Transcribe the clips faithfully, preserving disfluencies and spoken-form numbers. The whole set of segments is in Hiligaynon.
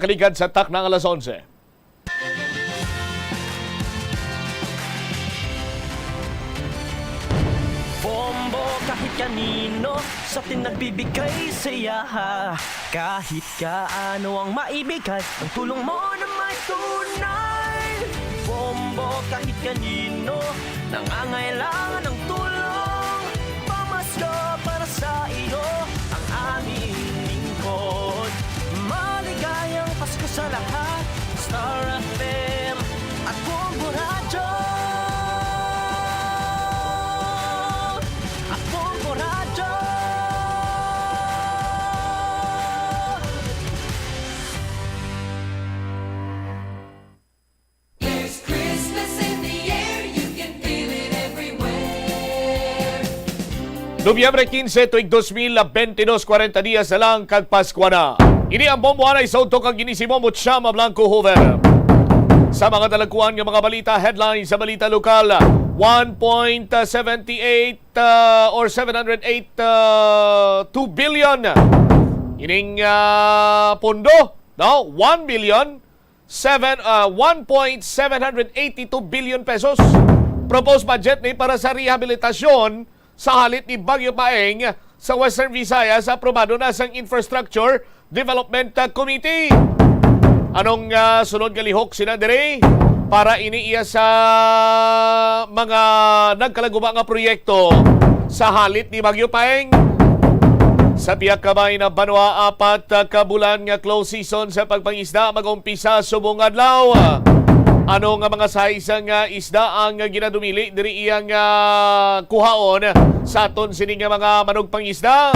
Ligad sa takna nga alas onse. Bombo kahit kanino sa atin nagbibigay saya. Kahit kaano ang maibigay, ang tulong mo na may tunay. Bombo kahit kanino nangangailangan ng tulong. Pamasko para sa iyo ang aming lingkod. Maligayang Pasko sa lahat. Star F M at Bombo Radyo. At Bombo Radyo. There's Christmas in the air, you can feel it everywhere. Nobyembre quince, tuig dos mil bentidós, kwarenta dias na lang kag Paskwa na. Ini ang Bombo Anay sa udto kag ini si Bombo Chama Blanco Hoover. Sa mga dalagkuan nga mga balita, headlines sa balita lokal, one point seven eight, uh, or seven hundred eight, uh, two billion ining, uh, pondo, no? One billion seven, uh, one point seven hundred eighty two billion pesos. Proposed budget ni para sa rehabilitasyon sa halit ni Bagyo Paeng sa Western Visayas, aprobado na sang Infrastructure Development, uh, Committee. Anong, uh, sunod nga lihok sina diri para ini iya sa mga nagkalaguba nga proyekto sa halit ni Bagyo Paeng? Sa pihak ka bay na banwa, apat ka bulan nga close season sa pagpangisda mag-umpisa subong adlaw. Ano nga mga size nga isda ang ginadumili diri iyang, ah, kuhaon sa aton sini nga mga manugpangisda?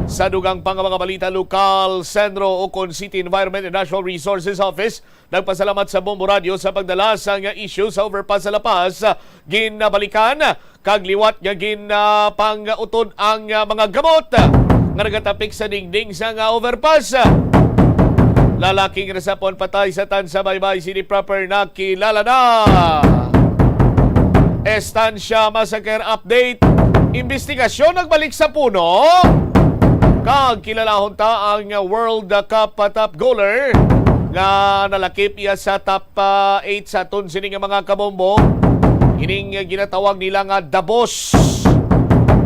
Sa dugang pa nga mga balita lokal, Senro ukon City Environment and Natural Resources Office nagpasalamat sa Bombo Radio sa pagdala sang issue sa overpass sa La Paz. Ginabalikan kag liwat nga gin, ah, pang-utod ang, ah, mga gamot nga nagatapik sa dingding sang, ah, overpass. Lalaki nga nasapon patay sa Tansa, Baybay City Proper nakilala na. Estancia Massacre update. Imbestigasyon nagbalik sa puno. Kag kilalahon ta ang World Cup top goaler nga nalakip iya sa top, ah, eight sa aton sini nga mga kabombo. Ining ginatawag nila nga The Boss.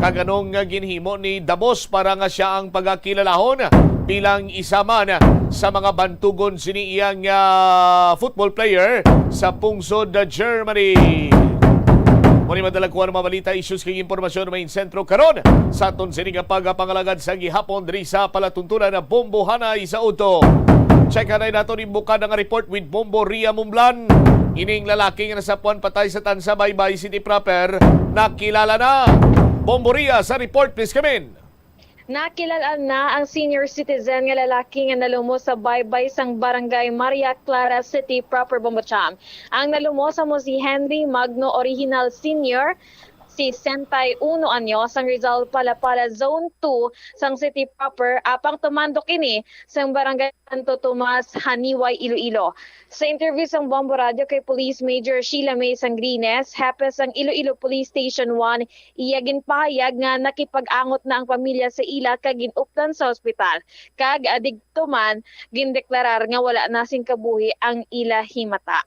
Kag anong ginhimo ni The Boss para nga siya ang pagkakilalahon bilang isa man sa mga bantugon sini iyang, ah, football player sa pungsod Germany? Mao ni madala ko ang mga balita, issues kag impormasyon may sentro karon sa aton sini nga pagpangalagad sa gihapon diri sa palatuntunan na Bombohanay sa Udto. Check anay nato ni bukad nga report with Bombo Ria Mumblan. Ining lalaki nga nasapuan patay sa Tansa, Baybay City Proper, nakilala na. Bombo Ria sa report, please come in. Nakilala na ang senior citizen nga lalaki nga nalumos sa baybay sang Barangay Maria Clara City Proper, Bombo Cham. Ang nalumos amo si Henry Magno Original Senior, sesenta y uno anyos, sang Rizal Palapala Zone two sang City Proper, apang tumandok ini sang Barangay Santo Tomas, Janiuay, Iloilo. Sa interview sang Bombo Radio kay Police Major Sheila May Sangrines, hepe sang Iloilo Police Station one, iya ginpahayag nga nakipag-angot na ang pamilya sa ila kag gin-updan sa ospital, kag, ah, didto man gindeklarar nga wala na sing kabuhi ang ila himata.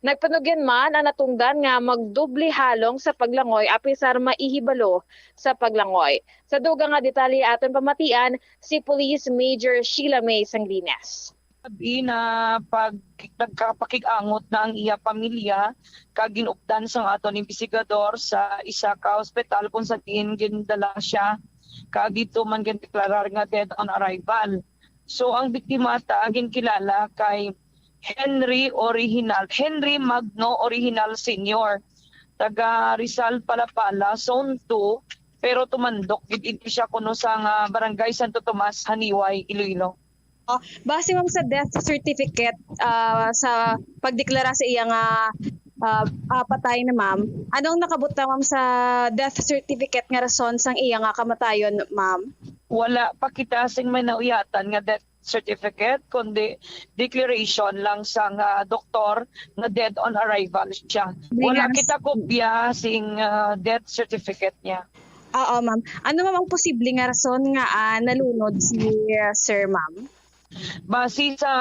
Nagpanugyan man ang natungdan nga magdoble halong sa paglangoy apisar maihibalo sa paglangoy. Sa dugang nga detalye aton pamatian si Police Major Sheila May Sanglines. Abi na pag nagkapakig-angot na ang iya pamilya, kag ginupdan sang aton imbestigador sa isa ka ospital kung sa diin gindala siya, kag dito man gindeklarar nga dead on arrival. So, ang biktima ta ginkilala kay Henry Original, Henry Magno Original Senior, taga Rizal Palapala, Zone two, pero tumandok gid ini siya kuno sa nga Barangay Santo Tomas, Janiuay, Iloilo. Oh, base, ma'am, sa death certificate, ah, sa pagdeklara sa iya nga, ah, ah, patay na, ma'am, anong nakabutang, ma'am, sa death certificate nga rason sang iya nga kamatayon, ma'am? Wala pa kita sing may nauyatan nga death certificate, kundi declaration lang sang, ah, doktor nga dead on arrival siya. Wala Yes. kita kopya sing, ah, death certificate niya. Oo, ma'am. Ano, ma'am, ang posible nga rason nga, ah, nalunod si, ah, sir, ma'am? Base sa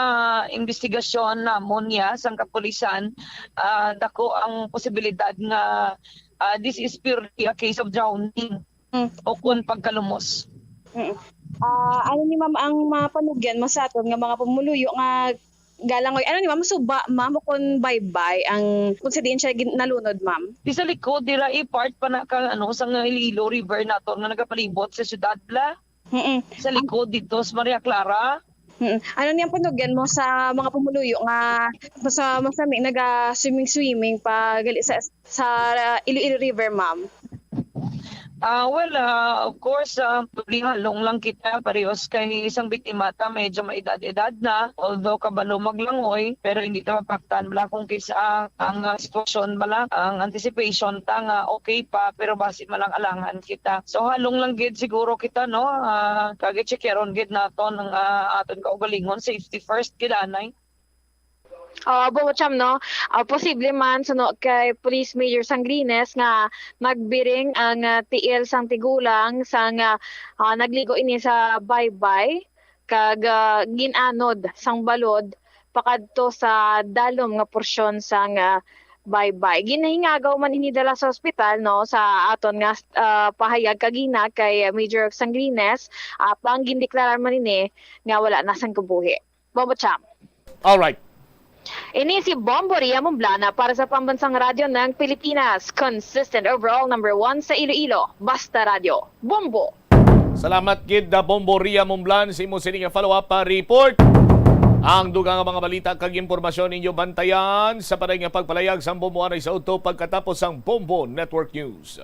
investigasyon namon niya sang kapulisan, ah, dako ang posibilidad nga, ah, this is purely a case of drowning Mm. o kun pagkalumos. Mm. Ah, ano ni ma'am ang mga panugyan mo sa aton nga mga pumuluyo nga galangoy? Ano ni ma'am, suba, ma'am, o kun baybay ang, kung sa diin siya gin-, nalunod, ma'am? Di sa likod, dira i-part pa na ka, ano, sa nga Iloilo River naton nga nagapalibot sa syudad, bla. Mm-mm. Sa likod dito sa Maria Clara. Mm. Ano niyang panugyan mo sa mga pumuluyo nga sa masami naga-swimming-swimming pa gali sa, sa Iloilo River, ma'am? Ah, well, ah, of course, ah, probably halong lang kita, parehos kay isang biktima ta, medyo maedad-edad na, although kabalo maglangoy, pero hindi ta mapaktan bala kung kisa ang, ah, sitwasyon bala, ang anticipation ta nga okay pa, pero basi malang alangan kita. So, halong lang gid siguro kita, no? Ah, kag i-check-on gid naton ang, ah, aton kaugalingon, safety first gid anay. Ah, Bongo Cham, no? Ah, posible man, suno kay Police Major Sanglines, nga nagbiring ang, ah, tiil sang tigulang sang, ah, ah, nagligo ini sa baybay, kag, ah, gin-anod sang balod pakadto sa dalom nga porsyon sang, ah, baybay. Ginahingagaw man ini dala sa ospital, no, sa aton nga, ah, pahayag kagina kay Major Sanglines, ah, pang gindeklarar man ini nga wala na sang kabuhi. Bombo Cham. All right. Ini si Bombo Ria Mumblana para sa Pambansang Radyo ng Pilipinas. Consistent overall number one sa Iloilo. Basta Radyo. Bombo! Salamat gid na Bombo Ria Mumblan sa imo sini nga follow-up pa report. Ang dugang nga mga balita kag impormasyon ninyo bantayan sa paday nga pagpalayag sang Bombo anay sa udto pagkatapos sang Bombo Network News.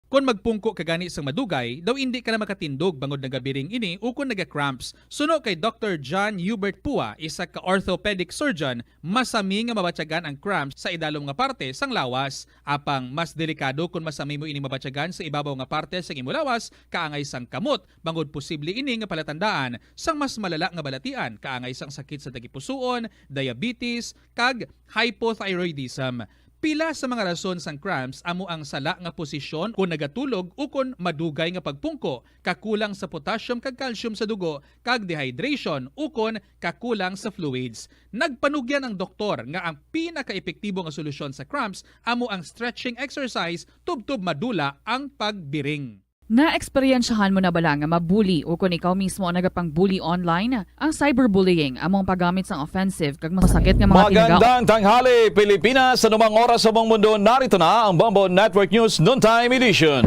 Kon magpungko ka gani sang madugay, daw indi ka na makatindog bangod nagabiring ini ukon naga-cramps. Suno kay Doktor John Hubert Pua, isa ka orthopedic surgeon, masami nga mabatyagan ang cramps sa idalom nga parte sang lawas. Apang mas delikado kon masami mo ini mabatyagan sa ibabaw nga parte sang imo lawas, kaangay sang kamot, bangod posible ini nga palatandaan sang mas malala nga balatian, kaangay sang sakit sa tagipusoon, diabetes, kag hypothyroidism. Pila sa mga rason sang cramps amo ang sala nga posisyon kon nagatulog ukon madugay nga pagpungko, kakulang sa potassium kag calcium sa dugo, kag dehydration ukon kakulang sa fluids. Nagpanugyan ang doktor nga ang pinakaepektibo nga solusyon sa cramps amo ang stretching exercise tubtob madula ang pagbiring. Naeksperyensyahan mo na bala nga ma-bully o kon ikaw mismo ang nagapang-bully online? Ang cyberbullying amo ang paggamit sang offensive kag masakit nga mga kinagaon. Magandang tanghali, Pilipinas. Anumang oras sa buong mundo, narito na ang Bombo Network News Noontime Edition.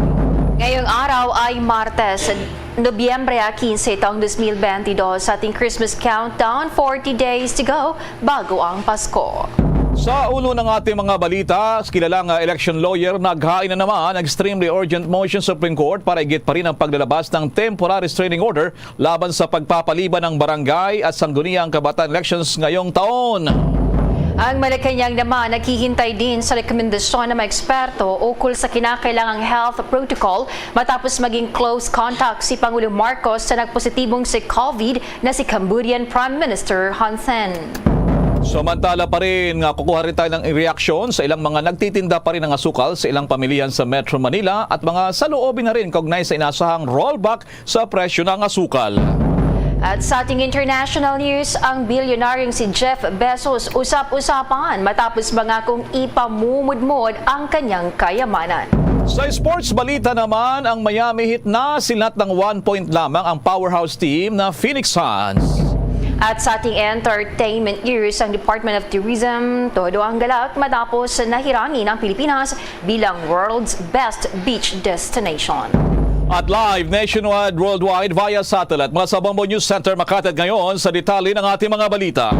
Ngayong araw ay Martes, Nobyembre quince, taong dos mil benti dos, sa ating Christmas countdown, forty days to go bago ang Pasko. Sa ulo ng ating mga balita, kilala nga election lawyer naghain na naman ng extremely urgent motion sa Supreme Court para igit pa rin ang paglalabas ng temporary restraining order laban sa pagpapaliban ng barangay at sangguniang kabataan elections ngayong taon. Ang Malacañang naman naghihintay din sa rekomendasyon ng mga eksperto ukol sa kinakailangang health protocol matapos maging close contact si Pangulong Marcos sa nagpositibong si COVID na si Cambodian Prime Minister Hun Sen. Samantala pa rin nga kukuha rin tayo ng reaksyon sa ilang mga nagtitinda pa rin ng asukal sa ilang pamilihan sa Metro Manila at mga saloobin na rin kaugnay sa inasahang rollback sa presyo ng asukal. At sa ating international news, ang bilyonaryong si Jeff Bezos usap-usapan matapos mangakong ipamumudmod ang kanyang kayamanan. Sa sports balita naman, ang Miami Heat nasinat ng one point lamang ang powerhouse team na Phoenix Suns. At sa ating entertainment news, ang Department of Tourism todo ang galak matapos nahirangin ang Pilipinas bilang world's best beach destination. At live nationwide, worldwide, via satellite mula sa Bombo News Center, Makati, at ngayon sa detalye ng ating mga balita.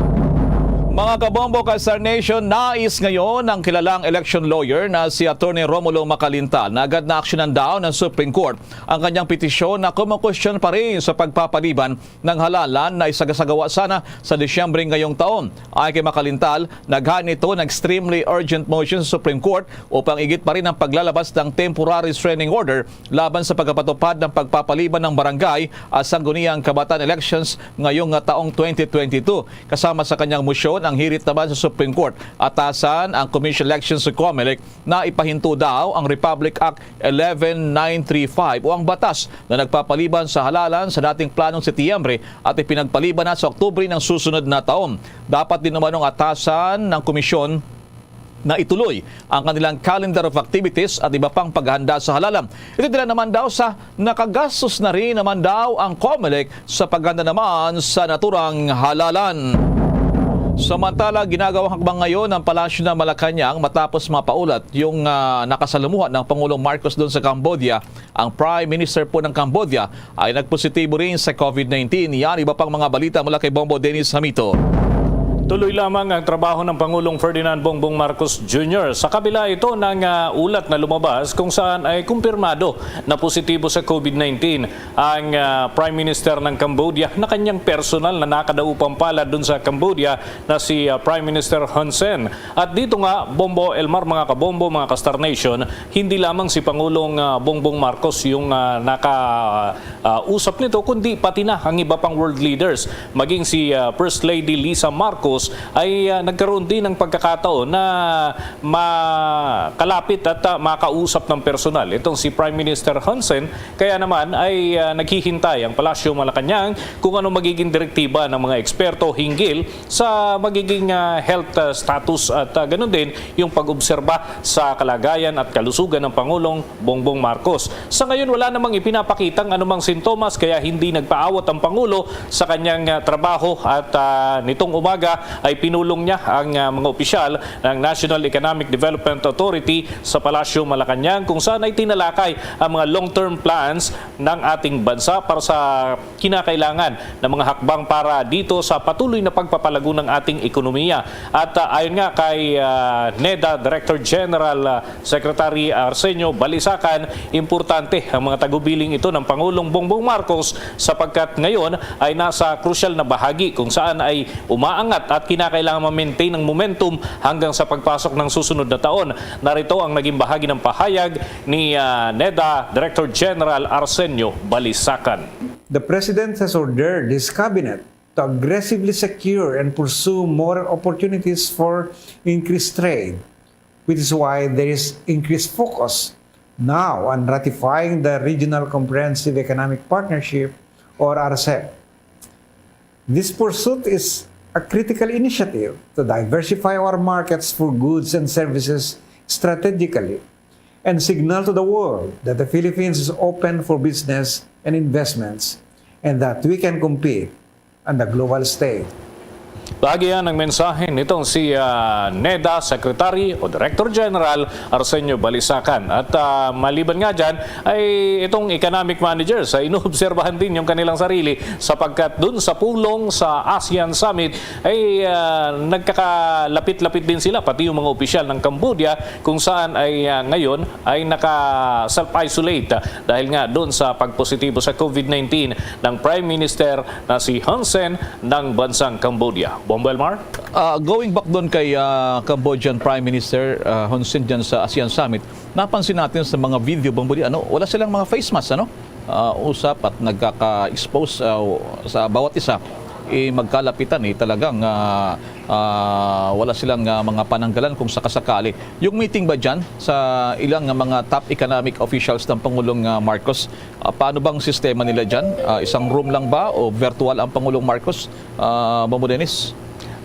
Mga kabombo, ka Star Nation, nais ngayon ng kilalang election lawyer na si Attorney Romulo Macalintal na agad na aksyonan daw ng Supreme Court ang kanyang petisyon na kumukwestiyon pa rin sa pagpapaliban ng halalan na isagasagawa sana sa Disyembre ngayong taon. Ayon kay Macalintal, naghain ito ng extremely urgent motion sa Supreme Court upang igit pa rin ang paglalabas ng temporary restraining order laban sa pagkapatupad ng pagpapaliban ng barangay at sangguniang kabataan elections ngayong, ah, taong twenty twenty-two. Kasama sa kanyang motion Ang hirit naman sa Supreme Court, atasan ang Commission Elections sa Comelec na ipahinto daw ang Republic Act eleven nine three five o ang batas na nagpapaliban sa halalan sa dating planong Setyembre at ipinagpaliban na sa Oktubre ng susunod na taon. Dapat din umanong atasan ng komisyon na ituloy ang kanilang calendar of activities at iba pang paghanda sa halalan. Ito dila naman daw sa nakagastos na rin naman daw ang Comelec sa paghanda naman sa naturang halalan. Samantala, ginagawang hakbang ngayon ang Palasyo ng Malacañang matapos mapaulat yung, ah, nakasalumuhan ng Pangulong Marcos doon sa Cambodia. Ang Prime Minister po ng Cambodia ay nagpositibo rin sa COVID nineteen. Yan, iba pang mga balita mula kay Bombo Dennis Hamito. Tuloy lamang ang trabaho ng Pangulong Ferdinand Bongbong Marcos Junior. Sa kabila ito ng, ah, ulat na lumabas kung saan ay kumpirmado na positibo sa COVID nineteen ang, ah, Prime Minister ng Cambodia na kanyang personal na nakadaupang palad dun sa Cambodia na si, ah, Prime Minister Hun Sen. At dito nga, Bombo Elmar, mga kabombo, mga ka-Star Nation, hindi lamang si Pangulong, ah, Bongbong Marcos yung, ah, naka, ah, usap nito, kundi pati na ang iba pang world leaders. Maging si, ah, First Lady Lisa Marcos ay, ah, nagkaroon din ng pagkakataon na makalapit at, ah, makausap ng personal itong si Prime Minister Hun Sen. Kaya naman ay, ah, naghihintay ang Palasyo Malacañang kung ano magiging direktiba ng mga eksperto hinggil sa magiging, ah, health, ah, status at, ah, ganun din yung pag-obserba sa kalagayan at kalusugan ng Pangulong Bongbong Marcos. Sa ngayon, wala namang ipinapakitang anumang sintomas, kaya hindi nagpaawat ang Pangulo sa kanyang, ah, trabaho at, ah, nitong umaga ay pinulong niya ang, ah, mga opisyal ng National Economic Development Authority sa Palasyo Malacañang, kung saan ay tinalakay ang mga long-term plans ng ating bansa para sa kinakailangan ng mga hakbang para dito sa patuloy na pagpapalago ng ating ekonomiya. At, ah, ayon nga kay, ah, NEDA Director General, ah, Secretary Arsenio Balisacan, importante ang mga tagubilin ito ng Pangulong Bongbong Marcos sapagkat ngayon ay nasa krusyal na bahagi kung saan ay umaangat at kinakailangan ma-maintain ang momentum hanggang sa pagpasok ng susunod na taon. Narito ang naging bahagi ng pahayag ni, ah, NEDA Director General Arsenio Balisacan. The President has ordered his cabinet to aggressively secure and pursue more opportunities for increased trade, which is why there is increased focus now on ratifying the Regional Comprehensive Economic Partnership, or RCEP. This pursuit is a critical initiative to diversify our markets for goods and services strategically and signal to the world that the Philippines is open for business and investments and that we can compete on the global stage. Bahagi yan ng mensahe nitong si, ah, NEDA Secretary o Director General Arsenio Balisacan. At, ah, maliban nga dyan, ay itong economic managers ay inuobserbahan din yung kanilang sarili sapagkat dun sa pulong sa ASEAN Summit ay, ah, nagkakalapit-lapit din sila, pati yung mga opisyal ng Cambodia kung saan ay, ah, ngayon ay naka-self-isolate, ah, dahil nga dun sa pagpositibo sa COVID nineteen ng Prime Minister na si Hun Sen ng bansang Cambodia. Bombo Elmar? Ah, going back doon kay, ah, Cambodian Prime Minister, ah, Hun Sen dyan sa ASEAN Summit, napansin natin sa mga video, Bombo, di, ano, wala silang mga face mask, ano? Ah, usap at nagkaka-expose, ah, sa bawat isa, eh, magkalapitan, eh, talagang, ah, ah, wala silang, ah, mga pananggalan kung sakasakali. Yung meeting ba dyan sa ilang, ah, mga top economic officials ng Pangulong, ah, Marcos, ah, paano bang sistema nila dyan? Ah, isang room lang ba o virtual ang Pangulong Marcos? Ah, Bombo Dennis?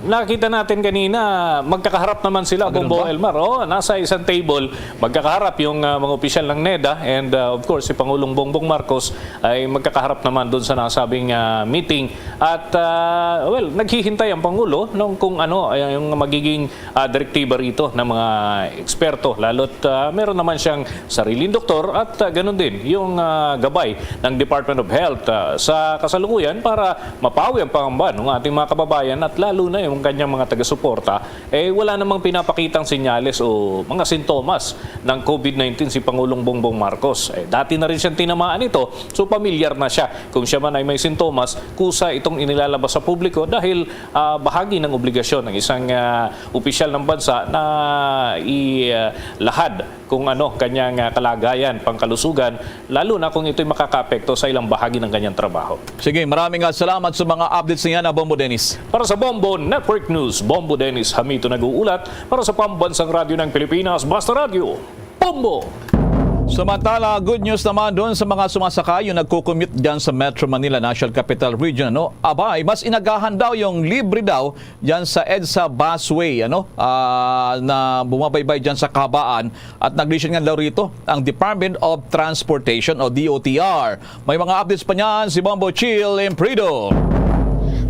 Nakita natin kanina, magkakaharap naman sila, Ah, ganun Bombo ba? Elmar. Oh, nasa isang table, magkakaharap yung, ah, mga opisyal ng NEDA and, ah, of course, si Pangulong Bongbong Marcos ay magkakaharap naman doon sa nasabing, ah, meeting. At, ah, well, naghihintay ang Pangulo nung kung ano ay yung magiging, ah, direktiba rito ng mga eksperto. Lalo't, ah, meron naman siyang sariling doktor at, ah, ganun din yung, ah, gabay ng Department of Health, ah, sa kasalukuyan para mapawi ang pangamba ng ating mga kababayan at lalo na yung kanyang mga taga-suporta, eh, wala namang pinapakitang senyales o mga sintomas ng COVID nineteen si Pangulong Bongbong Marcos. Eh, dati na rin siyang tinamaan ito, so pamilyar na siya. Kung siya man ay may sintomas, kusa itong inilalabas sa publiko dahil, ah, bahagi ng obligasyon ng isang, ah, opisyal ng bansa na ilahad kung ano kanyang, ah, kalagayan, pangkalusugan, lalo na kung ito'y makakaapekto sa ilang bahagi ng kanyang trabaho. Sige, maraming, ah, salamat sa mga updates niya na Bombo Dennis. Para sa Bombo Network News, Bombo Dennis Hamito nag-uulat para sa Pambansang Radyo ng Pilipinas, Basta Radyo, Bombo! Samantala, good news naman doon sa mga sumasakay, yung nagko-commute dyan sa Metro Manila, National Capital Region, ano? Abay, mas inagahan daw yung libre daw dyan sa EDSA busway, ano? Ah, na bumabaybay dyan sa kahabaan at naglisyon nga daw rito ang Department of Transportation o D O T R. May mga updates pa niyan si Bombo Chill Imprido.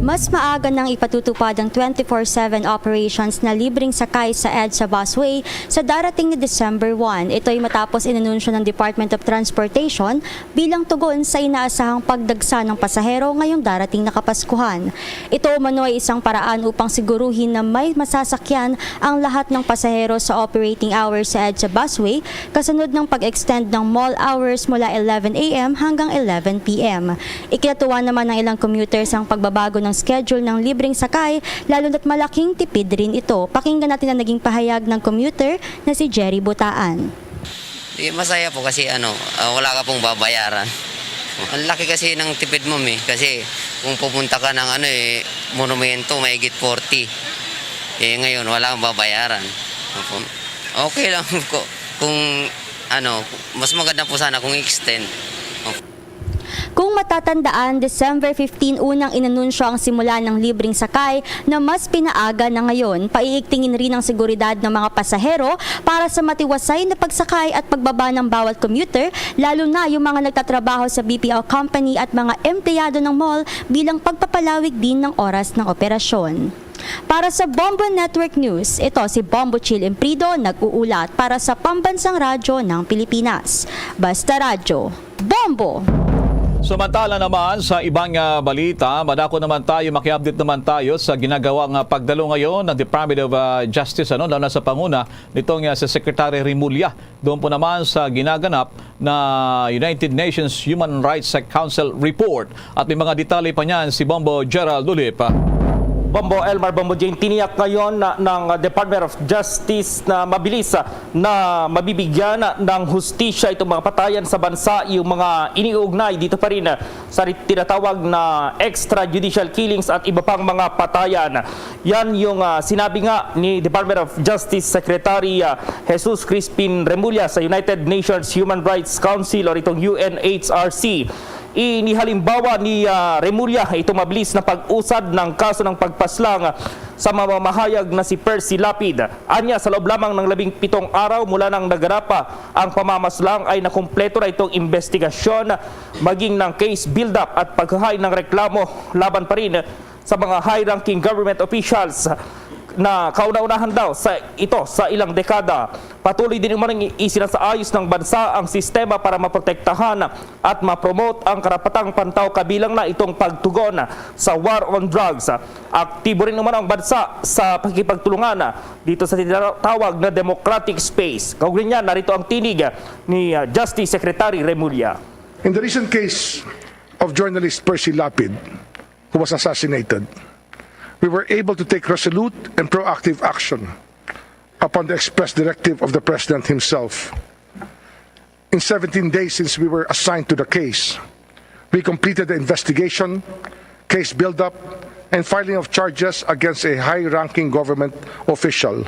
Mas maaga nang ipatutupad ang twenty-four seven operations na libreng sakay sa EDSA busway sa darating na December one. Ito'y matapos inanunsyo ng Department of Transportation bilang tugon sa inaasahang pagdagsa ng pasahero ngayong darating na Kapaskuhan. Ito umano ay isang paraan upang siguruhin na may masasakyan ang lahat ng pasahero sa operating hours sa EDSA busway, kasunod ng pag-extend ng mall hours mula eleven A M hanggang eleven P M. Ikinatuwa naman ng ilang commuters ang pagbabago ng schedule ng libreng sakay, lalo na't malaking tipid rin ito. Pakinggan natin ang naging pahayag ng commuter na si Jerry Butaan. Di, masaya po kasi ano, ah, wala ka pong babayaran. Ang laki kasi ng tipid mo, eh. Kasi kung pupunta ka ng ano, eh, monumento, mahigit forty. Eh, ngayon, wala kang babayaran. Opo. Okay lang ko kung ano, mas maganda po sana kung extend. Kung matatandaan, December fifteen unang inanunsyo ang simula ng libreng sakay na mas pinaaga na ngayon. Paiigtingin rin ang seguridad ng mga pasahero para sa matiwasay na pagsakay at pagbaba ng bawat commuter, lalo na yung mga nagtatrabaho sa B P O company at mga empleyado ng mall bilang pagpapalawig din ng oras ng operasyon. Para sa Bombo Network News, ito si Bombo Chill Imprido nag-uulat para sa Pambansang Radyo ng Pilipinas. Basta Radyo, Bombo! Samantala naman sa ibang, ah, balita, madako naman tayo, maki-update naman tayo sa ginagawang, ah, pagdalo ngayon ng Department of, ah, Justice, ano, lalo na sa panguna nitong, ah, si Secretary Remulla. Doon po naman sa ginaganap na United Nations Human Rights Council report. At may mga detalye pa niyan si Bombo Gerald Ulip. Bombo Elmar, Bombo Jane, tiniyak ngayon na, ng Department of Justice na mabilis, ah, na mabibigyan ng hustisya itong mga patayan sa bansa, yung mga iniuugnay dito pa rin, ah, sa ri-, tinatawag na extrajudicial killings at iba pang mga patayan. Yan yung, ah, sinabi nga ni Department of Justice Secretary, ah, Jesus Crispin Remulla sa United Nations Human Rights Council o itong U N H R C. Inihalimbawa ni, ah, Remulla itong mabilis na pag-usad ng kaso ng pagpaslang sa mamamahayag na si Percy Lapid. Anya, sa loob lamang ng labing pitong araw mula nang naganap ang pamamaslang ay nakumpleto na itong investigasyon, maging ng case build-up at paghahain ng reklamo laban pa rin sa mga high-ranking government officials na kauna-unahan daw sa ito sa ilang dekada. Patuloy din umanong isinasaayos ng bansa ang sistema para maprotektahan at ma-promote ang karapatang pantao, kabilang na itong pagtugon sa war on drugs. Aktibo rin umano ang bansa sa pakikipagtulungan dito sa tinatawag na democratic space. Kaugnay niyan, narito ang tinig ni, uh, Justice Secretary Remulla. In the recent case of journalist Percy Lapid, who was assassinated, we were able to take resolute and proactive action upon the express directive of the President himself. In seventeen days since we were assigned to the case, we completed the investigation, case build-up, and filing of charges against a high-ranking government official,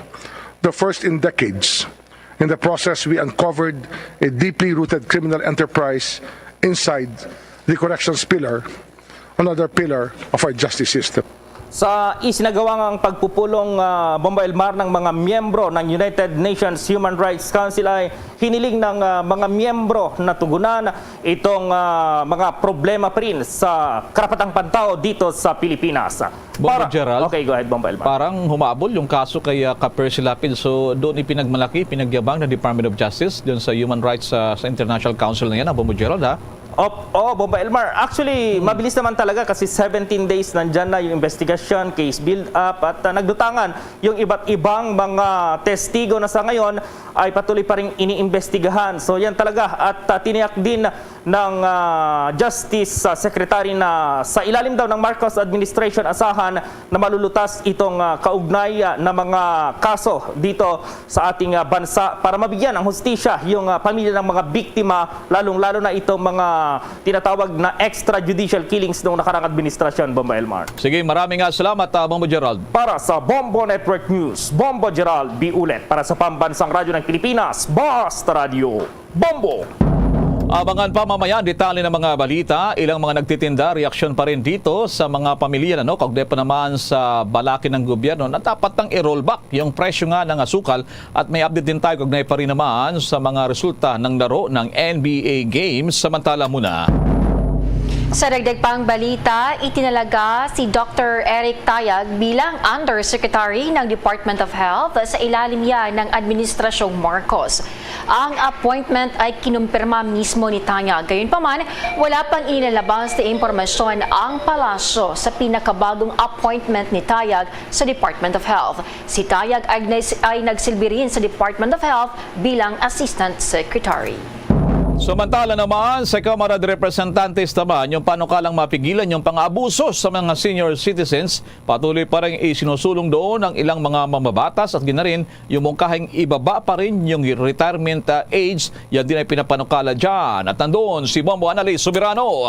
the first in decades. In the process, we uncovered a deeply rooted criminal enterprise inside the corrections pillar, another pillar of our justice system. Sa isinagawang pagpupulong, ah, Bombo Elmar, ng mga miyembro ng United Nations Human Rights Council ay hiniling ng, ah, mga miyembro na tugunan itong, ah, mga problema pa rin sa karapatang pantao dito sa Pilipinas. Bombo Para Gerald, okay, go ahead, Bombo Elmar. Parang humabol yung kaso kay, ah, ka Percy Lapid. So, doon ipinagmalaki, pinagyabang ng Department of Justice doon sa Human Rights, ah, sa International Council na yan, ah, Bombo Gerald, ha? Op-, oh, Bombo Elmar. Actually, mabilis naman talaga kasi seventeen days nandyan na yung investigation, case build-up, at, ah, nagdutangan yung iba't ibang mga testigo na sa ngayon ay patuloy pa rin iniimbestigahan. So, yan talaga. At, ah, tiniyak din ng, ah, Justice, ah, Secretary na sa ilalim daw ng Marcos administration, asahan na malulutas itong, ah, kaugnay, ah, na mga kaso dito sa ating, ah, bansa para mabigyan ng hustisya yung, ah, pamilya ng mga biktima, lalong-lalo na itong mga tinatawag na extrajudicial killings nung nakarang administrasyon, Bombo Elmar. Sige, maraming, ah, salamat, ah, Bombo Gerald. Para sa Bombo Network News, Bombo Gerald B. Ulet. Para sa Pambansang Radyo ng Pilipinas, Basta Radyo, Bombo! Abangan pa mamaya ang detalye ng mga balita. Ilang mga nagtitinda, reaksyon pa rin dito sa mga pamilya, ano, kaugnay pa naman sa balaki ng gobyerno na dapat nang i-rollback yung presyo nga ng asukal. At may update din tayo kaugnay pa rin naman sa mga resulta ng laro ng N B A Games. Samantala muna. Sa dagdag pang balita, itinalaga si Doctor Eric Tayag bilang Undersecretary ng Department of Health sa ilalim niya ng Administrasyong Marcos. Ang appointment ay kinumpirma mismo ni Tayag. Gayunpaman, wala pang inilalabas na impormasyon ang palasyo sa pinakabagong appointment ni Tayag sa Department of Health. Si Tayag ay, ay nagsilbi rin sa Department of Health bilang Assistant Secretary. Samantala naman, sa Kamara de Representantes naman, yung panukalang mapigilan yung pang-abuso sa mga senior citizens, patuloy pa rin isinusulong doon ang ilang mga mamabatas at ginarin yung mungkahing ibaba pa rin yung retirement, ah, age. Yan din ay pinapanukala dyan. At nandoon si Bombo Annalise Soberano.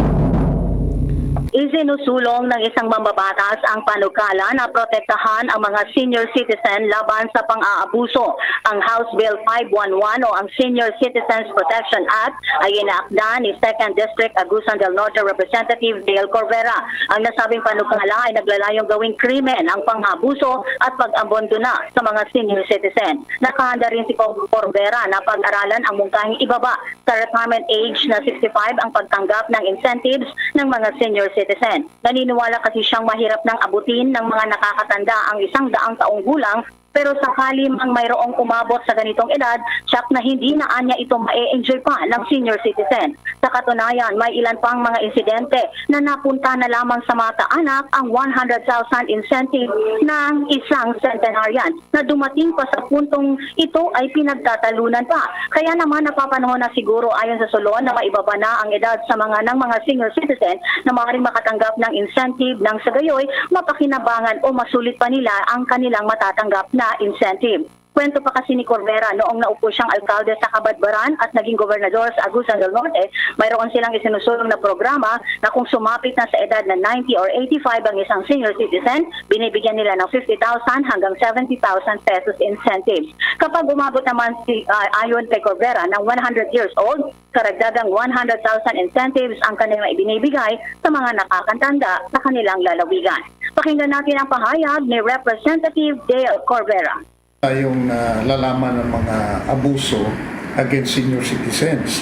Isinusulong ng isang mambabatas ang panukala na protektahan ang mga senior citizen laban sa pang-aabuso. Ang House Bill five one one o ang Senior Citizens Protection Act ay inaakda ni Second District Agusan del Norte Representative Dale Corvera. Ang nasabing panukala ay naglalayong gawing krimen ang pang-abuso at pag-abandona sa mga senior citizen. Nakahanda rin si Cor-, Corvera na pag-aralan ang mungkahing ibaba sa retirement age na sixty-five ang pagtanggap ng incentives ng mga senior citizen. Naniniwala kasi siyang mahirap nang abutin ng mga nakakatanda ang isang daang taong gulang, pero sakali mang mayroong umabot sa ganitong edad, siyak na hindi na anya ito ma-enjoy pa ng senior citizen. Sa katunayan, may ilan pang mga insidente na napunta na lamang sa mga kaanak ang one hundred thousand incentive ng isang centenarian na dumating pa sa puntong ito ay pinagtatalunan pa. Kaya naman napapanahon na siguro, ayon sa Solon, na maibaba na ang edad sa mga, ng mga senior citizen na maaaring makatanggap ng incentive, nang sa gayoy mapakinabangan o masulit pa nila ang kanilang matatanggap na incentive. Kwento pa kasi ni Corvera, noong naupo siyang alkalde sa Cabadbaran at naging gobernador sa Agusan del Norte, mayroon silang isinusulong na programa na kung sumapit na sa edad na ninety or eighty-five ang isang senior citizen, binibigyan nila ng fifty thousand hanggang seventy thousand pesos incentives. Kapag umabot naman si, ah, ayon kay Corvera, ng one hundred years old, karagdagang one hundred thousand incentives ang kanilang ibinibigay sa mga nakakatanda sa kanilang lalawigan. Pakinggan natin ang pahayag ni Representative Dale Corvera. Tayong, ah, nalalaman ng mga abuso against senior citizens.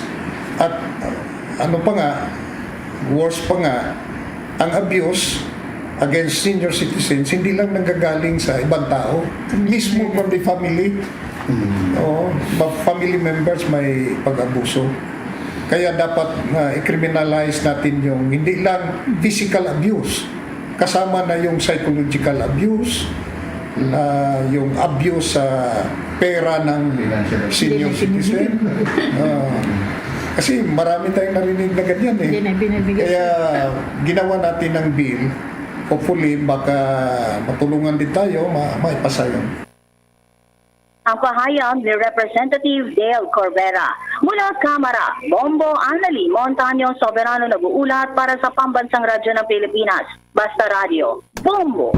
At, ah, ano pa nga, worse pa nga, ang abuse against senior citizens hindi lang nanggagaling sa ibang tao, mismo from the family. Mm. Oo, ma-, family members may pag-abuso. Kaya dapat na i-criminalize natin yung hindi lang physical abuse, kasama na yung psychological abuse, na yung abuse sa pera ng Financial abuse. Senior citizen. Ah, kasi marami tayong narinig na ganyan eh. Hindi na binibigay. Kaya ginawa natin ng bill. Hopefully, baka matulungan din tayo, ma-, maipasa yun. Ang pahayag ni Representative Dale Corvera. Mula Kamara, Bombo Annalie Montaño Soberano nag-uulat para sa Pambansang Radyo ng Pilipinas, Basta Radyo, Bombo!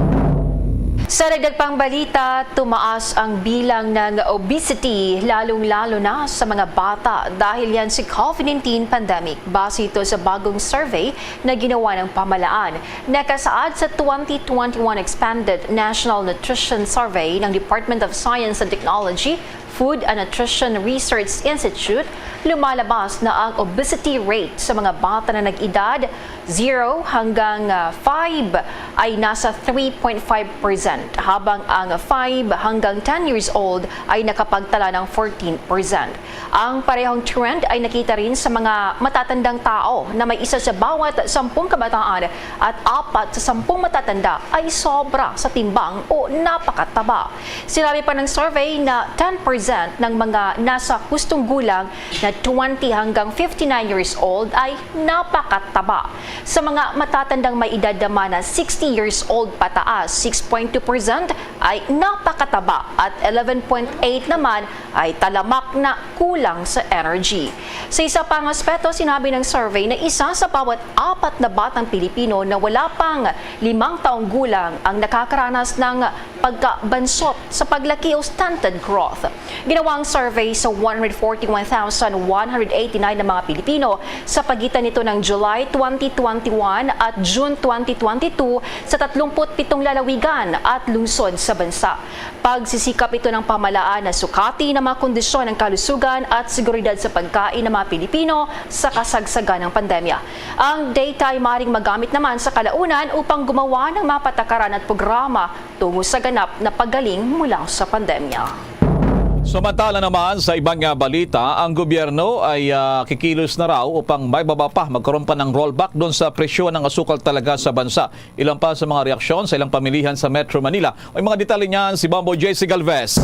Sa dagdag pang balita, tumaas ang bilang ng obesity, lalong-lalo na sa mga bata, dahil yan sa COVID nineteen pandemic. Base ito sa bagong survey na ginawa ng pamahalaan. Nakasaad sa twenty twenty-one Expanded National Nutrition Survey ng Department of Science and Technology, Food and Nutrition Research Institute, lumalabas na ang obesity rate sa mga bata na nag-edad zero hanggang, ah, five ay nasa three point five percent. habang ang five hanggang ten years old ay nakapagtala ng fourteen percent. Ang parehong trend ay nakita rin sa mga matatandang tao na may isa sa bawat sampung kabataan at apat sa sampung matatanda ay sobra sa timbang o napakataba. Sinabi pa ng survey na ten percent ng mga nasa hustong gulang na twenty hanggang fifty-nine years old ay napakataba. Sa mga matatandang may edad naman na sixty years old pataas, six point two percent ay napakataba at eleven point eight naman ay talamak na kulang sa energy. Sa isa pang aspeto, sinabi ng survey na isa sa bawat apat na batang Pilipino na wala pang limang taong gulang ang nakakaranas ng pagkabansot sa paglaki o stunted growth. Ginawa ang survey sa one hundred forty-one thousand one hundred eighty-nine na mga Pilipino sa pagitan nito ng July twenty twenty-one at June twenty twenty-two sa tatlumpu't pitong lalawigan at lungsod sa bansa. Pagsisikap ito ng pamahalaan na sukati ng mga kondisyon ng kalusugan at seguridad sa pagkain ng mga Pilipino sa kasagsagan ng pandemya. Ang data ay maaaring magamit naman sa kalaunan upang gumawa ng mga patakaran at programa tungo sa ganap na paggaling mula sa pandemya. Samantala naman, sa ibang, ah, balita, ang gobyerno ay, ah, kikilos na raw upang may baba pa magkaroon pa ng rollback doon sa presyo ng asukal talaga sa bansa. Ilang pa sa mga reaksyon sa ilang pamilihan sa Metro Manila. May mga detalye niyan si Bombo J C Galvez.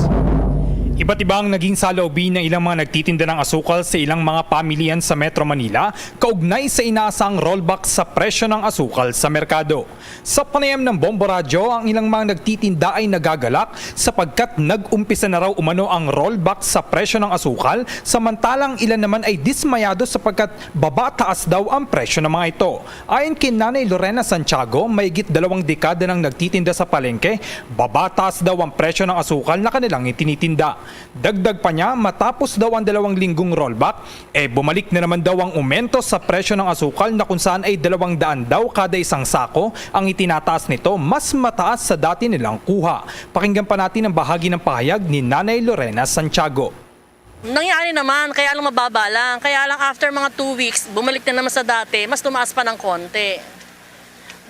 Iba't iba ang naging saloobin ng ilang mga nagtitinda ng asukal sa ilang mga pamilihan sa Metro Manila kaugnay sa inaasang rollback sa presyo ng asukal sa merkado. Sa panayam ng Bombo Radyo, ang ilang mga nagtitinda ay nagagalak sapagkat nag-umpisa na raw umano ang rollback sa presyo ng asukal, samantalang ilan naman ay dismayado sapagkat baba-taas daw ang presyo ng mga ito. Ayon kay Nanay Lorena Santiago, mahigit dalawang dekada nang nagtitinda sa palengke, baba-taas daw ang presyo ng asukal na kanilang itinitinda. Dagdag pa niya, matapos daw ang dalawang linggong rollback, eh bumalik na naman daw ang umento sa presyo ng asukal na kung saan ay dalawang daan daw kada isang sako ang itinataas nito, mas mataas sa dati nilang kuha. Pakinggan pa natin ang bahagi ng pahayag ni Nanay Lorena Santiago. Nangyari naman, kaya lang mababa lang. Kaya lang after mga two weeks, bumalik na naman sa dati, mas tumaas pa ng konti.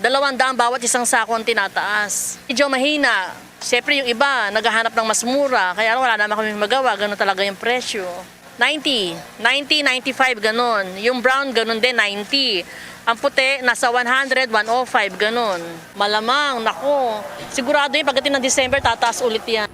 Dalawang daan bawat isang sako ang tinataas. Medyo mahina. Siyempre yung iba, naghahanap ng mas mura. Kaya lang wala naman kami magawa, ganun talaga yung presyo. Ninety, ninety, ninety-five, ganun. Yung brown, ganun din, ninety. Ang puti, nasa one hundred, one oh five, ganun. Malamang, nako. Sigurado yung pagdating ng December, tataas ulit yan.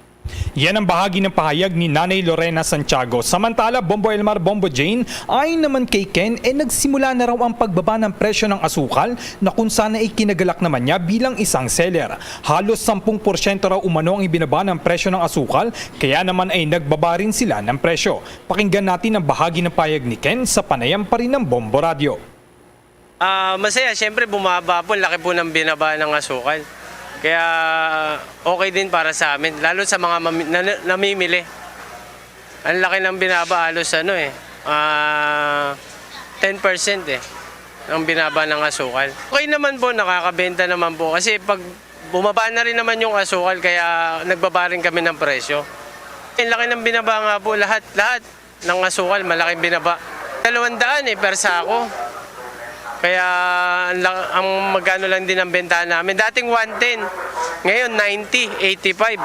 Yan ang bahagi ng pahayag ni Nanay Lorena Santiago. Samantala, Bombo Elmar, Bombo Jane, ayon naman kay Ken, eh nagsimula na raw ang pagbaba ng presyo ng asukal na kung sana ikinagalak naman niya bilang isang seller. Halos sampung porsyento raw umano ang ibinaba ng presyo ng asukal, kaya naman ay nagbaba rin sila ng presyo. Pakinggan natin ang bahagi ng pahayag ni Ken sa panayam pa rin ng Bombo Radyo. Ah, masaya, siyempre bumaba po, laki po ng binaba ng asukal. Kaya okay din para sa amin, lalo sa mga mami- na- namimili. Ang laki ng binaba, halos ano eh, ah, ten percent eh, ang binaba ng asukal. Okay naman po, nakakabenta naman po. Kasi pag bumaba na rin naman yung asukal, kaya nagbaba rin kami ng presyo. Ang laki ng binaba nga po, lahat, lahat ng asukal, malaking binaba. Dalawang daan eh, per sako. Kaya ang, lang, ang magkano lang din ang bentahan namin. Dating one ten, ngayon ninety, eighty-five.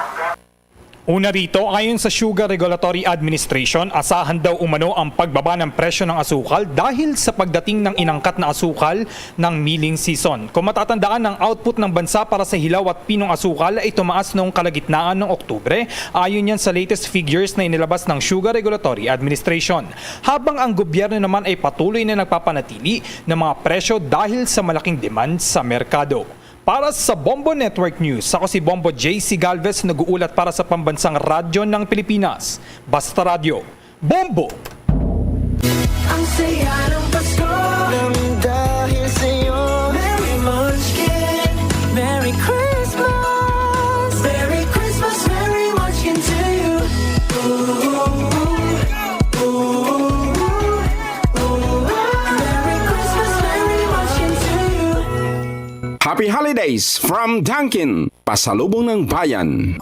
Una rito, ayon sa Sugar Regulatory Administration, asahan daw umano ang pagbaba ng presyo ng asukal dahil sa pagdating ng inangkat na asukal ng milling season. Kung matatandaan, ang output ng bansa para sa hilaw at pinong asukal ay tumaas noong kalagitnaan ng Oktubre, ayon yan sa latest figures na inilabas ng Sugar Regulatory Administration. Habang ang gobyerno naman ay patuloy na nagpapanatili ng mga presyo dahil sa malaking demand sa merkado. Para sa Bombo Network News, ako si Bombo J C Galvez, nag-uulat para sa Pambansang Radyo ng Pilipinas, Basta Radyo, Bombo! Ang saya ng Pasko nang dahil sa'yo. Merry Munchkin, Merry Christmas. Merry Christmas, Merry Munchkin to you. Ooh, ooh, ooh, ooh. Merry Christmas, Merry Munchkin to you. Happy Holidays from Dunkin, Pasalubong ng Bayan.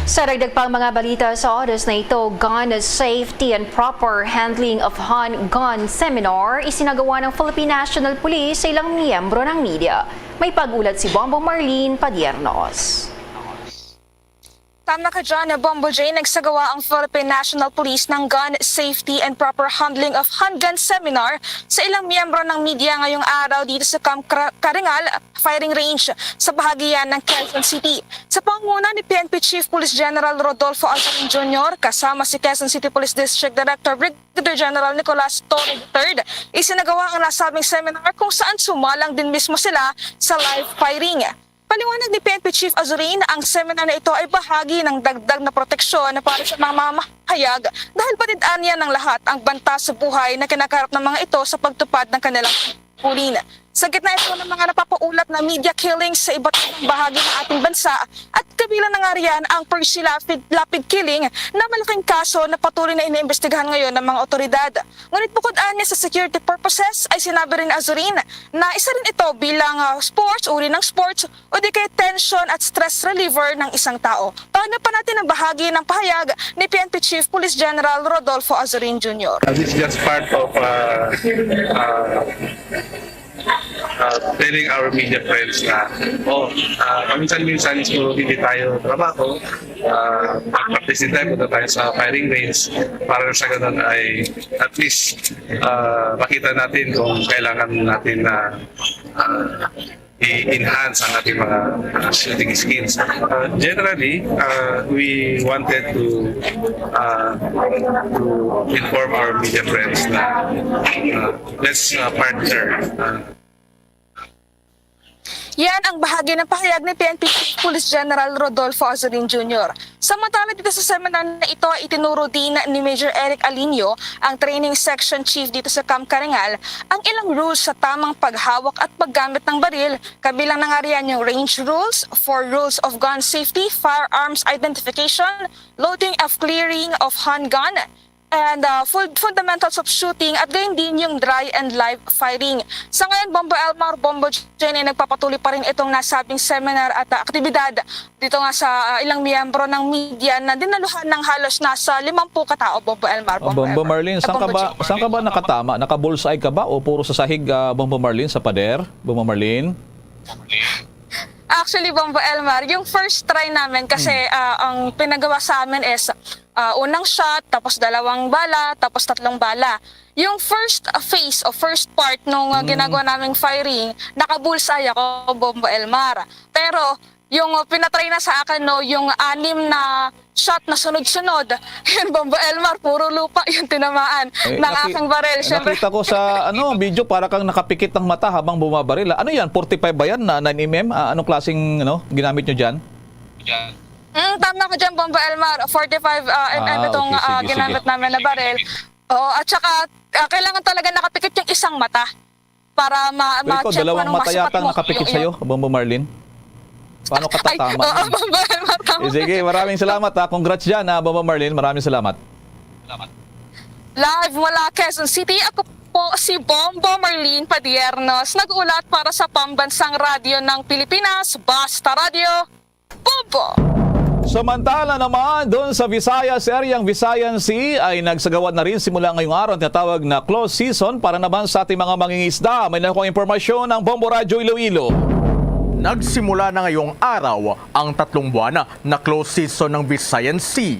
Sa dagdag pang mga balita sa oras na ito, Gun Safety and Proper Handling of Handgun Seminar isinagawa ng Philippine National Police sa ilang miyembro ng media. May pag-ulat si Bombo Marlene Padiernos. Tama ka dyan, Bombo J. Nagsagawa ang Philippine National Police ng Gun Safety and Proper Handling of Handgun Seminar sa ilang miyembro ng media ngayong araw dito sa Camp Kra- Karingal Firing Range sa bahagi yan ng Quezon City. Sa pangunguna ni P N P Chief Police General Rodolfo Azurin Junior, kasama si Quezon City Police District Director Brigadier General Nicolas Torre the third, isinagawa ang nasabing seminar kung saan sumalang din mismo sila sa live firing. Paliwanag ni P N P Chief Azurin, ang seminar na ito ay bahagi ng dagdag na proteksyon para sa mga mamahayag dahil batid-an niya ng lahat ang banta sa buhay na kinakarap ng mga ito sa pagtupad ng kanilang tungkulin. Sa gitna ito ng mga napapaulat na media killings sa iba't ibang bahagi ng ating bansa at kabilang na nga riyan ang Percy Lapid, Lapid killing na malaking kaso na patuloy na iniimbestigahan ngayon ng mga otoridad. Ngunit bukod anya sa security purposes ay sinabi rin ni Azurin na isa rin ito bilang ah, sports, uri ng sports o di kay tension at stress reliever ng isang tao. Pakinggan pa natin ang bahagi ng pahayag ni P N P Chief Police General Rodolfo Azurin Junior. Uh, this is just part of uh, uh, uh, telling our media friends na oh, uh, paminsan-minsan is hindi tayo trabaho, uh, practice din tayo, punta tayo sa firing range para sa ganun ay at least uh, makita natin kung kailangan natin na uh, i-enhance ang ating mga uh, shooting skills. Uh, generally, uh, we wanted to uh, to inform our media friends na uh, let's uh, partner. Uh, Yan ang bahagi ng pahayag ni P N P Chief Police General Rodolfo Azurin Junior. Samantala dito sa seminar na ito ay itinuro din ni Major Eric Alinio, ang training section chief dito sa Camp Karingal, ang ilang rules sa tamang paghawak at paggamit ng baril, kabilang na nga riyan yung range rules, four rules of gun safety, firearms identification, loading of clearing of handgun, and uh, fun- fundamentals of shooting at gayon din yung dry and live firing. Sa ngayon, Bombo Elmar, Bombo Jen ay nagpapatuloy pa rin itong nasabing seminar at uh, aktibidad dito nga sa uh, ilang miyembro ng media na dinaluhan ng halos nasa limampu katao, Bombo Elmar, Bombo Bombo Elmar. Marlene, Eh, saan ka Bombo ba, Jen. Saan ka ba nakatama? Naka-bullseye ka ba o puro sa sahig, ah, Bombo Marlene, sa pader? Bombo Marlene? Actually, Bombo Elmar, yung first try namin kasi ah, ang pinagawa sa amin is ah, unang shot, tapos dalawang bala, tapos tatlong bala. Yung first phase o first part nung ah, ginagawa naming firing, naka-bullseye ako, Bombo Elmar. Pero yung ah, pinatry na sa akin, no, yung anim na shot na sunod-sunod, yun, Bombo Elmar, puro lupa yung tinamaan Eh, ng naki- aking baril, syempre. Nakita ko sa ano video, para kang nakapikit ang mata habang bumabaril. Ano yan? Forty-five ba yan na nine M M? Ah, anong klaseng ano, ginamit nyo dyan? Mm, tama ka dyan, Bombo Elmar. Forty-five ah, M M Ah, itong okay. Ah, Sige, sige. ginamit namin na baril. Oo, at saka ah, kailangan talaga nakapikit yung isang mata para ma- So, ikaw, ma-check kung dalawang anong mata masipat yata ang mo. nakapikit Yung- sa'yo, Bombo Marlene? Paano ka Ay, tatama? Oo, Bombo Elmar, tama. Eh, sige, maraming salamat ha. Congrats dyan ha, Bombo Marlene. Maraming salamat. Live mula Quezon City, ako po si Bombo Marlene Padiernos, nag-ulat para sa Pambansang Radyo ng Pilipinas, Basta Radyo, Bombo! Samantala naman, doon sa Visayas Area, ang Visayan Sea ay nagsagawa na rin simula ngayong araw ang tinatawag na close season para naman sa ating mga mangingisda. May nakuha impormasyon ang Bombo Radyo Iloilo. Nagsimula na ngayong araw ang tatlong buwan na close season ng Visayan Sea.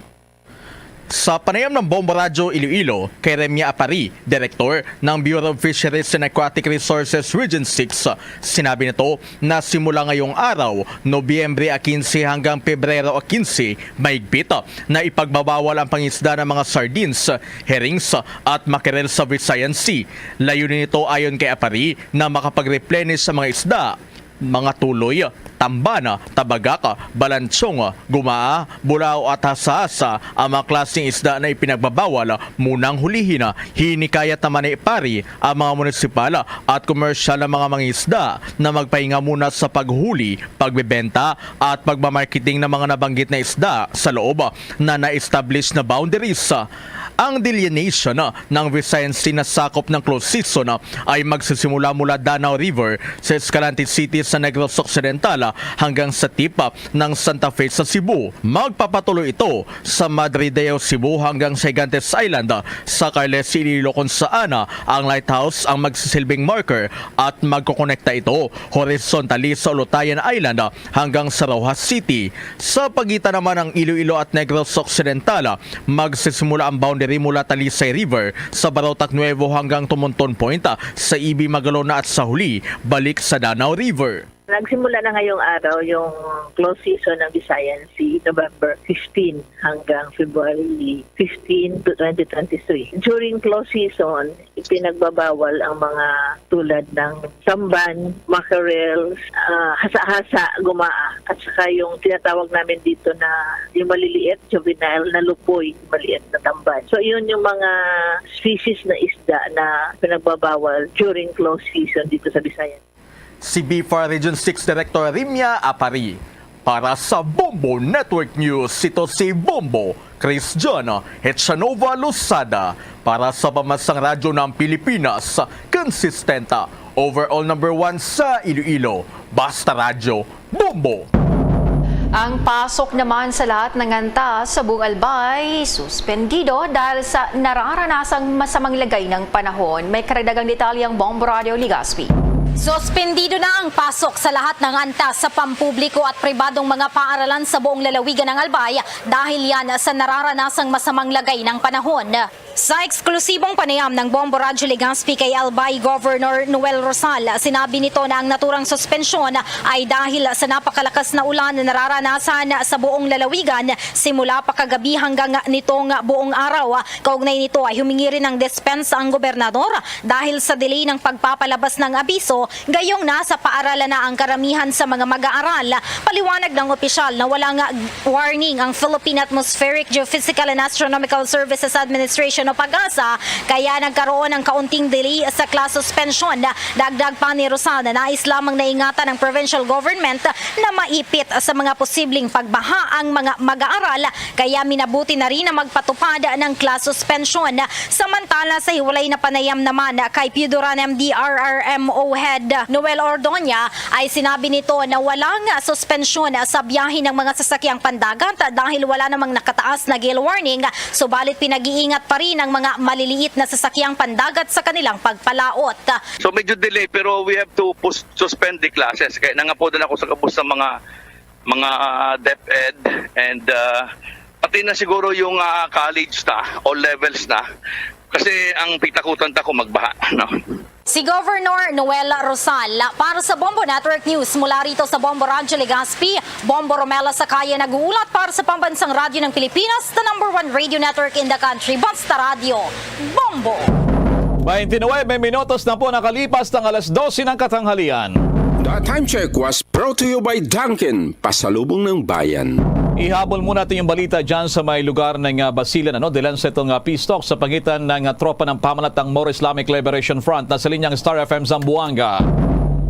Sa panayam ng Bombo Radyo Iloilo kay Remia Apari, Direktor ng Bureau of Fisheries and Aquatic Resources Region six, sinabi nito na simula ngayong araw, Nobyembre a quince hanggang Pebrero a quince, mahigpit na ipagbabawal ang pangisda ng mga sardines, herrings at mackerel sa Visayan Sea. Layunin nito, ayon kay Apari, na makapag-replenish sa mga isda, mga tuloy, tamban, tabagak, balanchong, gumaa, bulao at hasahas, ang mga klaseng isda na ipinagbabawal munang hulihin. Hinikayat naman ni Apari ang mga munisipal at komersyal na mga mangisda na magpahinga muna sa paghuli, pagbebenta at pagmamarketing ng mga nabanggit na isda sa loob na na-establish na boundaries. Ang delineation ng Visayan Sea na sakop ng closed season ay magsisimula mula Danao River sa Escalante City sa Negros Occidental hanggang sa tip ng Santa Fe sa Cebu. Magpapatuloy ito sa Madre Deo Cebu hanggang sa Gigantes Island sa Carles, Iloilo, kung saan ang lighthouse ang magsisilbing marker at magkokonekta ito horizontally sa Olotayan Island hanggang sa Roxas City. Sa pagitan naman ng Iloilo at Negros Occidental, magsisimula ang boundary mula Talisay River sa Barotac Nuevo hanggang Tumonton Point, ah, sa E B Magalona at sa huli, balik sa Danao River. Nagsimula na ngayong araw yung close season ng Visayan Sea, November fifteen hanggang February fifteen to twenty twenty-three. During close season, ipinagbabawal ang mga tulad ng tamban, mackerel, ah, hasa-hasa, gumaa, at saka yung tinatawag namin dito na yung maliliit, juvenile na lupoy, maliit na tamban. So, yun yung mga species na isda na pinagbabawal during close season dito sa Visayan. Si BFAR Region six Director Rimia Apari. Para sa Bombo Network News, ito si Bombo Christian Hechanova Losada. Para sa Pambansang Radyo ng Pilipinas, consistent, overall number one sa Iloilo. Basta Radyo, Bombo! Ang pasok naman sa lahat ng antas sa buong Albay suspendido dahil sa nararanasang masamang lagay ng panahon. May karagdagang detalye ang Bombo Radyo Legazpi. Suspendido na ang pasok sa lahat ng antas sa pampubliko at pribadong mga paaralan sa buong lalawigan ng Albay dahil yan sa nararanasang masamang lagay ng panahon. Sa eksklusibong panayam ng Bombo Radyo Legazpi kay Albay Governor Noel Rosal, sinabi nito na ang naturang suspensyon ay dahil sa napakalakas na ulan na nararanasan sa buong lalawigan simula pa kagabi hanggang nitong buong araw. Kaugnay nito ay humingi rin ng dispensa ang gobernador dahil sa delay ng pagpapalabas ng abiso, gayong nasa paaralan na ang karamihan sa mga mag-aaral. Paliwanag ng opisyal na walang warning ang Philippine Atmospheric, Geophysical and Astronomical Services Administration o PAGASA, kaya nagkaroon ng kaunting delay sa class suspension. Dagdag pa ni Rosal na nais lamang na ingatan ng provincial government na maipit sa mga posibleng pagbaha ang mga mag-aaral, kaya minabuti na rin na magpatupad ng class suspension. Samantala, sa hiwalay na panayam naman kay PUDURAN MDRRMO Head Noel Ordoña, ay sinabi nito na walang suspensyon sa biyahe ng mga sasakyang pandagat dahil wala namang nakataas na gale warning, subalit pinag-iingat pa rin ang mga maliliit na sasakyang pandagat sa kanilang pagpalaot. So, medyo delay, pero we have to pos-, suspend the classes. Kaya nangapodan ako sa kabus sa mga, mga, ah, DepEd and, ah, pati na siguro yung, ah, college na, all levels na. Kasi ang pitakutan ta ko magbaha, no? Si Governor Noel Rosal. Para sa Bombo Network News, mula rito sa Bombo Radyo Legazpi, Bombo Romela Sakaya nag-uulat para sa Pambansang Radyo ng Pilipinas, the number one radio network in the country. Basta Radyo, Bombo! Twenty-nine minutos na po nakalipas ng alas dose ng katanghalian. The time check was brought to you by Dunkin, pasalubong ng bayan. Ihabol muna natin yung balita dyan sa may lugar ng, ah, Basilan, ano, dahilan sa itong, ah, peace talk sa pagitan ng, ah, tropa ng pamalatang Moro Islamic Liberation Front. Nasa linyang Star F M Zamboanga.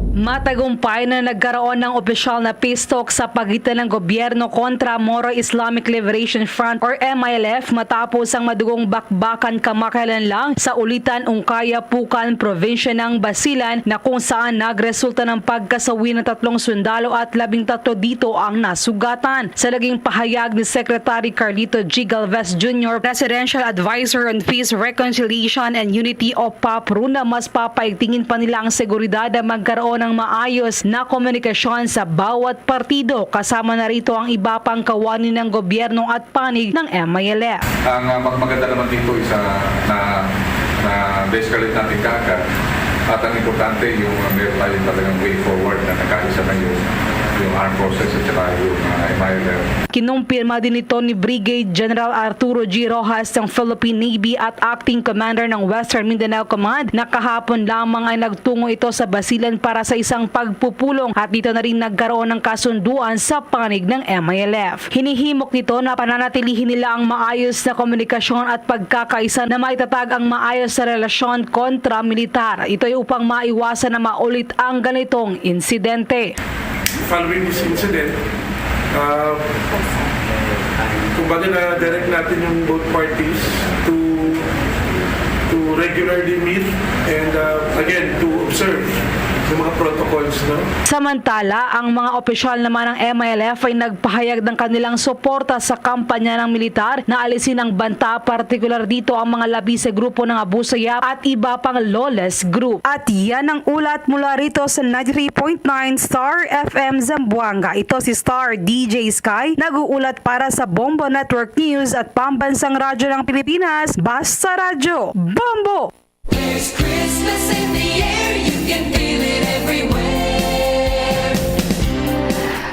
Matagumpay na nagkaroon ng opisyal na peace talk sa pagitan ng gobyerno kontra Moro Islamic Liberation Front or M I L F matapos ang madugong bakbakan kamakailan lang sa Ulitan, Ungkaya, Pucan, probinsya ng Basilan, na kung saan nagresulta ng pagkasawi ng tatlong sundalo at labing tatlo dito ang nasugatan. Sa naging pahayag ni Secretary Carlito G. Galvez Junior, Presidential Advisor on Peace, Reconciliation and Unity o PAPRU, na mas papaigtingin pa nila ang seguridad na magkaroon ng maayos na komunikasyon sa bawat partido, kasama na rito ang iba pang kawani ng gobyerno at panig ng M I L F. Ang, ah, mas maganda naman dito is, ah, na, na de-escalate natin kaagad. At ang importante, yung, ah, meron tayong talagang way forward na nagkaisa na yung, yung armed forces at saka yung, ah, M I L F. Kinumpirma din ito ni Brigade General Arturo G. Roxas ng Philippine Navy at Acting Commander ng Western Mindanao Command na kahapon lamang ay nagtungo ito sa Basilan para sa isang pagpupulong at dito na rin nagkaroon ng kasunduan sa panig ng M I L F. Hinihimok nito na pananatilihin nila ang maayos na komunikasyon at pagkakaisa na maitatag ang maayos na relasyon kontra militar. Ito ay upang maiwasan na maulit ang ganitong insidente. Following this incident, uh, Kumbaga, na-direct natin yung both parties to to regularly meet and, uh, again, to observe yung mga protocols, no? Samantala, ang mga opisyal naman ng M I L F ay nagpahayag ng kanilang suporta sa kampanya ng militar na alisin ang banta, partikular dito ang mga labi sa grupo ng Abu Sayyaf at iba pang lawless group. At yan ang ulat mula rito sa ninety-three point nine Star F M Zamboanga. Ito si Star D J Sky, nag-uulat para sa Bombo Network News at Pambansang Radyo ng Pilipinas, Basta Radyo, Bombo! There's Christmas in the air, you can feel it everywhere.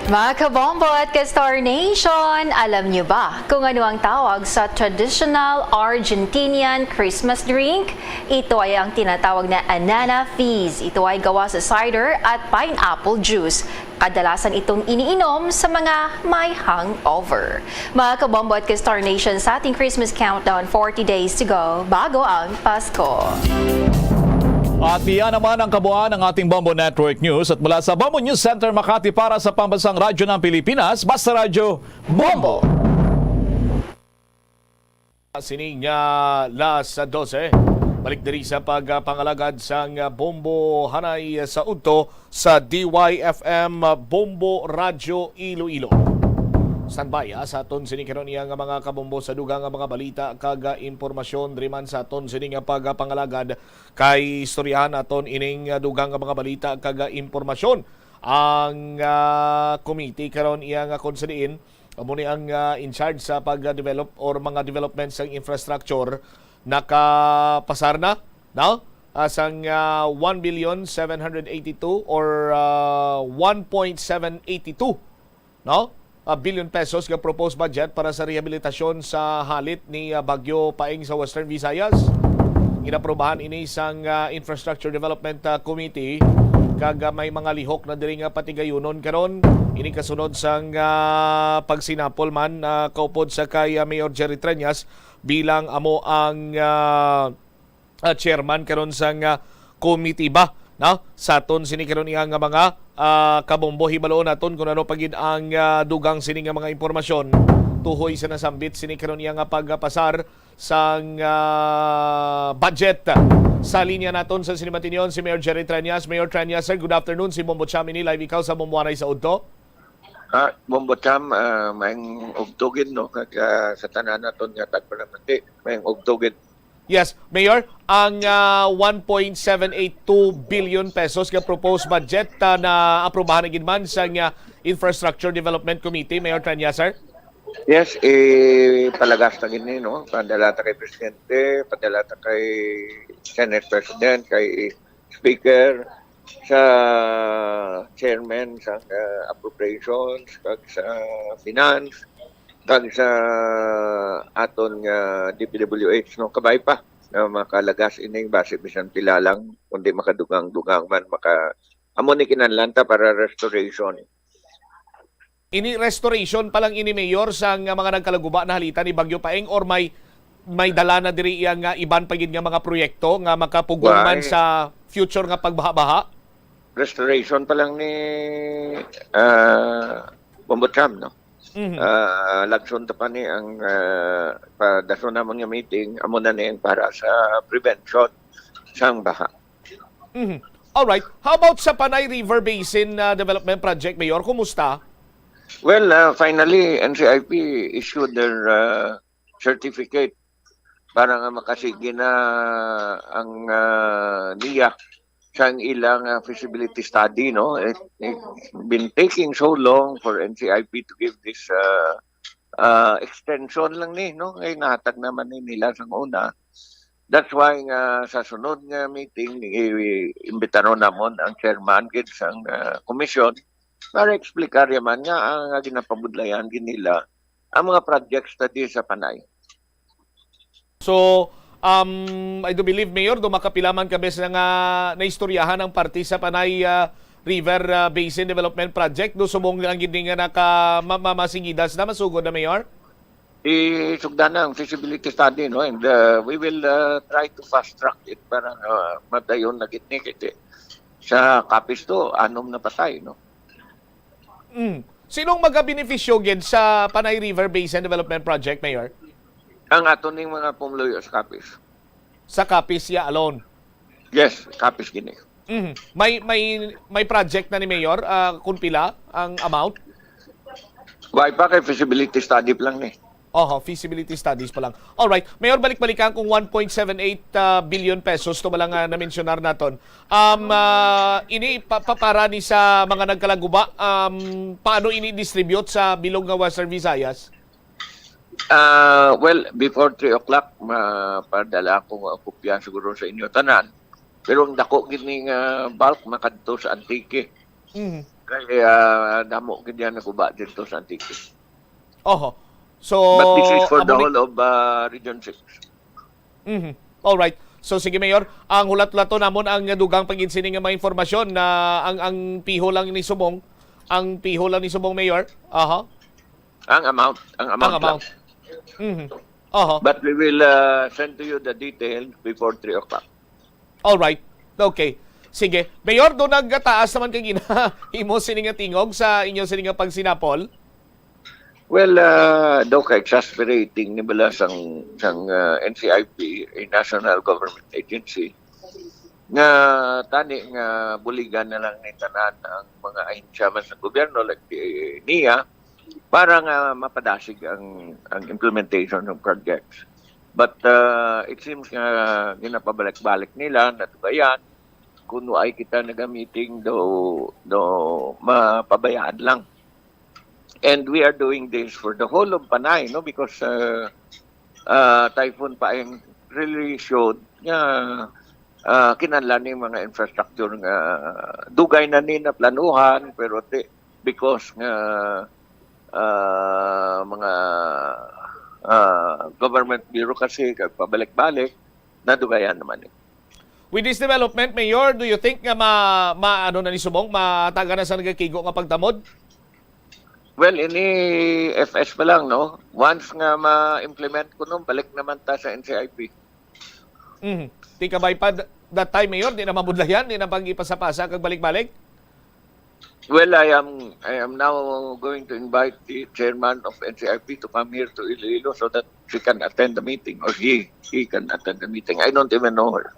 Mga kabombo at ka-Star Nation, alam niyo ba kung ano ang tawag sa traditional Argentinian Christmas drink? Ito ay ang tinatawag na Anana Fizz. Ito ay gawa sa cider at pineapple juice. Kadalasan itong iniinom sa mga may hangover. Mga kabombo at ka-Star Nation, sa ating Christmas countdown, forty days to go bago ang Pasko. At iyan naman ang kabuuan ng ating Bombo Network News. At mula sa Bombo News Center Makati, para sa Pambansang Radyo ng Pilipinas, Basta Radyo, Bombo! Sining, ah, las dose, balik diri sa pagpangalagad sang, ah, Bombo Hanay sa udto sa D Y F M, ah, Bombo Radyo Iloilo. Standby, ah, sa aton sini karon iya nga mga kabombo sa dugang nga mga balita kag, ah, impormasyon diri man sa aton sini nga pagpangalagad, kay istoryahan naton ining, ah, dugang nga mga balita kag, ah, impormasyon. Ang, ah, committee karon iya nga kung sa diin amo ni ang, ah, in charge sa pag-develop or mga development sang infrastructure, nakapasar na, no? Ah, sang, ah, one billion seven hundred eighty-two or, ah, one point seven eighty-two, no? Ah, billion pesos nga proposed budget para sa rehabilitasyon sa halit ni, ah, Bagyo Paeng sa Western Visayas. Ginaprubahan ini sang, ah, Infrastructure Development, ah, Committee, kag, ah, may mga lihok na diri nga patigayunon karon. Ini kasunod sang, ah, pagsinapol man, ah, kaupod sa kay, ah, Mayor Jerry Treñas bilang amo ang, ah, ah, chairman karon sang, ah, komitiba, no? Sa aton sini karon iya nga mga, ah, kabombo, hibaloon naton kung ano pa gid ang, ah, dugang sini nga mga impormasyon tuhoy sa nasambit sini karon iya nga pagpasar sang, ah, budget. Sa linya naton sa sini matinyon si Mayor Jerry Treñas. Mayor Treñas, sir, good afternoon. Si Bombo Cham ini, live ikaw sa Bombo Hanay sa udto. Ah, Bombo Cham, ah, maayong udto gid, no? Kag, ah, sa tanan naton nga tagpalamati, maayong udto gid. Yes, Mayor, ang, ah, one point seven eight two billion pesos nga proposed budget, ah, na aprubahan na gid man sa, ah, Infrastructure Development Committee, Mayor Treñas, sir? Yes, eh, palagas na gid ni, no? Padala ta kay Presidente, padala ta kay Senate President, kay Speaker, sa chairman sa, ah, appropriations, kag sa finance, kag sa aton nga D P W H, no, kabay pa nga makalagas ining basi bisan pila lang, kundi makadugang-dugang man, maka, amo ni kinahanglan ta para restoration. Ini restoration pa lang ini, Mayor, sang mga nagkalaguba na halita ni Bagyo Paeng, or may, may dala na diri iya nga iban pa gid nga mga proyekto nga makapugong man Why? sa future nga pagbaha-baha? Restoration pa lang ni, ah, Bombo Cham, no? Mhm. Ah, lagson ta pa ni ang, ah, padason namon nga meeting, amo na ni ang para sa prevention sang baha. Mhm. Alright. How about sa Panay River Basin, ah, Development Project, Mayor? Kumusta? Well, ah, finally, N C I P issued their, ah, certificate para nga makasigi na ang, ah, NIA sang ilang, ah, feasibility study, no? It, it's been taking so long for N C I P to give this, ah, ah, extension lang ni, no? Kay nahatag naman ni nila sang una. That's why nga sa sunod nga meeting, i-, imbitaron namon ang chairman gid sang, ah, komisyon para explicar man nga ang, ah, ginapabudlayan gid nila ang mga projects study sa Panay. So, um, I do believe, Mayor, do makapila man ka beses na nga naistoryahan ang parte sa Panay, ah, River, ah, Basin Development Project. Do subong lang gid nga naka ma-, ma-, masigidas na, masugod na, Mayor? Isugdan na ang feasibility study, no? And, uh, we will, uh, try to fast track it para, uh, madayon na gid ni, kay sa Capiz to, anom na patay, no? Mm. Sinong magabenepisyo gid sa Panay River Basin Development Project, Mayor? Ang ato ning mga pumuluyo sa Capiz. Sa Capiz ya alone? Yes, Capiz gini. Mhm. May, may, may project na ni Mayor, ah, kung pila ang amount? Wa pa, kay feasibility study pa lang ni. Oho, feasibility studies pa lang. Alright. Mayor, balik-balikan kung one point seven eight, ah, billion pesos to ba lang, ah, na-mensionar naton. Um, ah, ini pa, pa-, para ni sa mga nagkalaguba, um, paano ini distribute sa bilog nga Western Visayas? Ah, well, before three o'clock, mapadala ako nga kopya siguro sa inyo tanan. Pero ang dako gid ni nga bulk makadto sa Antique. Mhm. Kay, ah, damo gid yan naguba dito sa Antique. Oho. So, But this is for the amo ni whole of, ah, Region six. Mhm. Alright. So, sige, Mayor, ang hulat-hulaton namon ang dugang pag-, sini nga mga informasyon na ang, ang piho lang ni subong, ang piho lang ni subong, Mayor. Aha. Ang amount, ang Ang amount lang. amount. Mhm. Aha. But we will, ah, send to you the detail before three o'clock. Alright. Okay. Sige. Mayor, do nagtaas naman kay gina imo sini nga tingog sa inyo sini nga pagsinapol? Well, ah, daw ka-exasperating ni bala sang, sang, ah, N C I P, a national government agency, nga tani nga buligan na lang ni tanan ang mga ahensya man sa gobyerno, like the nia, para nga mapadasig ang, ang implementation ng projects. But, ah, it seems nga ginapabalik-balik nila, natugayan, kung waay kita naga-meeting, do, do mapabayaan lang. And we are doing this for the whole of Panay, no? Because, uh, uh, Typhoon Paeng really showed nga, uh, kinahanglan ni mga infrastructure nga dugay na ni naplanuhan, pero ti-, because nga, uh, mga, uh, government bureaucracy, kag pabalik-balik, nadugayan naman ni. With this development, Mayor, do you think nga ma-, ma-, ano na ni subong, mataga na sa nagakigo nga pagtamod? Well, ini F S pa lang, no? Once nga ma-implement kuno, balik naman ta sa N C I P. Mhm. Ti kabay pa th-, that time, Mayor, di na mabudlayan, di na pag-ipasa-pasa kag balik-balik? Well, I am, I am now going to invite the chairman of N C I P to come here to Iloilo so that she can attend the meeting, or he, he can attend the meeting. I don't even know her.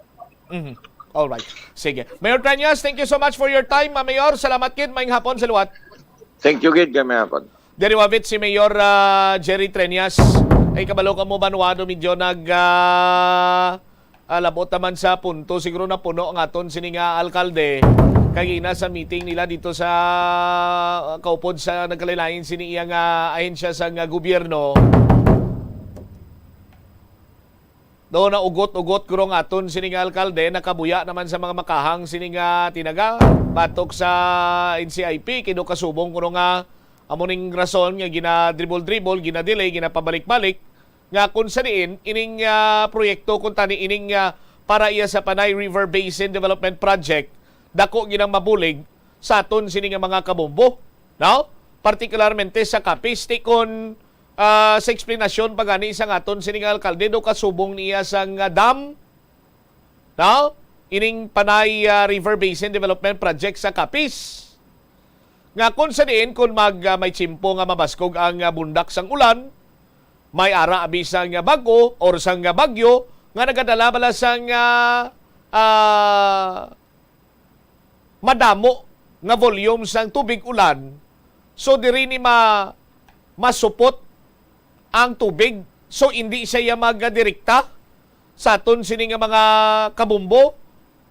Mhm. All right. Sige. Mayor Treñas, thank you so much for your time, ah, Mayor. Salamat gid. Maayong hapon sa liwat. Thank you gid, kay maayong hapon. Diri wavit si Mayor, ah, Jerry Treñas. Ay, kabalo ka mo, Banuado, medyo nag, ah, ah, labot naman sa punto. Siguro napuno ang aton sini nga alkalde. Kagina sa meeting nila dito sa, ah, kaupod sa nagkalain-lain sini iya nga ahensya sa nga gobyerno. Do na ugot-ugot guro nga aton sini nga alkalde, nakabuya naman sa mga makahang sini nga tinaga batok sa N C I P, kay do kasubong kuno nga amo ning rason nga ginadribol-dribol, ginadelay, ginapabalik-balik, nga kung sa diin ining, ah, proyekto, kung tani ining, ah, para iya sa Panay River Basin Development Project, dako ginang mabulig sa aton sini nga mga kabombo, no? Partikularmente sa Capiz, ti kon, ah, sa eksplanasyon pa gani sa aton sini nga alkalde, do kasubong niya sa nga dam, no? Ining Panay, ah, River Basin Development Project sa Capiz. Nga kung sa diin, kung mag, ah, may tiyempo nga mabaskog ang, ah, bundak sang ulan, may ara abi sang, ah, bag-o or sang, ah, bagyo nga nagadala bala sang, ah, ah, madamo nga volume sang tubig ulan. So, diri ni ma-, masupot ang tubig. So, indi siya magadirekta sa aton sini nga mga kabombo.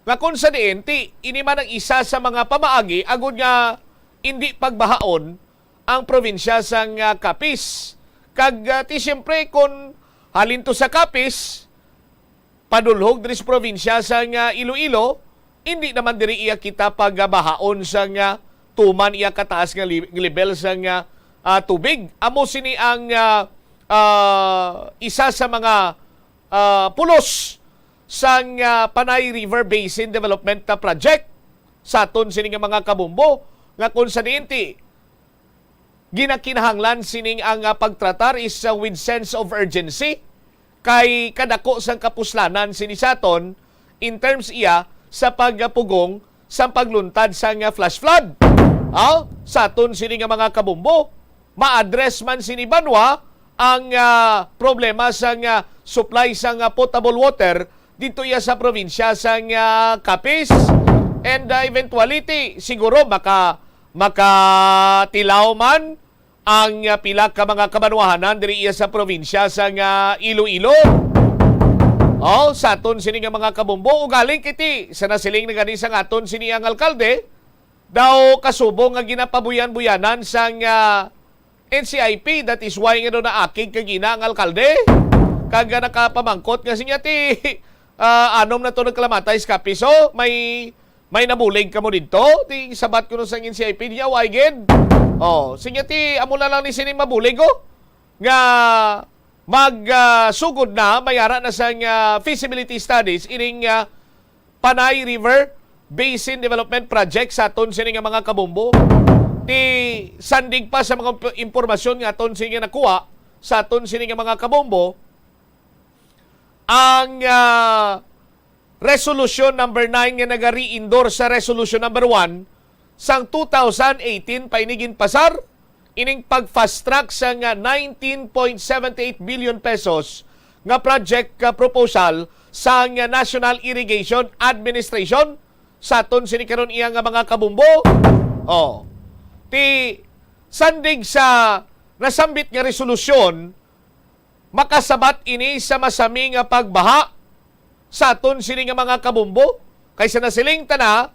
Nga kung sa diin, ti, ini man ang isa sa mga pamaagi agud nga indi pagbahaon ang probinsya sang, ah, Capiz. Kag, ah, ti, siyempre, kung halin to sa Capiz, padulhog diri sa probinsya sang, ah, Iloilo, indi naman diri iya kita pagbahaon sang, ah, tuman iya kataas nga li-, level sang, ah, ah, tubig. Amo sini ang, ah, ah, isa sa mga, ah, pulos sang, ah, Panay River Basin Development, ah, Project sa aton sini nga mga kabombo, nga kung sa diin ti ginakinahanglan sining ang, ah, pagtratar is, ah, with sense of urgency, kay kadako sang kapuslanan sini sa aton in terms iya sa pagpugong sa pagluntad sang, ah, flash flood. Ah, sa aton sini nga mga kabombo. Ma-address man sini banwa ang, ah, problema sang, ah, supply sang, ah, potable water dito iya sa probinsya sang, ah, Capiz. And, ah, eventuality, siguro maka-, makatilaw man ang, ah, pila ka mga kabanwahanan diri iya sa probinsya sang, ah, Iloilo. Oh, sa aton sini nga mga kabombo, ugaling kiti sa nasiling na gani sang aton sini ang alkalde, daw kasubong nga ginapabuyan-buyanan sang, ah, N C I P. That is why nga daw naakig kagina ang alkalde kag, ah, nakapamangkot nga, "Sinya ti, ah, anom na to nagkalamatay sa Capiz, oh, may, may nabulig kamo didto?" Ti sabat kuno sang N C I P niya, "Wa gid." Oh, sinya ti, "Amo na lang ni sini mabulig, oh, nga mag, ah, sugod na, may ara na sang, ah, feasibility studies ining, ah, Panay River Basin Development Project sa aton sini nga mga kabombo." Ti sandig pa sa mga imp-, impormasyon nga aton sini nga nakuha sa aton sini nga mga kabombo, ang, ah, Resolution number nine nga naga-re-endorse sa Resolution number one sang two thousand eighteen pa ini ginpasar, ining pag-fast track sang, ah, nineteen point seven eight billion pesos nga project, ah, proposal sang, ah, National Irrigation Administration sa aton sini karon iya nga mga kabombo. Oh. Ti sandig sa nasambit nga resolusyon, makasabat ini sa masami nga pagbaha sa aton sini nga mga kabombo, kay sa nasiling ta na,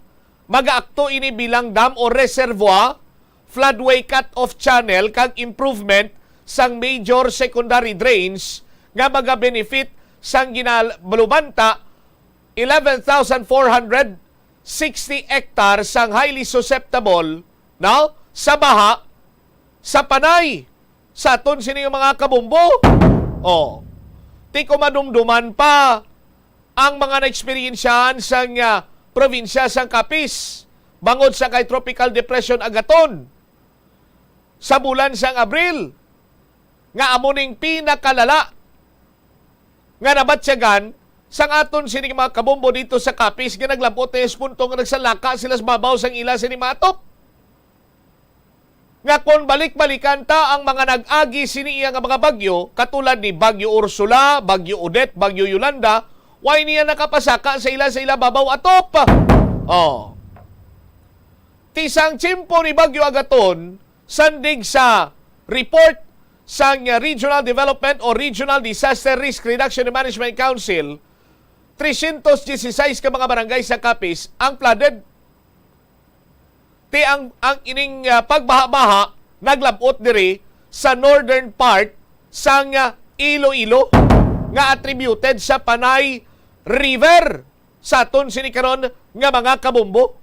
magaakto ini bilang dam o reservoir, floodway cut-off channel, kag improvement sang major secondary drains nga magabenefit sang ginalubanta eleven thousand four hundred sixty hectares sang highly susceptible, no, sa baha sa Panay, sa aton sini nga mga kabombo. Oh. Ti kung madumduman pa ang mga naeksperyensyahan sang, ah, probinsya sang Capiz bangod sa kay Tropical Depression Agaton sa bulan sang Abril, nga amo ning pinakalala nga nabatyagan sang aton sini mga kabombo dito sa Capiz, nga naglabot na sa punto nga nagsalaka sila sa babaw sang ila sini matop. Nga kon balik-balikan ta ang mga nag-agi sini iya nga mga bagyo, katulad ni Bagyo Ursula, Bagyo Odette, Bagyo Yolanda, way niya nakapasaka sa ila, sa ila babaw atop. Oh. Ti sang tiyempo ni Bagyo Agaton, sandig sa report sang Regional Development o Regional Disaster Risk Reduction and Management Council, trescientos dieciséis ka mga barangay sa Capiz ang flooded. Ti ang, ang ining, ah, pagbaha-baha naglabot diri sa northern part sang, ah, Iloilo nga attributed sa Panay River sa aton sini karon nga mga kabombo.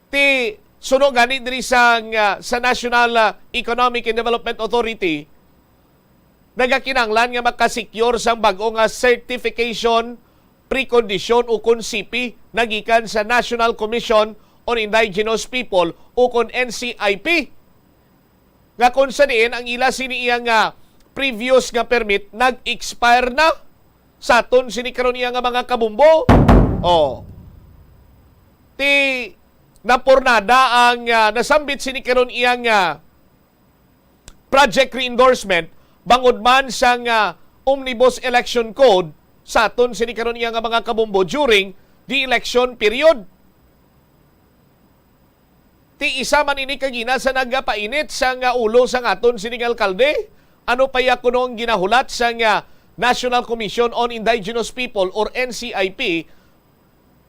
Ti suno gani diri sa, nga, sa National, ah, Economic and Development Authority, nagakinahanglan nga makasecure sang bag-o nga certification, prekondisyon ukon C P nagikan sa National Commission on Indigenous People ukon N C I P, nga kung sa diin ang ila sini iya nga previous nga permit nag-expire na sa aton sini karon iya nga mga kabumbo. Oh. Ti napurnada ang, ah, nasambit sini karon iya nga project re-endorsement bangod man sa nga Omnibus Election Code sa aton sini karon iya nga mga kabumbo during the election period. Ti isa man ini kagina sa nagapainit sa nga ulo sa aton sining alkalde. Ano pa ya kuno ang ginahulat sa nga National Commission on Indigenous People or N C I P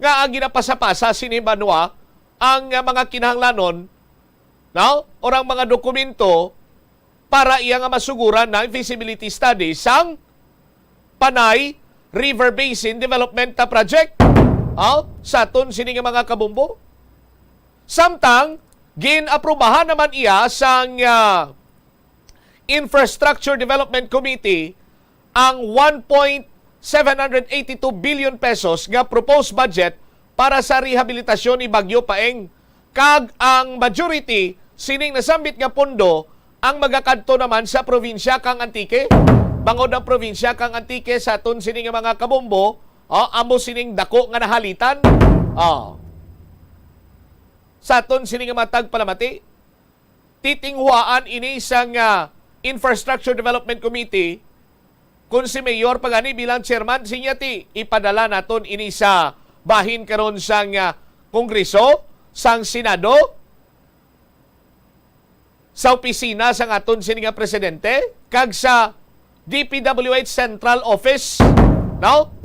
nga ang ginapasa-pasa sini banwa ang, ah, mga kinahanglanon, no? Or ang mga dokumento para iya nga masuguran na feasibility study sang Panay River Basin Development Project, oh, sa aton sini nga mga kabumbo. Samtang gin-aprubahan naman iya sang, ah, Infrastructure Development Committee ang one point seven hundred eighty-two billion pesos nga proposed budget para sa rehabilitasyon ni Bagyo Paeng, kag ang majority sining nasambit nga pondo ang magakadto naman sa probinsya kang Antique. Bangod ang probinsya kang Antique sa aton sini nga mga kabombo, oh, amo sining dako nga nahalitan. Oh. Sa aton sini nga mga tagpalamati, titinghuaan ini sang, ah, Infrastructure Development Committee, kung si Mayor pa gani bilang chairman, sinya ti ipadala naton ini sa bahin karon sang, ah, Kongreso, sang Senado, sa opisina sang aton sini nga presidente, kag sa D P W H Central Office, no?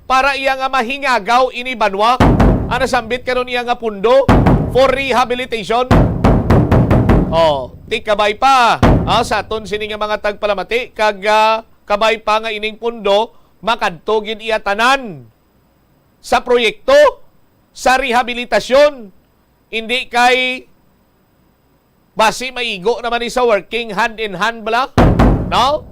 Para iya nga mahingagaw ini banwa, ang nasambit karon iya nga pundo for rehabilitation. Oh, ti kabay pa, ah, sa aton sini nga mga tagpalamati, kag, ah, kabay pa nga ining pundo makadto gid iya tanan sa proyekto, sa rehabilitasyon, hindi kay basi maigo naman ni sa working hand in hand bala, no?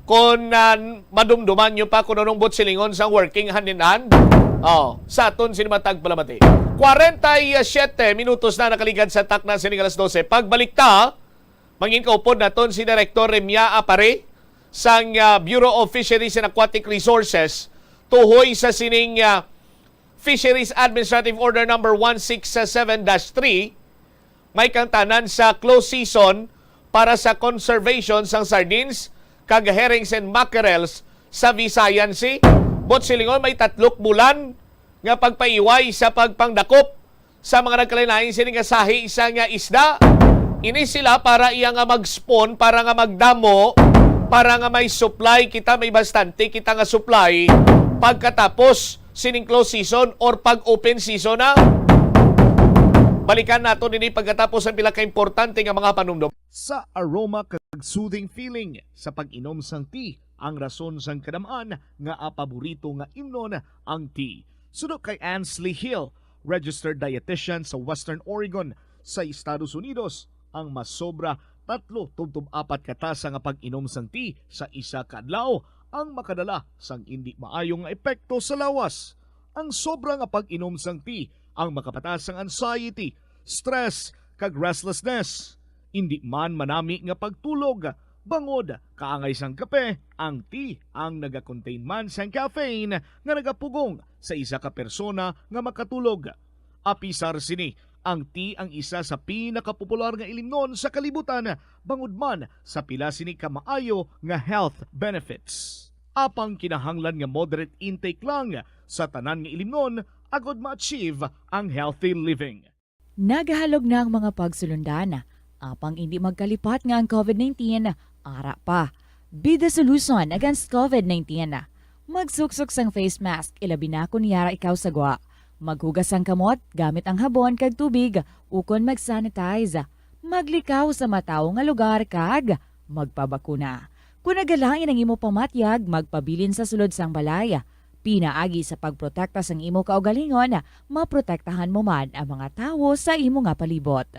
Kung, ah, madumduman nyo pa kung anong buot silingon sang working hand in hand, oh, sa aton sini matag palamati. Kwarenta y siyete minutos na nakaligad sa takna sini nga alas dose. Pagbalik ta, mangin kaupod naton si Director Remia Apare sang, ah, Bureau of Fisheries and Aquatic Resources tuhoy sa sining, ah, Fisheries Administrative Order Number one six seven dash three, may kangtanan sa close season para sa conservation sang sardines kag herrings and mackerels sa Visayan Sea. Buot silingon, may tatlok bulan nga pagpaiway sa pagpangdakop sa mga nagkalain-lain sini nga sahi sa nga isda. Ini sila para iya nga mag-spawn, para nga magdamo, para nga may supply kita, may bastante kita nga supply pagkatapos sining close season or pag open season na. Balikan nato nini pagkatapos ang pila ka importante nga mga panumdom. Sa aroma kag soothing feeling sa pag-inom sang tea, ang rason sang kadam-an nga paborito nga imnon ang tea. Suno kay Ansley Hill, registered dietitian sa Western Oregon sa Estados Unidos, ang masobra tatlo tubtob apat ka tasa nga pag-inom sang tea sa isa ka adlaw ang makadala sang indi maayo nga epekto sa lawas. Ang sobra nga pag-inom sang tea ang makapataas sang anxiety, stress, kag restlessness. Indi man manami nga pagtulog, bangod kaangay sang kape, ang tea ang nagakontain man sang caffeine nga nagapugong sa isa ka persona nga makatulog. Apisar sini, ang tea ang isa sa pinakapopular nga ilimnon sa kalibutan, bangod man sa pila sini ka maayo nga health benefits. Apang kinahanglan nga moderate intake lang sa tanan nga ilimnon agod ma-achieve ang healthy living. Nagahalog na ang mga pagsulundan, apang indi magkalipat nga ang covid nineteen ara pa. Be the solution against covid nineteen. Magsuksok sang face mask, ilabi na kon yara ikaw sa gwa. Maghugas sang kamot gamit ang habon kag tubig ukon mag-sanitize. Maglikaw sa matawo nga lugar kag magpabakuna. Kon nagalain ang imo pamatyag, magpabilin sa sulod sang balay. Pinaagi sa pagprotekta sang imo kaugalingon, maprotektahan mo man ang mga tawo sa imo nga palibot.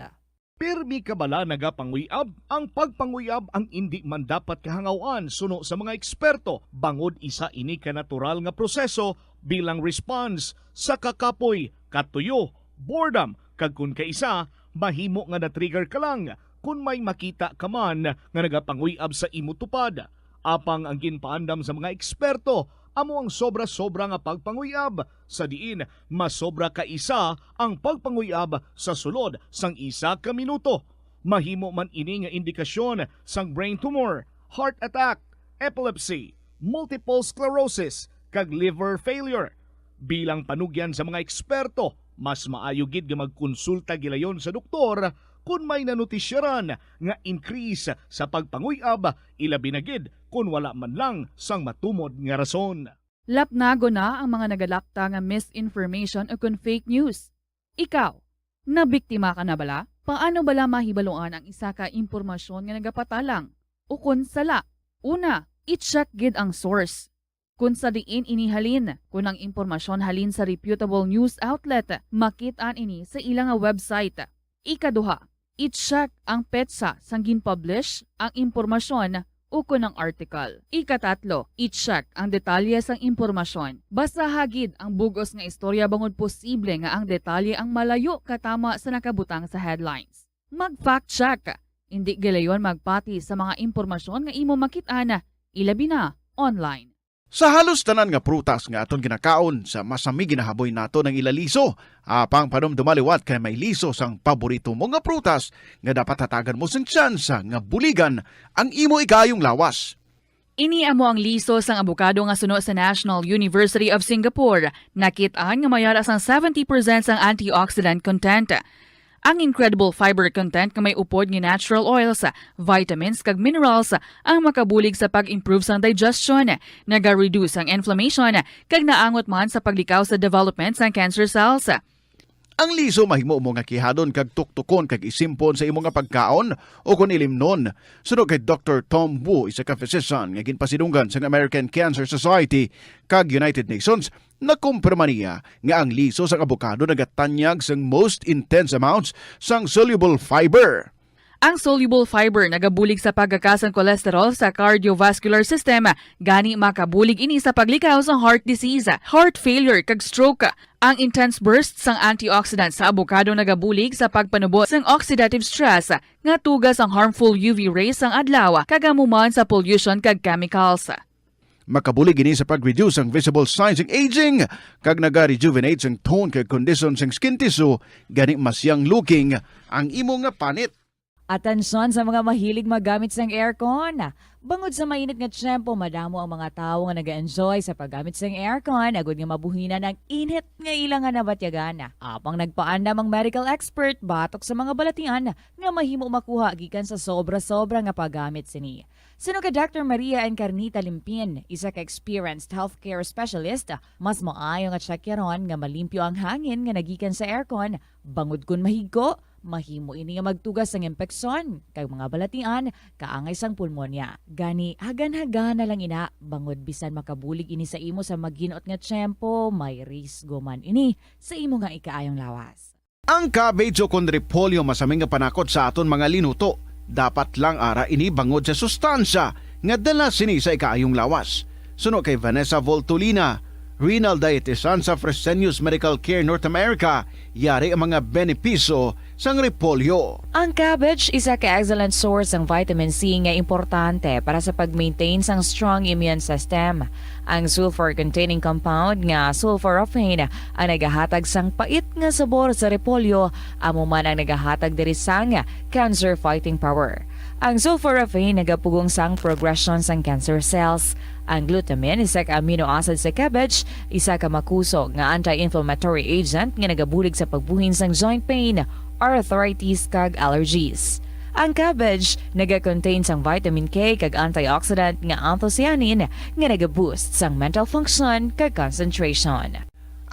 Pirmi ka bala nagapanguyab? Ang pagpanguyab ang indi man dapat kahangaw-an suno sa mga eksperto, bangod isa ini ka natural nga proseso bilang response sa kakapoy, katuyo, boredom, kag kon kaisa, mahimo nga na-trigger ka lang kon may makita ka man nga nagapanguy-ab sa imo tupad. Apang ang ginpaandam sa mga eksperto amo ang sobra-sobra nga pagpanguy-ab, sa diin masobra ka isa ang pagpanguy-ab sa sulod sang isa ka minuto. Mahimo man ini nga indikasyon sang brain tumor, heart attack, epilepsy, multiple sclerosis, kag liver failure. Bilang panugyan sa mga eksperto, mas maayo gid nga magkonsulta gilayon sa doktor kon may nanotisyaran nga increase sa pagpanguy-ab, ilabi na gid kon wala man lang sang matumod nga rason. Lapnagon na ang mga nagalakta nga misinformation ukon fake news. Ikaw, nabiktima ka na bala? Paano bala mahibaluan ang isa ka impormasyon nga nagapatalang ukon sala? Una, i-check gid ang source. Kon sa diin ini halin, kon ang impormasyon halin sa reputable news outlet, makit-an ini sa ila nga website. Ikaduha, i-check ang petsa sang gin-publish ang impormasyon ukon ang article. Ikatatlo, i-check ang detalye sang impormasyon. Basaha gid ang bug-os nga istorya bangod posible nga ang detalye ang malayo katama sa nakabutang sa headlines. Mag-fact check. Indi gilayon magpati sa mga impormasyon nga imo makit-an, ilabi na online. Sa halos tanan nga prutas nga aton ginakaon, sa masami ginahaboy nato ang ila liso. Apang panumduma liwat kay may liso sang paborito mo nga prutas nga dapat hatagan mo sing tsansa nga buligan ang imo ikaayong lawas. Ini amo ang liso sang abokado nga suno sa National University of Singapore. Nakit-an nga may ara sang seventy percent sang antioxidant content. Ang incredible fiber content nga may upod nga natural oils, vitamins, kag minerals ang makabulig sa pag-improve sang digestion, naga-reduce ang inflammation, kag naangot man sa paglikaw sa development sang cancer cells. Ang liso mahimo mo nga kihadon kag tuktukon kag isimpon sa imo nga pagkaon, o kon ilimnon. Suno kay Doktor Tom Wu, isa ka physician nga ginpasidunggan sang American Cancer Society kag United Nations, nakumpirma niya nga ang liso sang abokado nagatanyag sang most intense amounts sang soluble fiber. Ang soluble fiber nagabulig sa pagkaka sang cholesterol sa cardiovascular system, gani makabulig ini sa paglikaw sa heart disease, heart failure, kag stroke. Ang intense burst sang antioxidant sa abokado nagabulig sa pagpanubo sang oxidative stress nga tuga sang harmful U V rays sang adlaw, kag amo man sa pollution kag chemicals. Makabulig ini sa pag-reduce sang visible signs sang aging, kag naga-rejuvenate sang tone kag kondisyon sang skin tissue, gani mas young looking ang imo nga panit. Atensyon sa mga mahilig maggamit sang aircon. Bangod sa mainit nga tiyempo, madamo ang mga tawo nga naga-enjoy sa paggamit sang aircon, agud nga mabuhinan ang init nga ila nga nabatyagan. Apang nagpaandam ang medical expert batok sa mga balatian nga mahimo makuha gikan sa sobra-sobra nga paggamit sini. Suno kay Doctor Maria Encarnita Limpin, isa ka experienced healthcare specialist, mas maayo nga tsakyaron nga malimpyo ang hangin nga nagikan sa aircon, bangod kon mahigko, mahimo ini nga magtuga sang impeksyon kag mga balatian kaangay sang pulmonya. Gani, hagan-hagana lang ina, bangod bisan makabulig ini sa imo sa maginot nga tiyempo, may risgo man ini sa imo nga ikaayong lawas. Ang cabbage o kon repolyo masami nga panakot sa aton mga linuto. Dapat lang ara ini bangod sa sustansya nga dala sini sa ikaayong lawas. Suno kay Vanessa Voltolina, renal dietitian sa Fresenius Medical Care North America, yari ang mga benepisyo sang repolyo. Ang cabbage isa ka excellent source sang vitamin C nga importante para sa pag-maintain sang strong immune system. Ang sulfur-containing compound nga sulforaphane ang nagahatag sang pait nga sabor sa repolyo, amo man ang nagahatag diri sang cancer-fighting power. Ang sulforaphane nagapugong sang progression sang cancer cells. Ang glutamine, isa ka amino acid sa cabbage, isa ka makusog nga anti-inflammatory agent nga nagabulig sa pagbuhin sang joint pain, arthritis, kag allergies. Ang cabbage naga-contain sang vitamin K kag antioxidant nga anthocyanin nga naga-boost sang mental function kag concentration.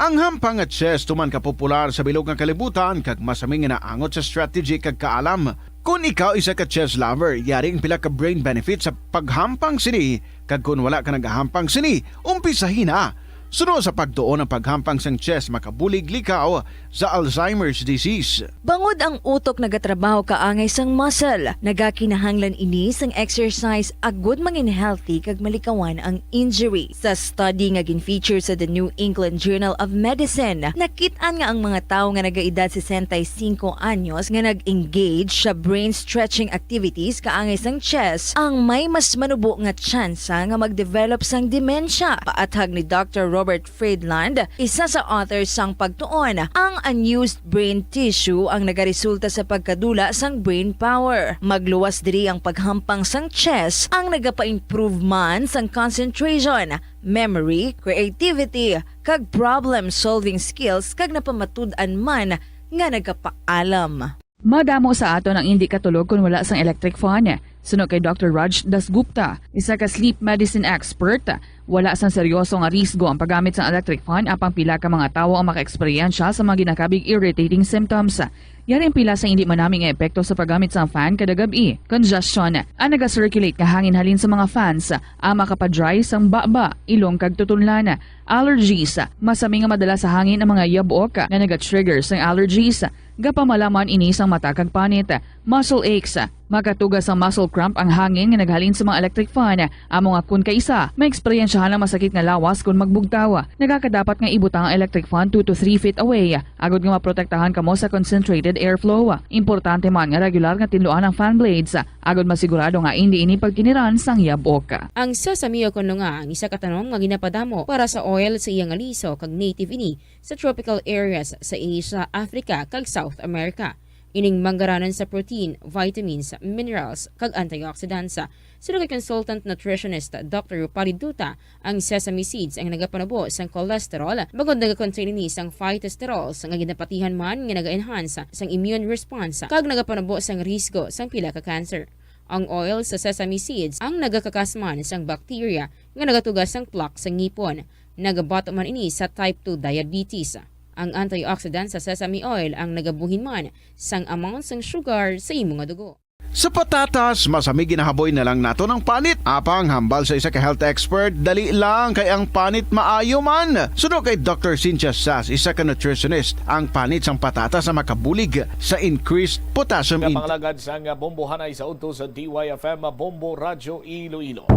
Ang hampang nga chess tuman ka popular sa bilog nga kalibutan kag masami nga naangot sa strategy kag kaalam. Kon ikaw isa ka chess lover, yari ang pila ka brain benefits sa paghampang sini, kag kon wala ka nagahampang sini, umpisahi na. Suno sa pagtuon, ang paghampang sang chess makabulig likaw sa Alzheimer's disease. Bangod ang utok nagatrabaho kaangay sang muscle, nagakinahanglan ini sang exercise agud mangin healthy kag malikawan ang injury. Sa study nga gin-feature sa The New England Journal of Medicine, nakit-an nga ang mga tawo nga nagaedad sesenta y cinco anyos nga nag-engage sa brain stretching activities kaangay sang chess ang may mas manubo nga tsansa nga mag-develop sang demensya. Paathag ni Doctor Robert Friedland, isa sa author sang pagtuon, ang unused brain tissue ang nagaresulta sa pagkadula sang brain power. Magluwas diri ang paghampang sang chess ang nagapa-improve man sang concentration, memory, creativity, kag problem-solving skills, kag napamatud-an man nga nagapaalam. Madamo sa aton ang indi katulog kon wala sang electric fan. Suno kay Doctor Raj Dasgupta, isa ka sleep medicine expert, wala sang seryoso nga risgo ang paggamit sang electric fan, apang pila ka mga tawo ang makaeksperyensya sa mga ginakabig irritating symptoms. Yari ang pila sa indi manami nga epekto sa paggamit sang fan kada gab-i. Congestion. Ang naga-circulate nga hangin halin sa mga fans ang makapa-dry sang baba, ilong kag tutunlan. Allergies. Masami nga madala sa hangin ang mga yabok nga naga-trigger sang allergies. Gapamalaman ini sang mata kag panit. Muscle aches. Makatuga sa muscle cramp ang hangin nga naghalin sa mga electric fan. Amo nga kun kaisa, maeksperiensyahan ang masakit nga lawas kun magbugtaw. Nagakadapat nga ibutang ang electric fan two to three feet away, agod nga maprotektahan kamo sa concentrated airflow. Importante man nga regular nga tinluan ang fan blades, agod masigurado nga indi ini pagkiniran sang yabok. Ang sesame o kon lunga ang isa ka tanom nga ginapadamo para sa oil sa iya nga liso, kag native ini sa tropical areas sa Asia, Africa, kag South America. Ining manggaranan sa protein, vitamins, minerals, kag antioxidants. Suno kay consultant nutritionist Doctor Rupali Duta, ang sesame seeds ang nagapanubo sang cholesterol, bangod nagakontain ini sang phytosterols nga ginapatihan man nga naga-enhance sang immune response kag nagapanubo sang risgo sang pila ka cancer. Ang oil sa sesame seeds ang nagakakas man sang bacteria nga nagatuga sang plaque sa ngipon. Nagabato man ini sa type two diabetes. Ang antioxidant sa sesame oil ang nagabuhin man sang amount sang sugar sa imo nga dugo. Sa patatas, masami ginahaboy na lang naton ang panit. Apang hambal sa isa ka health expert, dali lang kay ang panit maayo man. Suno kay Doctor Cynthia Sass, isa ka nutritionist, ang panit sang patatas ang makabulig sa increased potassium intake. Pangalagad sang bombohanay sa udto sa D Y F M Bombo Radyo Iloilo.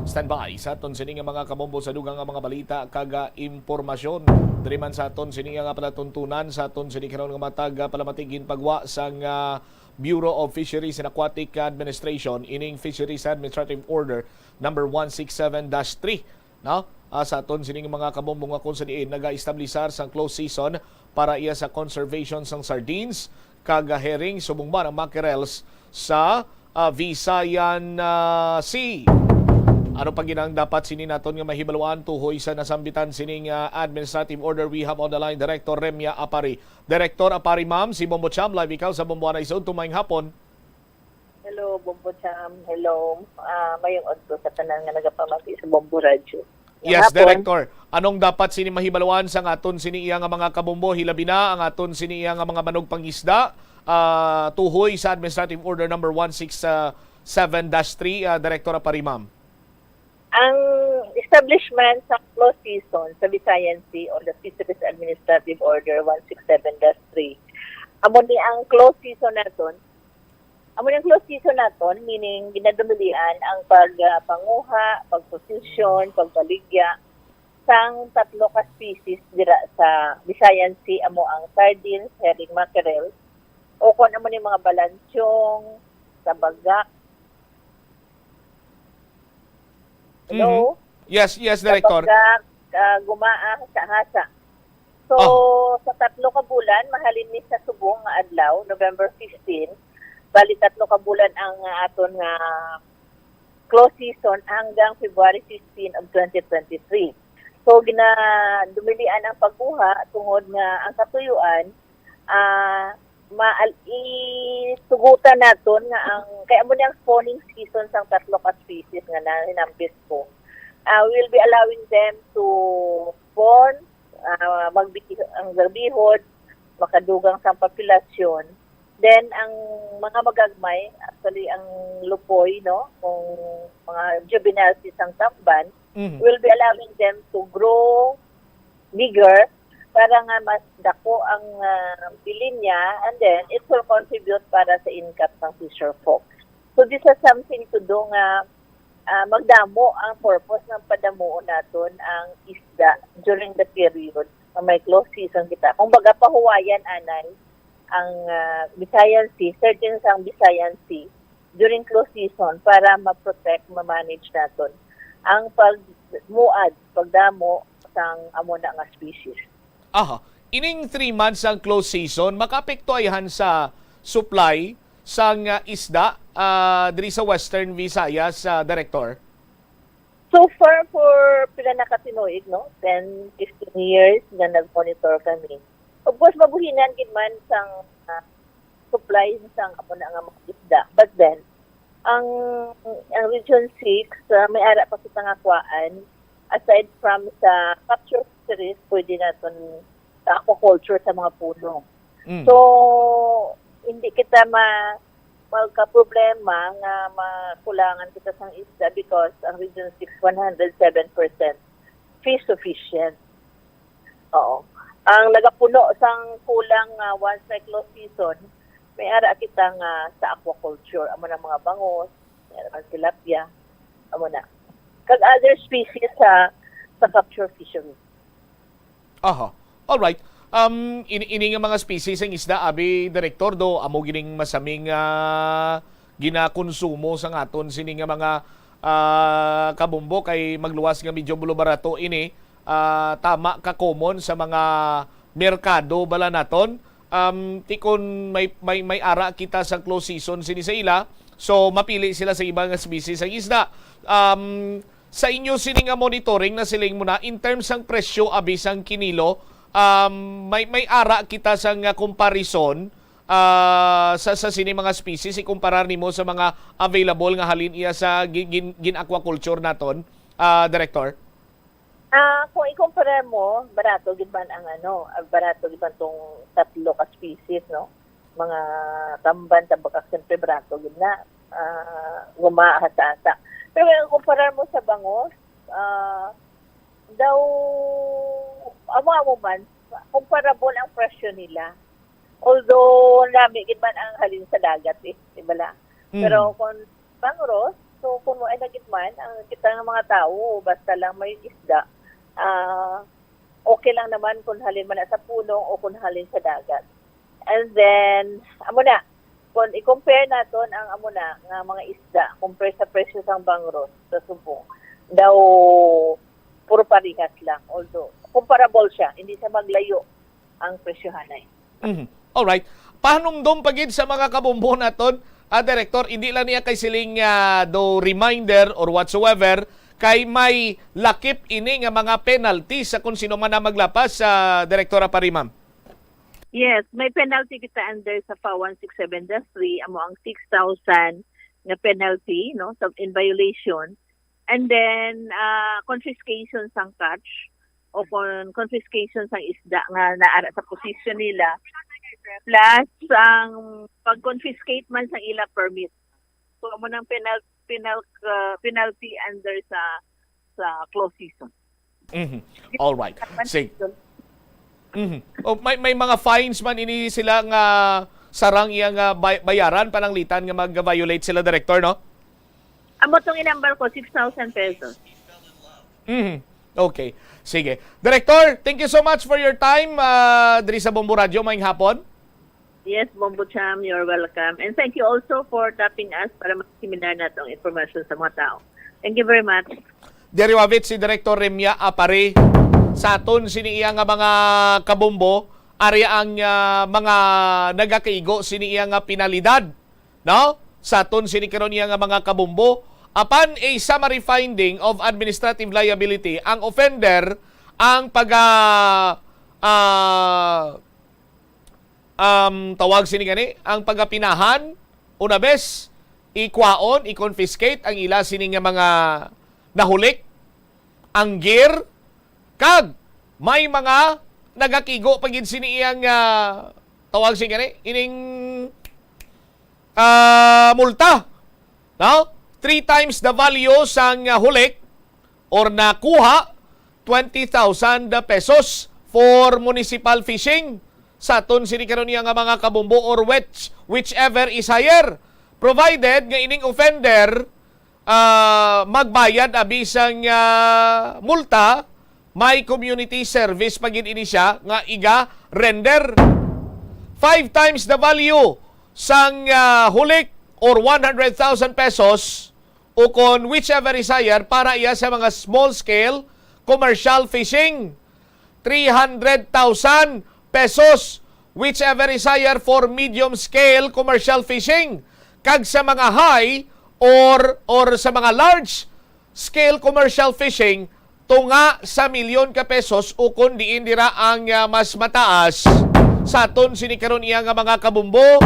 Standby sa aton sini nga mga kabombo sa dugang nga mga balita kag, ah, impormasyon. Diri man sa aton sini nga palatuntunan sa aton sini karon nga matag, ah, palamati ginpagwa sang, ah, Bureau of Fisheries and Aquatic Administration ining Fisheries Administrative Order number one six seven dash three, no? Ah, sa aton sining mga kabombo nga kung sa diin nagaestablisar sang closed season para iya sa conservation sang sardines kag herring, subong man ang mackerels sa, ah, Visayan, ah, Sea. Ano pa gid ang dapat sini naton nga mahibaluan tuhoy sa nasambitan sining, ah, administrative order? We have on the line Director Remia Apari. Director Apari, ma'am, si Bombo Cham, live ikaw sa Bombo Anay sa Udto. Maayong hapon. Hello, Bombo Cham. Hello. Ah, mayong udto sa tanan nga nagapamati sa Bombo Radyo. Mayong Yes, hapon. Director. Anong dapat sini mahibaluan sa aton sini iya nga mga kabombo, hilabi na ang aton sini iya nga mga manugpangisda, ah, tuhoy sa Administrative Order number one six seven dash three, ah, Director Apari, ma'am? Ang establishment sa closed season sa Visayan Sea or the Fisheries Administrative Order one six seven dash three, amo ni ang closed season naton. Amo ni ang closed season naton, meaning ginadumilian ang pag, ah, panguha, pagposisyon, pagbaligya sang tatlo ka species dira sa Visayan Sea, amo ang sardines, herring, mackerel, o kon amo ni mga balansyong, sabagak, Hello? Mhm. Yes, yes, Director. Kapag, ah, gumaa, hasa-hasa. So, Oh. sa tatlo ka bulan, mahalin ni sa subong nga adlaw, November fifteen, bali tatlo ka bulan ang, ah, aton nga close season hanggang February fifteen of twenty twenty-three. So, gina-, dumilian ang pagkuha tungod nga ang katuyuan, ah, maal-, itugutan naton nga ang, kay amo ni ang spawning season sang tatlo ka species nga nahinambit ko. Ah, we'll be allowing them to spawn, ah, magbi-, ang garbihon, makadugang sang populasyon. Then, ang mga magagmay, actually, ang lupoy, no, kung mga juveniles sang tamban, Mhm. we'll be allowing them to grow bigger para nga mas dako ang, ah, bilin niya, and then it will contribute para sa income ng fisher folk. So, this has something to do nga, ah, magdamo ang purpose ng padamuon naton ang isda during the period nga may close season kita. Kung baga, pahuwayan anay ang, ah, Visayan Sea, certain sang Visayan Sea during close season para ma-protect, ma-manage naton ang pagmuad, pagdamo sang amo na nga species. Aha. Ining three months ang close season, makaapekto ayhan sa supply sang, ah, isda, ah, diri sa Western Visayas, ah, Director? So far, for pila na ka tinuig, no? Ten, fifteen years na nag-monitor kami. Of course, mabuhinan gid man sang, ah, supply sang amo na nga mga isda. But then, ang, ang Region six, ah, may ara pa kita nga kuwaan. Aside from sa capture fisheries, pwede naton sa aquaculture sa mga pulong. Mm. So, hindi kita ma-, magka-problema nga makulangan kita sang isda because ang Region six, one hundred seven percent fish sufficient. Oo. Ang nagapuno sang kulang nga once may close season, May ara kita nga sa aquaculture, amo na mga bangos, may ara man tilapia, amo na. Kag other species sa sa capture fishery. Aha. All right. Um, ini, ini nga mga species sang isda, abi, Direktor, do, amo gining masaming ah, ginakonsumo sa ngaton sini nga mga ah, kabumbo kay magluwas nga medyo barato ini, ah, tama ka common sa mga merkado bala naton. Um, ti kon may, may, may ara kita sa close season sini sa ila, so mapili sila sa iba nga species sang isda. Um, sa inyo sini nga monitoring, nasiling mo na, in terms sang presyo abi sang kinilo, um, may, may ara kita sa nga comparison ah, sa, sa sini mga species ikumparar nimo sa mga available nga halin iya sa gi- gin, gin aquaculture naton, ah, Director? Ah, kung ikumpara mo, barato gid man ang ano, ah, barato gid man tong tatlo ka species, no? Mga tamban, tambakak, siyempre barato gid na. Ah, guma, hasa-hasa. Pero kung ikumpara mo sa bangos, ah, daw, amo-amo man, comparable ang presyo nila. Although, lami gid man ang halin sa dagat eh, di ba la? Mm. Pero kung bangros, so kung ay na gid man, ang kita nga mga tawo, basta lang may isda, ah, okay lang naman kung halin man na sa pulong o kung halin sa dagat. And then, amo na, kung i-compare naton ang amo na nga mga isda, compare sa presyo sang bangros sa Subo, daw puro parehas lang. Although, comparable siya, hindi siya maglayo ang presyohanay. Mhm. Alright. Pahanumdom pa gid sa mga kabumbo naton, ah, Director, hindi lang niya kay siling ah, do reminder or whatsoever, kay may lakip ini nga mga penalty sa kung sino man ang maglapas sa Direktora Pari, ma'am. Yes, may penalty kita under sa FAO one six seven dash three, amo ang six thousand nga penalty, no, sa in violation. And then ah, confiscation sang catch o kon confiscation sang isda nga naara sa posisyon nila, plus ang pag-confiscate man sang ila permit. So amo nang penal penal ah, penalty under sa sa close season. Mhm. All right. Sig Mhm. Oh, may may mga fines man ini sila nga sarang iya nga bay- bayaran pananglitan nga mag-violate sila, Director, no? Amo tong inambal ko, six thousand pesos. Mhm. Okay. Sige. Director, thank you so much for your time ah, diri sa Bombo Radio. Maayong hapon. Yes, Bombo Cham, you're welcome. And thank you also for tapping us para mag-seminar nato ang informasyon sa mga tao. Thank you very much. Diri wavit si Director Remya Apare. Sa aton sini iya nga mga kabumbo, ari ang ah, mga nagakaigo sini iya nga penalidad, no? Sa aton sini karon iya nga mga kabumbo, upon a summary finding of administrative liability, ang offender ang paga ah, um, tawag sini gani, ang pagapinahan, una bes, ikwaon, i-confiscate ang ila sini nga mga nahulik, ang gear, kag may mga nagakigo pa gid sini iyang ah, tawag sini gani, ining ah, multa, no? Three times the value sang ah, hulik or nakuha, twenty thousand pesos for municipal fishing. Sa aton sini karon niya nga mga kabumbo or which, whichever is higher, provided nga ining offender ah, magbayad abi sang ah, multa, may community service pa gid ini siya nga iga-render. Five times the value sang ah, hulik or one hundred thousand pesos, o kon whichever is higher, para iya sa mga small scale commercial fishing. Three hundred thousand pesos, whichever is higher, for medium scale commercial fishing. Kag sa mga high or or sa mga large scale commercial fishing, tunga sa milyon ka pesos, o kon diin dira ang ah, mas mataas. Sa aton sini karon iya nga mga kabumbo,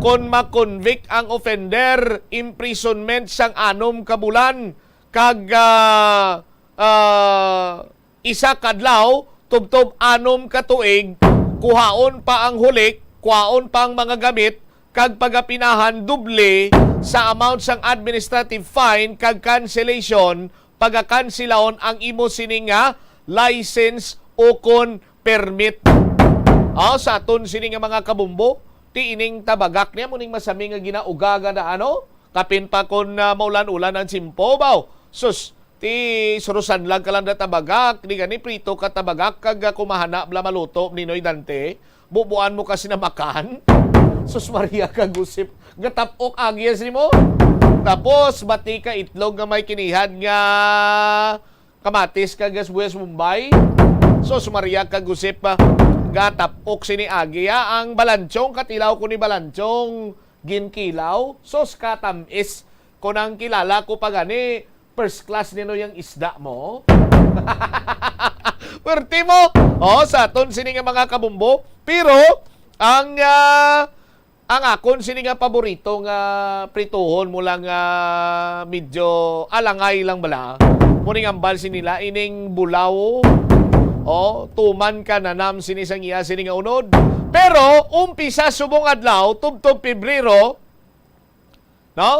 kon ma-convict ang offender, imprisonment sang anom ka bulan kag ah, ah, isa ka adlaw tubtob anom ka tuig, kuhaon pa ang hulik, kuhaon pa ang mga gamit, kag pagapinahan doble sa amount sang administrative fine kag cancellation, pagakansilahon ang imo sini nga license o kon permit. Ah, sa aton sini nga mga kabumbo, Ti ining tabagak niya mo ning masami nga ginaugaga na ano? Kapin pa kon, ah, maulan-ulan ang tiyempo, baw. Sus, ti surusan lang ka lang na tabagak, di gani prito ka tabagak, kag, ah, kumahana bala maluto, Ninoy Dante. Bubuan mo kasi na makan. Sus Maria, kagusip. Gatapok agi si mo. Tapos, bati ka itlog nga may kinihad nga kamatis kag sibuyas Bombay. Sus Maria, kagusip, ah, gatapok sini agi, ah. Ang balanchong, katilaw ko ni balanchong ginkilaw. Sus, katamis. Kung ang kilala ko pa gani, first class nino yung isda mo. Pwerte mo. Oh, sa aton sini nga mga kabumbo. Pero, ang, ah, ang akon sini nga paborito nga prituhon mo lang nga medyo alangay lang bala. Mo ning ambal sini la ining bulaw. Oh, tuman ka nanam sini sang iya sini nga unod. Pero umpisa subong adlaw tubtob Pebrero, no?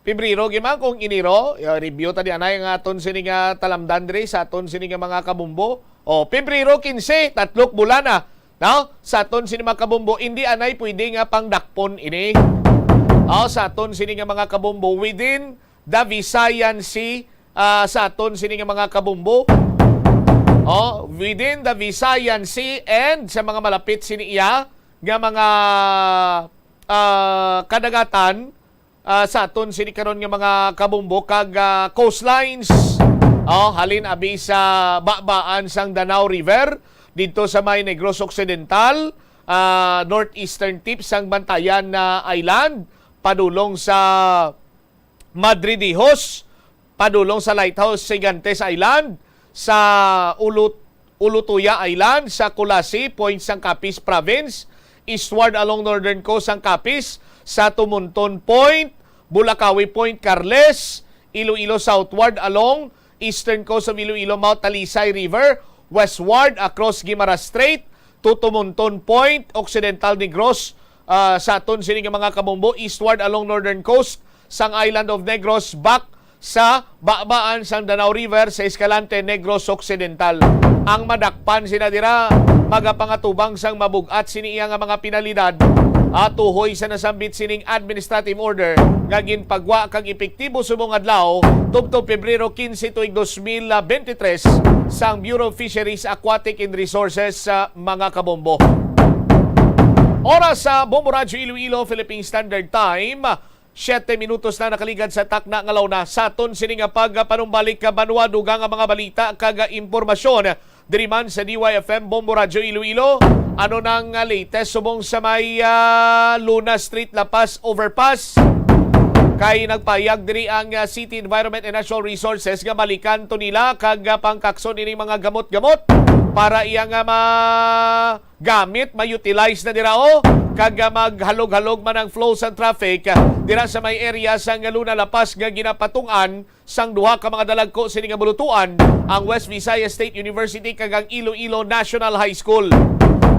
Pebrero gyud man kung Enero, ya, review ta di anay nga aton sini nga talamdan diri sa aton sini nga mga kabumbo. O, Pebrero quince, tatlok bulan na, no? Sa aton sini mga kabumbo, hindi anay pwede nga pangdakpon ini. O, sa aton sini nga mga kabumbo, within the Visayan Sea, ah, sa aton sini nga mga kabumbo. O, within the Visayan Sea and sa mga malapit sini iya nga mga, ah, kadagatan, ah, sa aton sini karon nga mga kabumbo kag, ah, coastlines. Oh, halin abi sa babaan sang Danao River didto sa may Negros Occidental, ah, northeastern tip sang Bantayan na Island, padulong sa Madridejos, padulong sa Lighthouse Gigantes Island, sa Ulut-, Ulutuya Island, sa Culasi, point sang Capiz Province, eastward along northern coast sang Capiz, sa Tumonton Point, Bulacawi Point, Carles, Iloilo southward along eastern coast of Iloilo, Mount Talisay River, westward across Guimaras Strait to Tumonton Point, Occidental Negros, ah, sa aton sini nga mga kabumbo, eastward along northern coast sang island of Negros, back sa babaan sang Danao River sa Escalante, Negros Occidental. Ang madakpan sina dira magapangatubang sang mabug-at sini iya nga mga penalidad, ah, tuhoy sa nasambit sining administrative order nga ginpagwa kag epektibo subong adlaw, tubtob Pebrero quince tuig dos mil veintitrés, sang Bureau of Fisheries, Aquatic and Resources, sa mga kabombo. Oras sa Bombo Radyo Iloilo, Philippine Standard Time, siyete minutos na nakaligad sa takna nga launa. Sa aton sini nga pagpanumbalik ka banwa, dugang nga mga balita kag impormasyon diri man sa D Y F M Bombo Radyo Iloilo. Ano nang, ah, latest subong sa may, ah, Luna Street La Paz overpass? Kay nagpayag diri ang, ah, City Environment and Natural Resources nga balikan to nila kag, ah, pangkakson ining mga gamot-gamot para iya nga ma- gamit, ma-utilize na dira, oh, kag, ah, maghalog-halog man ang flow sa traffic, ah, dira sa may area sang Luna La Paz nga ginapatung-an sang duha ka mga dalagko sini nga bulutuan, ang West Visayas State University kag ang Iloilo National High School.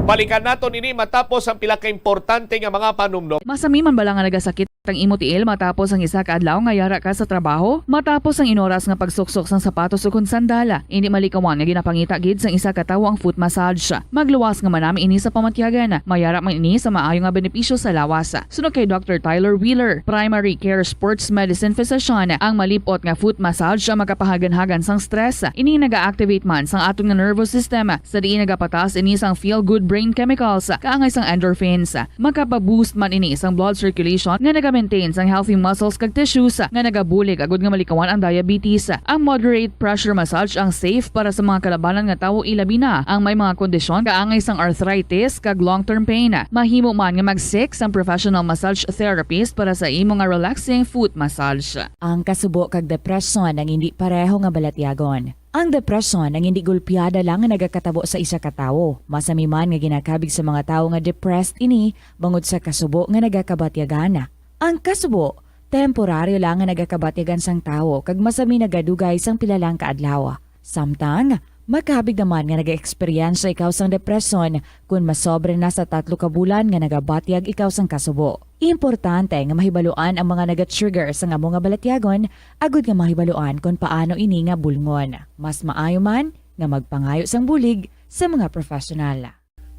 Balikan naton ini matapos ang pila ka importante nga mga panumdom. Masami man bala nga nagasakit ang imo tiil matapos ang isa ka adlaw nga yara ka sa trabaho? Matapos ang inoras nga pagsuksok sang sapatos ukon sandal, indi malikawan nga ginapangita gid sang isa ka tawo ang foot massage. Magluwas nga manami ini sa pamatyagan. Mayara man ini sa maayo nga benepisyo sa lawas. Suno kay Doctor Tyler Wheeler, Primary Care Sports Medicine Physician, ang malip-ot nga foot massage ang makapahaganhagan sang stress. Ini naga-activate man sang aton nga nervous system, sa diin nagapataas ini sang feel-good brain chemicals, kaangay sang endorphins. Makapa-boost man ini sang blood circulation nga naga-maintain sang healthy muscles kag tissues nga nagabulig agud nga malikawan ang diabetes. Ang moderate pressure massage ang safe para sa mga kalabanan nga tawo, ilabi na ang may mga kondisyon kaangay sang arthritis kag long-term pain. Mahimo man nga mag-seek sang professional massage therapist para sa imo nga relaxing foot massage. Ang kasubo kag depresyon ang hindi pareho nga balatyagon. Ang depresyon ang hindi gulpiada lang nga nagakatabo sa isa ka tawo. Masami man nga ginakabig sa mga tawo nga depressed ini bangod sa kasubo nga nagakabatyagan. Ang kasubo, temporaryo lang nga nagakabatyagan sang tawo kag masami nagadugay sang pila lang ka adlaw. Samtang, makabig naman nga nag-eksperyensya ikaw sang depresyon kon masobra na sa tatlo ka bulan nga nagabatyag ikaw sang kasubo. Importante nga mahibaluan ang mga naga-trigger sang amo nga balatyagon agud nga mahibaluan kon paano ini nga bulngon. Mas maayo man nga magpangayo sang bulig sa mga professional.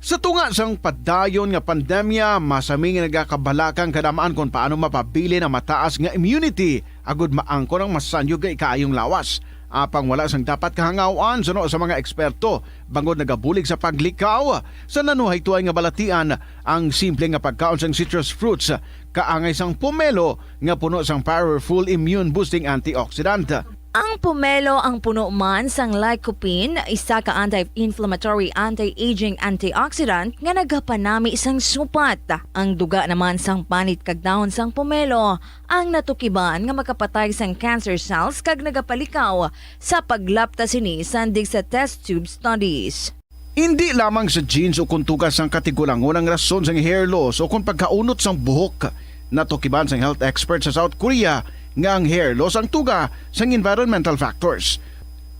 Sa tunga sang padayon nga pandemya, masami nga nagakabalakang kadamaan kon paano mapabilin ang mataas nga immunity agud maangkon ang masanyog nga ikaayong lawas. Apang wala sang dapat kahangaw-an suno sa mga eksperto, bangod nagabulig sa paglikaw sa nanuhaytoay nga balatian ang simple nga pagkaon sang citrus fruits, kaangay sang pomelo nga puno sang powerful immune-boosting antioxidant. Ang pomelo ang puno man sang lycopene, isa ka anti-inflammatory, anti-aging antioxidant nga nagapanami sang supat. Ang duga naman sang panit kag dahon sang pomelo ang natukiban nga makapatay sang cancer cells kag nagapalikaw sa paglapta sini sandig sa test tube studies. Indi lamang sa genes o kon tuga sang katigulangon ang rason sang hair loss o kon pagkaunot sang buhok. Natukiban sang health expert sa South Korea nga ang hair loss ang tuga sang environmental factors.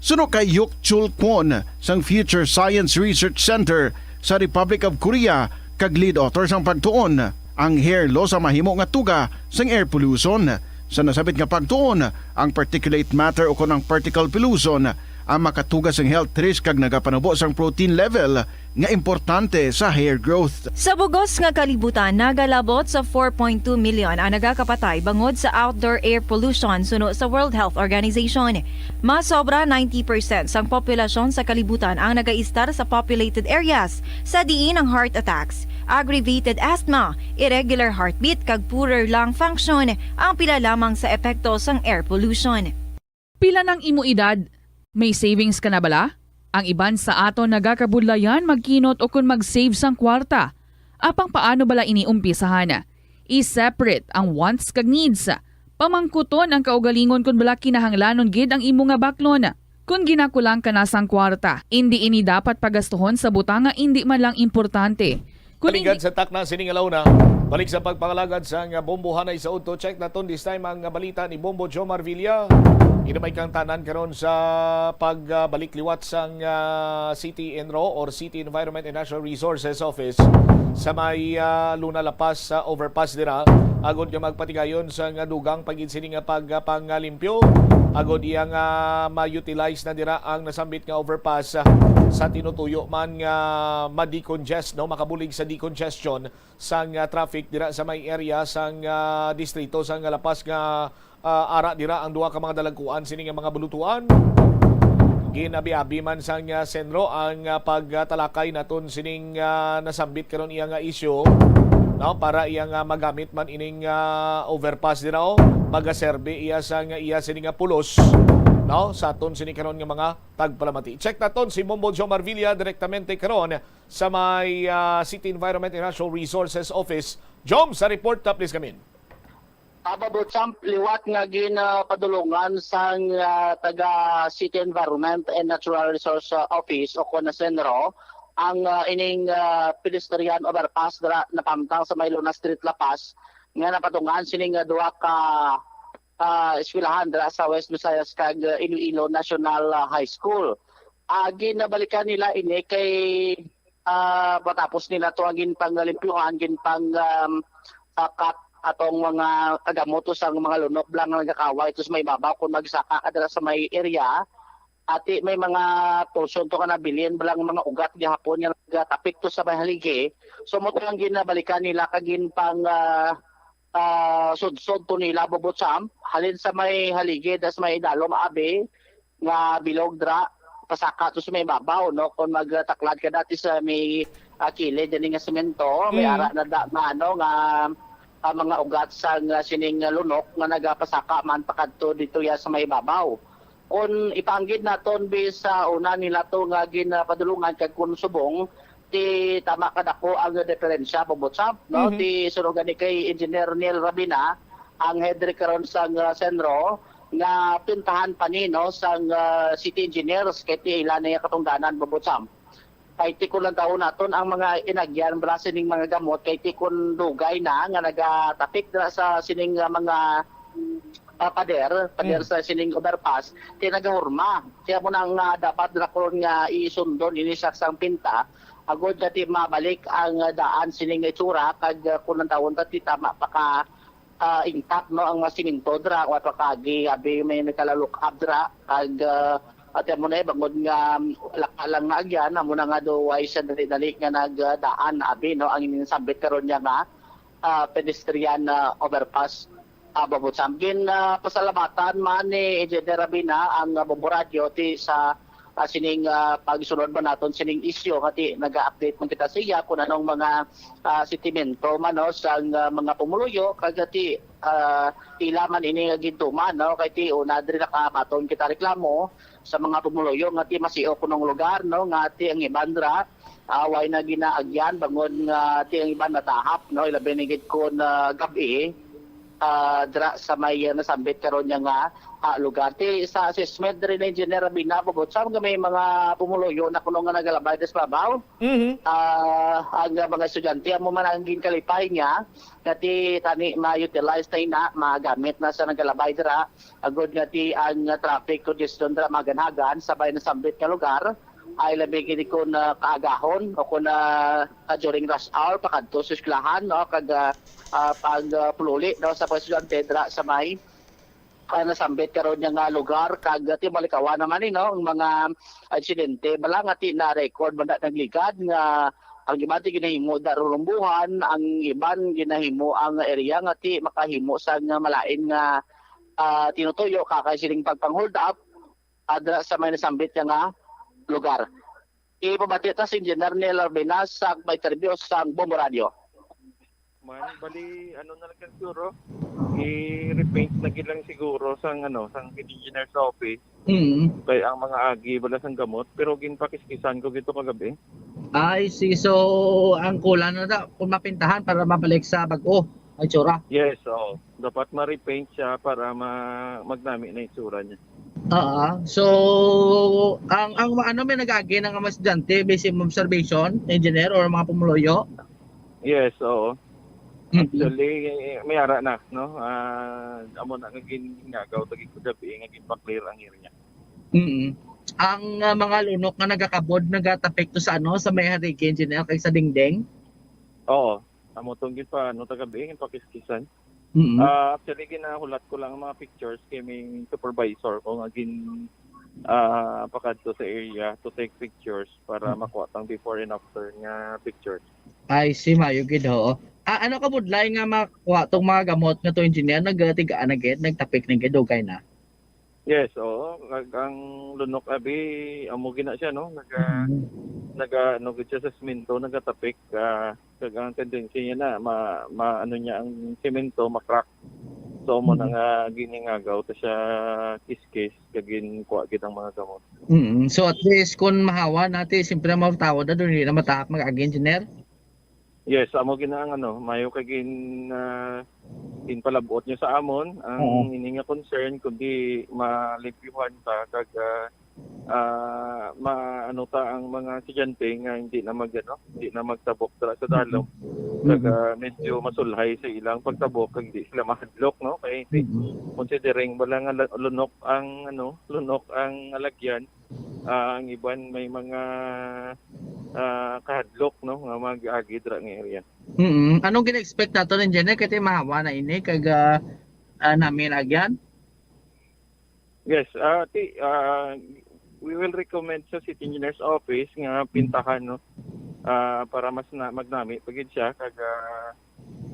Suno kay Hyuk Chul Kwon sang Future Science Research Center sa Republic of Korea kag lead author sang pagtuon, ang hair loss ang mahimo nga tuga sang air pollution. Sa nasabit nga pagtuon, ang particulate matter o kon ang particle pollution ang makatuga sang health risk kag nagapanubo sang protein level nga importante sa hair growth. Sa bugos nga kalibutan, nagalabot sa four point two million ang nagakapatay bangod sa outdoor air pollution suno sa World Health Organization. Mas sobra ninety percent sang populasyon sa kalibutan ang nagaistar sa populated areas, sa diin ang heart attacks, aggravated asthma, irregular heartbeat kag poorer lung function ang pila lamang sa epekto sang air pollution. Pila nang imo edad? May savings ka na bala? Ang iban sa aton nagakabudlayan magkinot ukon mag-save sang kwarta. Apang paano bala ini umpisahan? I-separate ang wants kag needs. Pamangkuton ang kaugalingon kon bala kinahanglanon gid ang imo nga baklon. Kon ginakulang ka na sang kwarta, indi ini dapat pagastuhon sa butang nga indi man lang importante. Kun Paligad indi sa takna sining alawna, balik sa pagpangalagad sang bombohanay sa udto. Check naton this time ang balita ni Bombo Jomar Villa. Hinumay kang tanan karon sa pagbalik liwat sang ah, City Enro or City Environment and Natural Resources Office sa may ah, Luna La Paz sa overpass dira, agod nga magpatigayon sang dugang pagid sini nga pagpangalimpyo, agod iya nga ma-utilize na dira ang nasambit nga overpass ah, sa tinutuyo man nga ma-decongest, no, makabulig sa decongestion sang ah, traffic dira sa may area sang ah, distrito sang La Paz nga ah, ara dira ang duha ka mga dalagkuan sini nga mga bulutuan. Ginabi-abi man sang ah, Senro ang ah, pagtalakay naton sining ah, nasambit karon iya nga isyu, no, para iya nga magamit man ining ah, overpass dira, oh, magaserbi iya sang iya sini nga pulos, no, sa aton sini karon nga mga tagpalamati. Check naton si Mombo Joe Marvilla direktamente karon sa may ah, City Environment and Natural Resources Office. Jom, sa report, ah, please come in. Aba, Botsam, liwat nga ginapadulungan sang ah, taga City Environment and Natural Resource ah, Office o kon na Senro ang ah, ining ah, pedestrian overpass dira napamtang sa may Luna Street, La Paz, nga napatungan sining ah, duha ka ah, eskwelahan dira sa West Visayas kag ah, Iloilo National ah, High School. Ah, ginabalikan nila ini kay ah, matapos nila to ang ginpanglimpyuhan, ginpang um, sakat atong mga kagamoto sang mga lunok bala nga nagakawa ito sa may babaw kung magsaka ka dira sa may area. Ati may mga portion to ka nabilin bala nga mga ugat gihapon nga nagatapik to sa may haligi. So mo to ang ginabalikan nila kag ginpang ah, ah, sudsod to nila, Bobo Champ, halin sa may haligi das may idalom abi nga bilog dra, pasaka to sa may babaw, no, kung magtaklad ka dati sa may ah, kilid dini nga semento, may Mm. ara na da, nga ano nga ah, mga ugat sa nga sining lunok nga nagapasaka man pakadto dito ya sa may babaw. Kung ipanggid naton bis sa una nila to nga ginapadulungan kag kung subong, ti tama kadako ang diferensya, Bobo Champ, no? Mhm. Ti suno gani kay Engineer Neil Rabina, ang head ri karon sang ah, Senro, nga pintahan pa ni, no, sang ah, city engineers kay ti ila na iya katungdanan, Bobo Champ. Kay ti kung lantaon naton ang mga inagyan bala sining mga gamot kay ti kung dugay na nga nagatapik dira sa sining ah, mga ah, pader, pader Mm. sa sining overpass, ti nagahurma. Kaya mo na nga dapat dira karon nga isundon ini sa sang pinta, agod nga ti mabalik ang ah, daan sining itsura kag ah, kung ang taon ta ti tama pa ka ah, intact, no, ang mga siminto dira, wa pa kagi abi may nagkalalukab dira kag ah, At amo na, eh, bangod nga, um, wala ka lang nga agyan, amo na nga do, way siya dali-dali nga nagdaan, abi, no, ang ining sambit karon niya nga, ah, pedestrian, ah, overpass. Ah, Bobo Sam, gin, ah, pasalamatan man ni Engineer Rabina ang, ah, Bombo Radyo ti sa, ah, sining, ah, pagsunod man naton sining isyu nga ti naga-update man kita sa iya kung anong mga, ah, sentimento man, no, sang, ah, mga pumuluyo kag ti, ah, ila man ini nga gintuman, no, kay ti una diri nakabaton kita reklamo sa mga pumuluyo nga ti masio kunong lugar, no, nga ti ang iban ra, ah, way na ginaagyan bangod nga ti ang iban natahap, no, ilabi na gid kon gab-i, ah, dira sa may, ah, nasambit karon niya nga, ah, lugar. Ti sa assessment diri ni Engineer Rabina, bugot sa mga may mga pumuluyo na kuno nga nagalabay sa babaw. Mhm. Ah, ang mga estudyante, amo man ang ginkalipay niya, nga ti tani ma-utilize na ina, magamit na sa nagalabay dira. Agod nga ti ang traffic congestion dira maganhagan sa may nasambit nga lugar, ay labi gid kon, ah, kaagahon o kon, ah, ah, during rush hour pakadto sa eskwelahan, no, kag, ah, ah, pag, ah, pululi, no, sa mga estudyante dira sa may, ah, nasambit karon niya nga lugar, kag, ah, ti malikawan naman ni, no, ang mga aksidente bala nga ti na-record man na nagligad nga ang iban ti ginahimo da rurumbuhan, ang iban ginahimo ang area nga ti makahimo sa nga malain nga, ah, tinutuyo kakay sining pagpang-hold up, ah, dira sa may nasambit niya nga lugar. Ipabati ta si Engineer Neil Arbinas sa may interview sa Bombo Radio. Man, bali, ano na lang siguro, i-repaint na gid lang siguro sang, ano, sang engineer sa office. Mm. Kay ang mga agi bala sang gamot, pero ginpakiskisan ko gito kagabi. I see. So, ang kulang na da, kung mapintahan para mabalik sa bag-o, ang itsura. Yes, oo. Dapat ma-repaint siya para ma-, magnami na itsura niya. Oo. So, ang, ang ano, may nag-agi na nga mga estudyante, based on observation, engineer, or mga pumuluyo? Yes, oo. Mm-mm. Actually, may ara na, no? Ah, amo na nga gin-, ginagaw, tagi ko gabi, nga ginpa-clear ang area. Mm-mm. Ang, ah, mga lunok nga nagakabod, nagatapik to sa ano, sa may haligi, engineer, kag sa dingding? Oo. Amo tong ginpa-, ano, tagabi, ginpakiskisan. Mm-mm. Ah, actually, ginahulat ko lang ang mga pictures kay may supervisor ko nga gin-, ah, pakadto sa area to take pictures para Mm. makuha tang before and after nga pictures. I see, mayo gid, oo. Ah, ano ka budlay nga makuha tong mga gamot nga to, engineer? Nagtigaan na gid, nagtapik na gid, dugay na? Yes, oo. Kag ang lunok abi, amo gina siya, no? Naga-, Mm. naga-, ano gid siya sa semento, nagatapik, ah, kag ang tendency niya na ma-, ma-, ano niya ang semento, ma-crack. So, amo na Mm. nga giningagaw ta siya kiskis, kag ginkuha gid ang mga gamot. Mm. So, at least, kung mahawa natin, siyempre, ang mga tao na doon, hindi na matahak mag-agi, engineer? Yes, amo gina ang ano, mayo kay gin-, ah, ginpalab-ot niyo sa amon ang Oo. ini nga concern, kundi malimpyuhan ta kag, ah, ah, ma-, ano ta ang mga estudyante nga hindi na mag-, ano, hindi na magtabok dira sa dalom. Mm. Kag, Mm. ah, medyo masulhay sa ilang pagtabok kag di sila mahadlok, no? Kay Mm. considering wala nga la-, lunok ang, ano, lunok ang alagyan, ah, ang iban may mga, ah, kahadlok, no, nga mag-agi dira nga area. Mm. Anong gina-expect nato, engineer, kay ti mahawa na ini kag, ah, ah, nami na agyan? Yes, ah, ti-, ah, we will recommend sa City Engineer's Office nga pintahan, no, ah, para mas na, magnami pa gid siya kag, ah,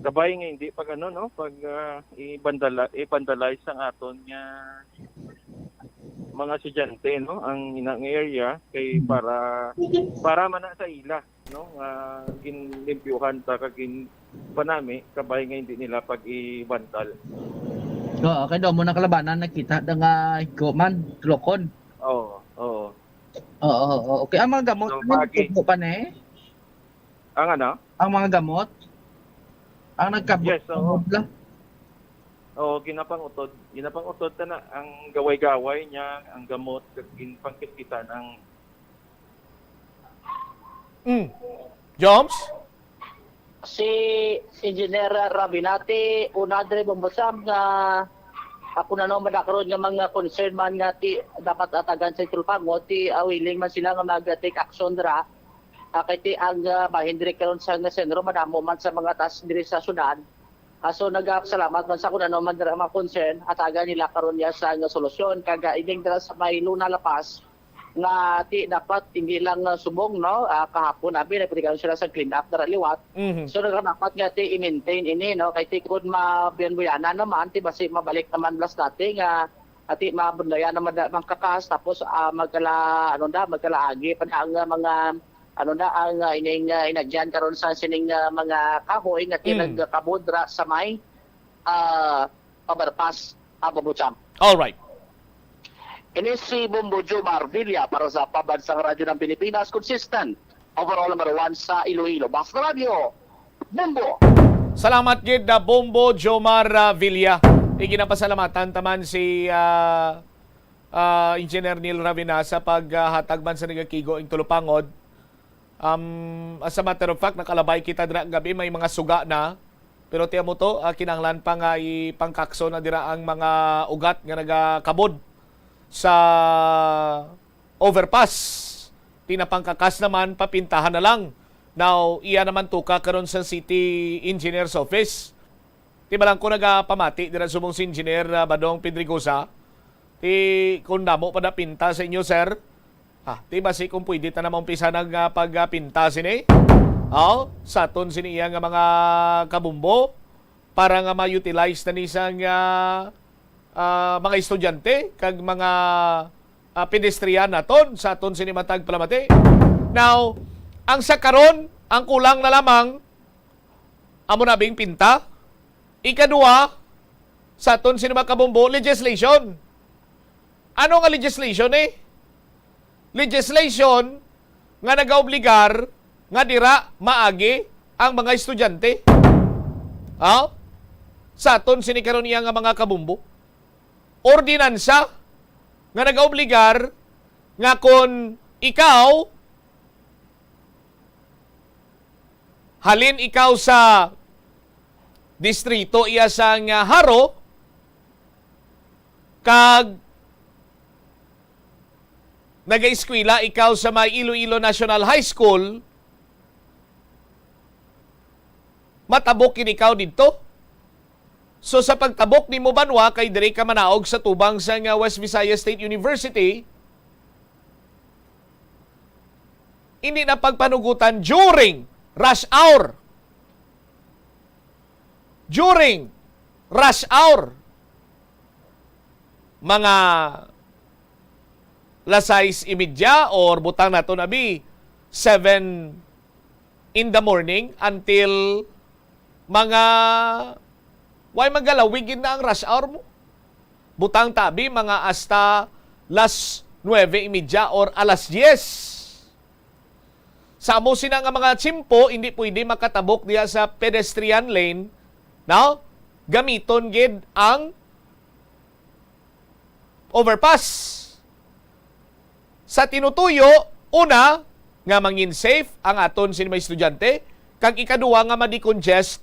kabay nga hindi pag ano, no, pag, ah, i-vandala-, i-vandalize ang aton nga mga estudyante, no, ang ina nga area kay Mm. para, para man na sa ila, no, nga ginlimpyuhan ta kag ginpanami, kabay nga hindi nila pag i-vandal. Oo, kay daw mo na kalabanan nakita da nga higko man, tulokon. Oo, oo. Oo, oo, okay. Ang mga gamot, So, ano, magi- tubo pa na eh? Ang ano? Ang mga gamot? Ang nagkabot Yes, oo. kabot la? Oo, ginapangutod. Ginapangutod ta na ang gaway-gaway niya, ang gamot, kag ginpangkiskisan ang Mm. Joms? Si Engineer Rabinati, una diri bumbusab nga ako na naman karon nga mga concern man nga ti dapat atagan sa Tulpango, ti, ah, willing man sila nga mag-take action dira. Ah, kay ti ang, ah, bahin diri karon sa nga sentro, madamo man sa mga taas diri sa syudad. Ah, so, nagapasalamat man sa kung ano man dira mga concern, atagan nila karon niya sa nga solusyon. Kag, ah, ining dira sa may Luna, La Paz, nga ti dapat hindi lang, ah, subong, no? Ah, kahapon, abi, nagpatigayon sila sa clean up dara liwat. Mhm. So, dapat nga ti i-maintain ini, no? Kay ti kun mabuyan-buyanan naman, ti basi mabalik naman blas dati nga ati mabundayan naman da, mangkakas, tapos, ah, magkala, ano da, magkalaagi pa na ang, ah, mga, ano da, ang, ah, ining, ah, inagyan karon sa sining, ah, mga kahoy nga Mm. tinagkabudra sa may, ah, overpass, ah, Bobo Cham. All right. Ini si Bombo Jomar Villa para sa Pambansang Radyo ng Pilipinas, consistent, overall number one sa Iloilo. Basta Radyo, Bombo! Salamat gid na Bombo Jomar, ah, Villa. Iginapasalamatan taman si, ah, ah, Engineer Neil Ravina sa paghatag man sa nagakigo ing tulupangod. Um, as a matter of fact, nakalabay kita dira gabi, may mga suga na. Pero tiyan mo to, ah, kinahanglan pa nga ipangkakso na dira ang mga ugat nga nagakabod sa overpass. Tinapangkakas naman, papintahan na lang. Now, iya naman tuka karon sa City Engineer's Office. Ti balang ko nagapamati dira subong si Engineer, ah, Badong Pedregosa. Ti kung damo pa na pinta sa inyo, sir. Ah, ti basi kung pwede ta na maumpisa nag, ah, pagpinta sini. Aw, sa aton sini iya nga mga kabumbo para nga ma-utilize na ni sang, ah, ah, mga estudyante kag mga, ah, pedestrian naton sa aton sini matag palamati. Now, ang sa karon, ang kulang na lamang amo na bing pinta. Ikaduha, sa aton sini mga kabumbo, legislation. Ano nga legislation, eh? Legislation nga nagaobligar nga dira maagi ang mga estudyante. Ha? Sa aton sini karon iya nga mga kabumbo. Ordinansa nga nagaobligar nga kon ikaw, halin ikaw sa distrito iya sang, ah, Jaro, kag nagaeskwela ikaw sa may Iloilo National High School, matabok gid ikaw didto. So, sa pagtabok nimo banwa, kay diri ka manaog sa tubang sang, ah, West Visayas State University, hindi na pagpanugutan during rush hour. During rush hour, mga las sais y media or butang naton abi, seven in the morning until mga, way magalawig gid na ang rush hour mo. Butang ta abi, mga hasta las nuebe y media or alas diyes. Sa amo sina nga mga tiyempo, hindi pwede makatabok diha sa pedestrian lane, no? Gamiton gid ang overpass. Sa tinutuyo, una, nga mangin safe ang aton sini mga estudyante, kag ikaduha, nga ma-decongest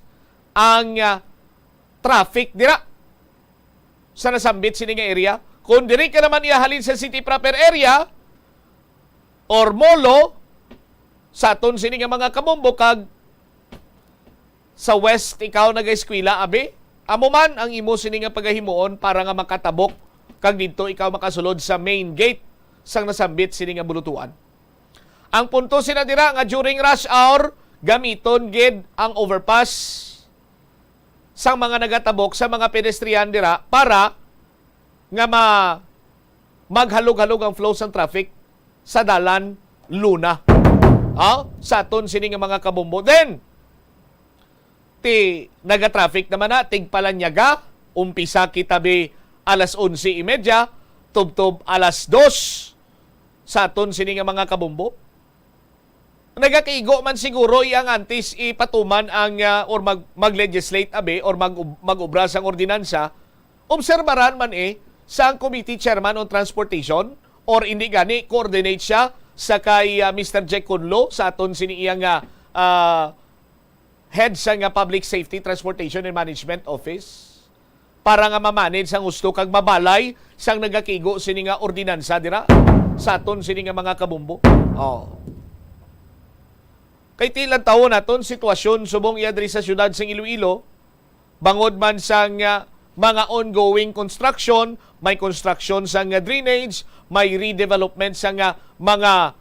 ang, ah, traffic dira sa nasambit sini nga area. Kung diri ka naman iyahalin sa city proper area or molo, sa aton sini nga mga kabombo, kag sa West ikaw nagaeskwela, abi, amo man ang imo sini nga pagahimuon para nga makatabok kag didto ikaw makasulod sa main gate sang nasambit sini nga bulutuan. Ang punto sina dira nga during rush hour, gamiton gid ang overpass sang mga nagatabok sa mga pedestrian dira para nga ma-, maghalog-halog ang flow sang traffic sa dalan Luna. Ha? Sa aton sini nga mga kabombo. Then, ti nagatraffic naman na, tigpalanyaga, umpisa kita bi alas onse y media, tubtob alas dos sa aton sini nga mga kabombo. Nagakaigo man siguro iyang antes ipatuman ang, ah, or mag-, mag-legislate abi or mag-, mag-obra sang ordinansa, obserbaran man, eh, sang committee chairman on transportation or indi gani coordinate siya sa kay, ah, Mister Jack Conlo sa aton sini iya nga, ah, head sa nga Public Safety, Transportation and Management Office para nga ma-manage ang husto kag mabalay sang nagakigo sini nga ordinansa dira sa aton sini nga mga kabombo. Oh. Kay ti lantawon naton sitwasyon subong iya diri sa siyudad sang Iloilo, bangod man sang, ah, mga ongoing construction, may construction sa nga drainage, may redevelopment sa nga mga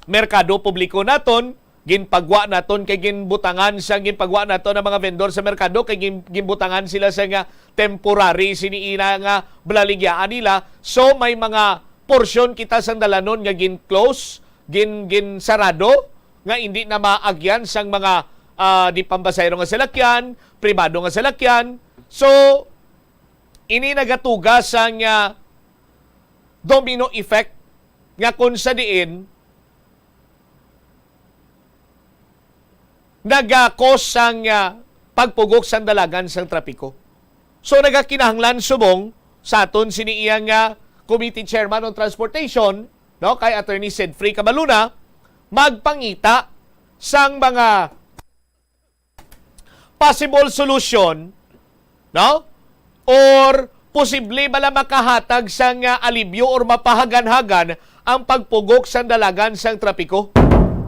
merkado publiko naton, ginpagwa naton kay ginbutangan sa ginpagwa naton ang mga vendor sa merkado kay gin-, ginbutangan sila sa nga temporary sini ina nga balaligyaan nila. So may mga porsyon kita sang dalanon nga gin-close, gin ginsarado nga hindi na maagyan sang mga, ah, di pambasahero nga salakyan, pribado nga salakyan. So ini nagatuga sang, ah, domino effect nga kung sa diin naga-cause sang, ah, pagpugok sang dalagan sang trapiko. So nagakinahanglan subong sa aton sini iyang, ah, committee chairman on transportation, no, kay Attorney Sedfrey Cabaluna, magpangita sang mga possible solution, no? Or posible bala makahatag sang, ah, alibyo or mapahagan-hagan ang pagpugok sang dalagan sang trapiko?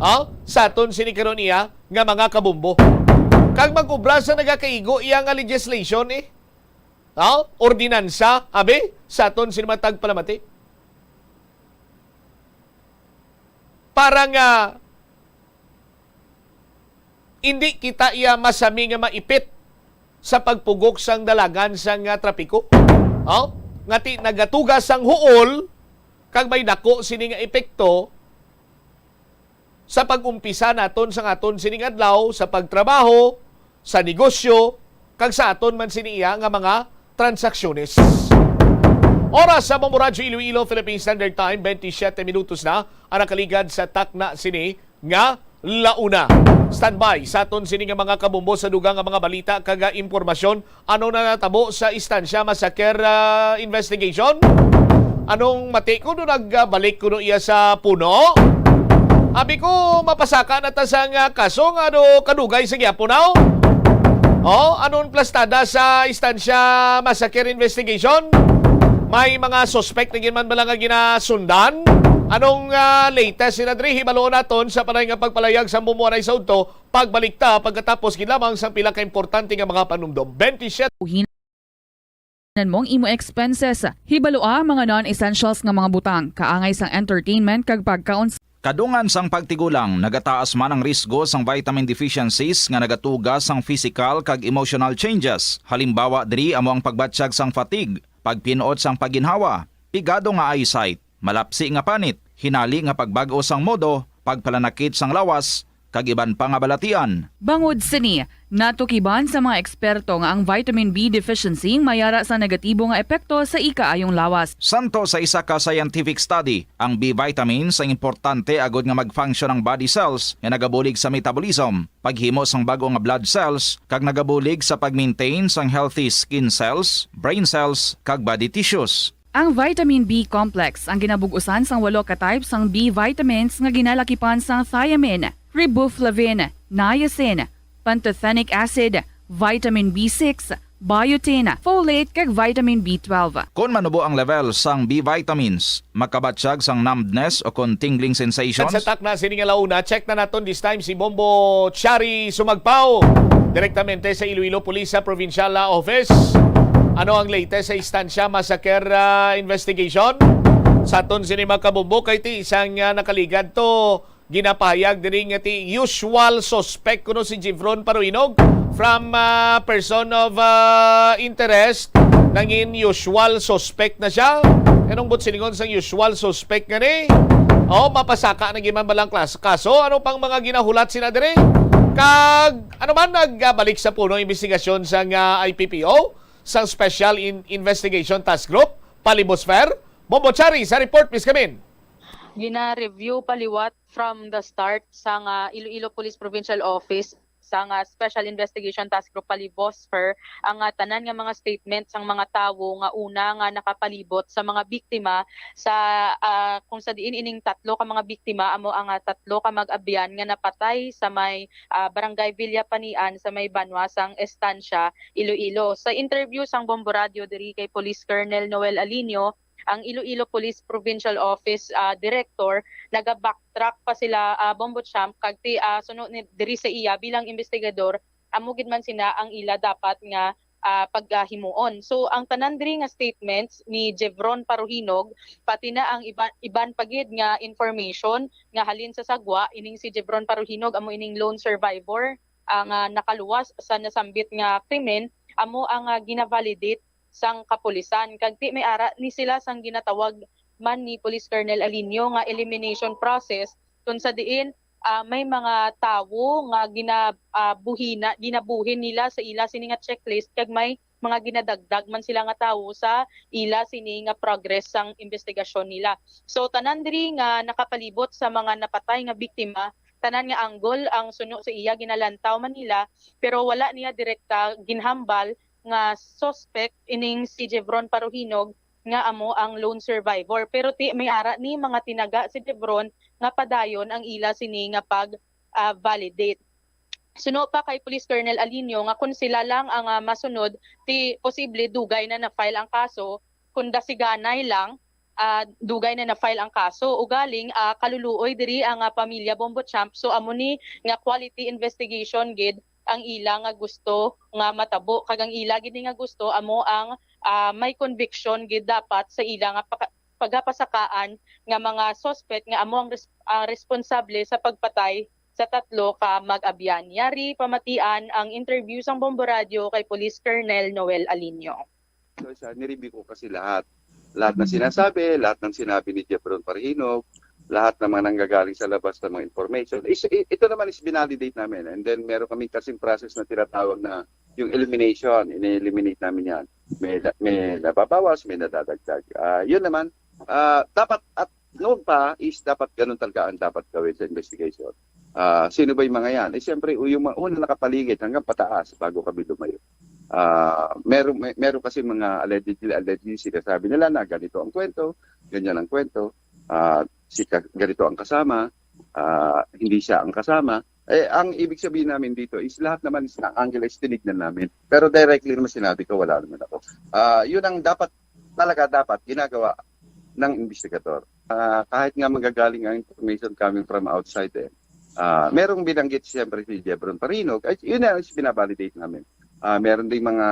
Ha? Sa aton sini karon iya nga mga kabombo. Kag mag-obra sa nagakaigo iya nga legislation, eh. Ha? Ordinansa, abi? Sa aton sini mga tagpalamati. Para nga hindi kita iya masami nga maipit sa pagpugok sang dalagan sang, ah, trapiko. Oh? Nga ti nagatuga sang huol kag may dako sini nga epekto sa pag-umpisa naton sang aton sining adlaw sa pagtrabaho, sa negosyo, kag sa aton man sini iya nga mga transaksyones. Oras sa Bombo Radyo Iloilo, Philippine Standard Time, twenty-seven minutos na ang nakaligad sa takna sini nga launa. Standby sa aton sini nga mga kabombo sa dugang nga mga balita kag impormasyon. Ano na natabo sa Estancia Massacre, ah, investigation? Anong mati ko no nagbalik kuno iya sa puno? Abi ko, mapasaka na ta sang, ah, kaso nga do kadugay sa gyapon, aw? Oh, anong plastada sa Estancia Massacre investigation? May mga suspect na gid man bala nga ginasundan? Anong, ah, latest sina diri? Hibaloon naton sa panay nga pagpalayag sa bumuanay sa udto. Pagbalik ta pagkatapos gid lamang sang pila ka importante nga mga panumdom. Twenty-seven. Uhinan mo ang imo expenses. Hibaloa ang mga non-essentials nga mga butang, kaangay sang entertainment kag pagkaon. Kadungan sang pagtigulang, nagataas man ang risgo sang vitamin deficiencies nga nagatuga sang physical kag emotional changes. Halimbawa diri amo ang pagbatyag sang fatigue, pagpin-ot sang pagginhawa, pigado nga eyesight, malapsi nga panit, hinali nga pagbag-o sang modo, pagpalanakit sang lawas, kag iban pa nga balatian. Bangod sini, natukiban sa mga eksperto nga ang vitamin B deficiency mayara sa negatibo nga epekto sa ikaayong lawas. Santo sa isa ka scientific study, ang B vitamins ang importante agod nga mag-function ang body cells nga nagabulig sa metabolism, paghimo sang bag-o nga blood cells, kag nagabulig sa pag-maintain sang healthy skin cells, brain cells, kag body tissues. Ang vitamin B complex ang ginabug-usan sang walo ka type sang B vitamins nga ginalakipan sang thiamine, riboflavin, niacin, pantothenic acid, vitamin B six, biotin, folate, kag vitamin B twelve. Kon manubo ang level sang B vitamins, makabatyag sang numbness o kon tingling sensations. Sa takna sini nga launa, check na naton this time si Bombo Chari Sumagpao, direktamente sa Iloilo Police sa Provincial, ah, Office. Ano ang latest sa Estancia Massacre, ah, investigation? Sa aton sini mga kabombo, kay ti isang, ah, nakaligad to, ginapahayag diri nga ti usual suspect kuno si Jevron Paruinog from, ah, person of, ah, interest. Nangin usual suspect na siya. Anong buot silingon sang usual suspect nga ni? Oh, mapasaka na giman balang klas-, kaso? Ano pang mga ginahulat sila diri? Kag ano man nagbalik sa puno investigasyon sang, ah, I P P O, sang Special In-, Investigation Task Group, Palibos Fair? Bombo Chari sa report, Miss Kamin. Gina-review paliwat from the start sa nga Iloilo Police Provincial Office sa nga Special Investigation Task Group Palibos Fair ang, ah, tanan nga mga statement sang mga tawo nga una nga nakapalibot sa mga biktima sa, ah, kung sa diin ining tatlo ka mga biktima amo ang, ah, tatlo ka mag-abyan nga napatay sa may, ah, Barangay Villapanian sa may banwa sang Estancia, Iloilo. Sa interview sang Bombo Radio diri kay Police Colonel Noel Alinio, ang Iloilo Police Provincial Office, ah, Director, naga-backtrack pa sila, ah, Bombo Champ, kag ti, ah, suno ni, diri sa iya bilang investigador, amo gid man sina ang ila dapat nga, ah, paghimuon. So, ang tanan diri nga statements ni Jevron Paruhinog, pati na ang iba, iban pa gid nga information nga halin sa sagwa, ining si Jevron Paruhinog amo ining lone survivor, ah, nga nakaluwas sa nasambit nga krimen, amo ang, ah, ginavalidate sang kapulisan. Kag ti may ara ni sila sang ginatawag man ni Police Colonel Alinio nga elimination process, kung sa diin, ah, may mga tawo nga gina-, ah, buhina-, ginabuhin nila sa ila sini nga checklist, kag may mga ginadagdag man sila nga tawo sa ila sini nga progress sang investigasyon nila. So, tanan diri nga nakapalibot sa mga napatay nga biktima, tanan nga angle ang suno sa iya ginalantaw man nila, pero wala niya direkta ginhambal nga suspect ining si Jevron Paruhinog nga amo ang lone survivor. Pero ti may ara ni mga tinaga si Jevron nga padayon ang ila sini nga pag, ah, validate. Suno pa kay Police Colonel Alinio nga kung sila lang ang, ah, masunod, ti posible dugay na na-file ang kaso, kung dasiganay lang, ah, dugay na na-file ang kaso. Ugaling, ah, kaluluoy diri ang, ah, pamilya Bombo Champ. So, amo ni nga quality investigation gid ang ila nga gusto nga matabo, kag ang ila gid nga gusto amo ang, ah, may conviction gid dapat sa ila nga paka-, pagapasakaan nga mga suspect nga amo ang res-, ah, responsable sa pagpatay sa tatlo ka mag-abyan. Yari pamatian ang interview sang Bombo Radio kay Police Colonel Noel Alinio. So, isa, nireview ko kasi lahat. Lahat ng sinasabi, lahat ng sinabi ni Jefron Parhinog, lahat ng mga nanggagaling sa labas ng mga information. Is, i- ito naman is binalidate namin. And then meron kami kasing process na tinatawag na yung elimination. Ini-eliminate namin yan. May, na- may nababawas, may nadadagdag. Ah, yun naman, ah, dapat at noon pa is dapat ganun talaga ang dapat gawin sa investigation. Ah, sino ba yung mga yan? Eh, siyempre, yung mga unang nakapaligid hanggang pataas bago kami lumayo. Ah, meron, may, meron kasi mga allegedly, allegedly sinasabi nila na ganito ang kwento, ganyan ang kwento, ah, si ka, ganito ang kasama, ah, hindi siya ang kasama. Eh, ang ibig sabihin namin dito is lahat naman is na angle is tinignan namin. Pero directly naman sinabi ko, wala naman ako. Ah, yun ang dapat, talaga dapat ginagawa ng investigador. Ah, kahit nga magagaling ang information coming from outside, eh, ah, merong binanggit siyempre si Jebron Parinog, ay, yun na is binabalidate namin. Ah, meron ding mga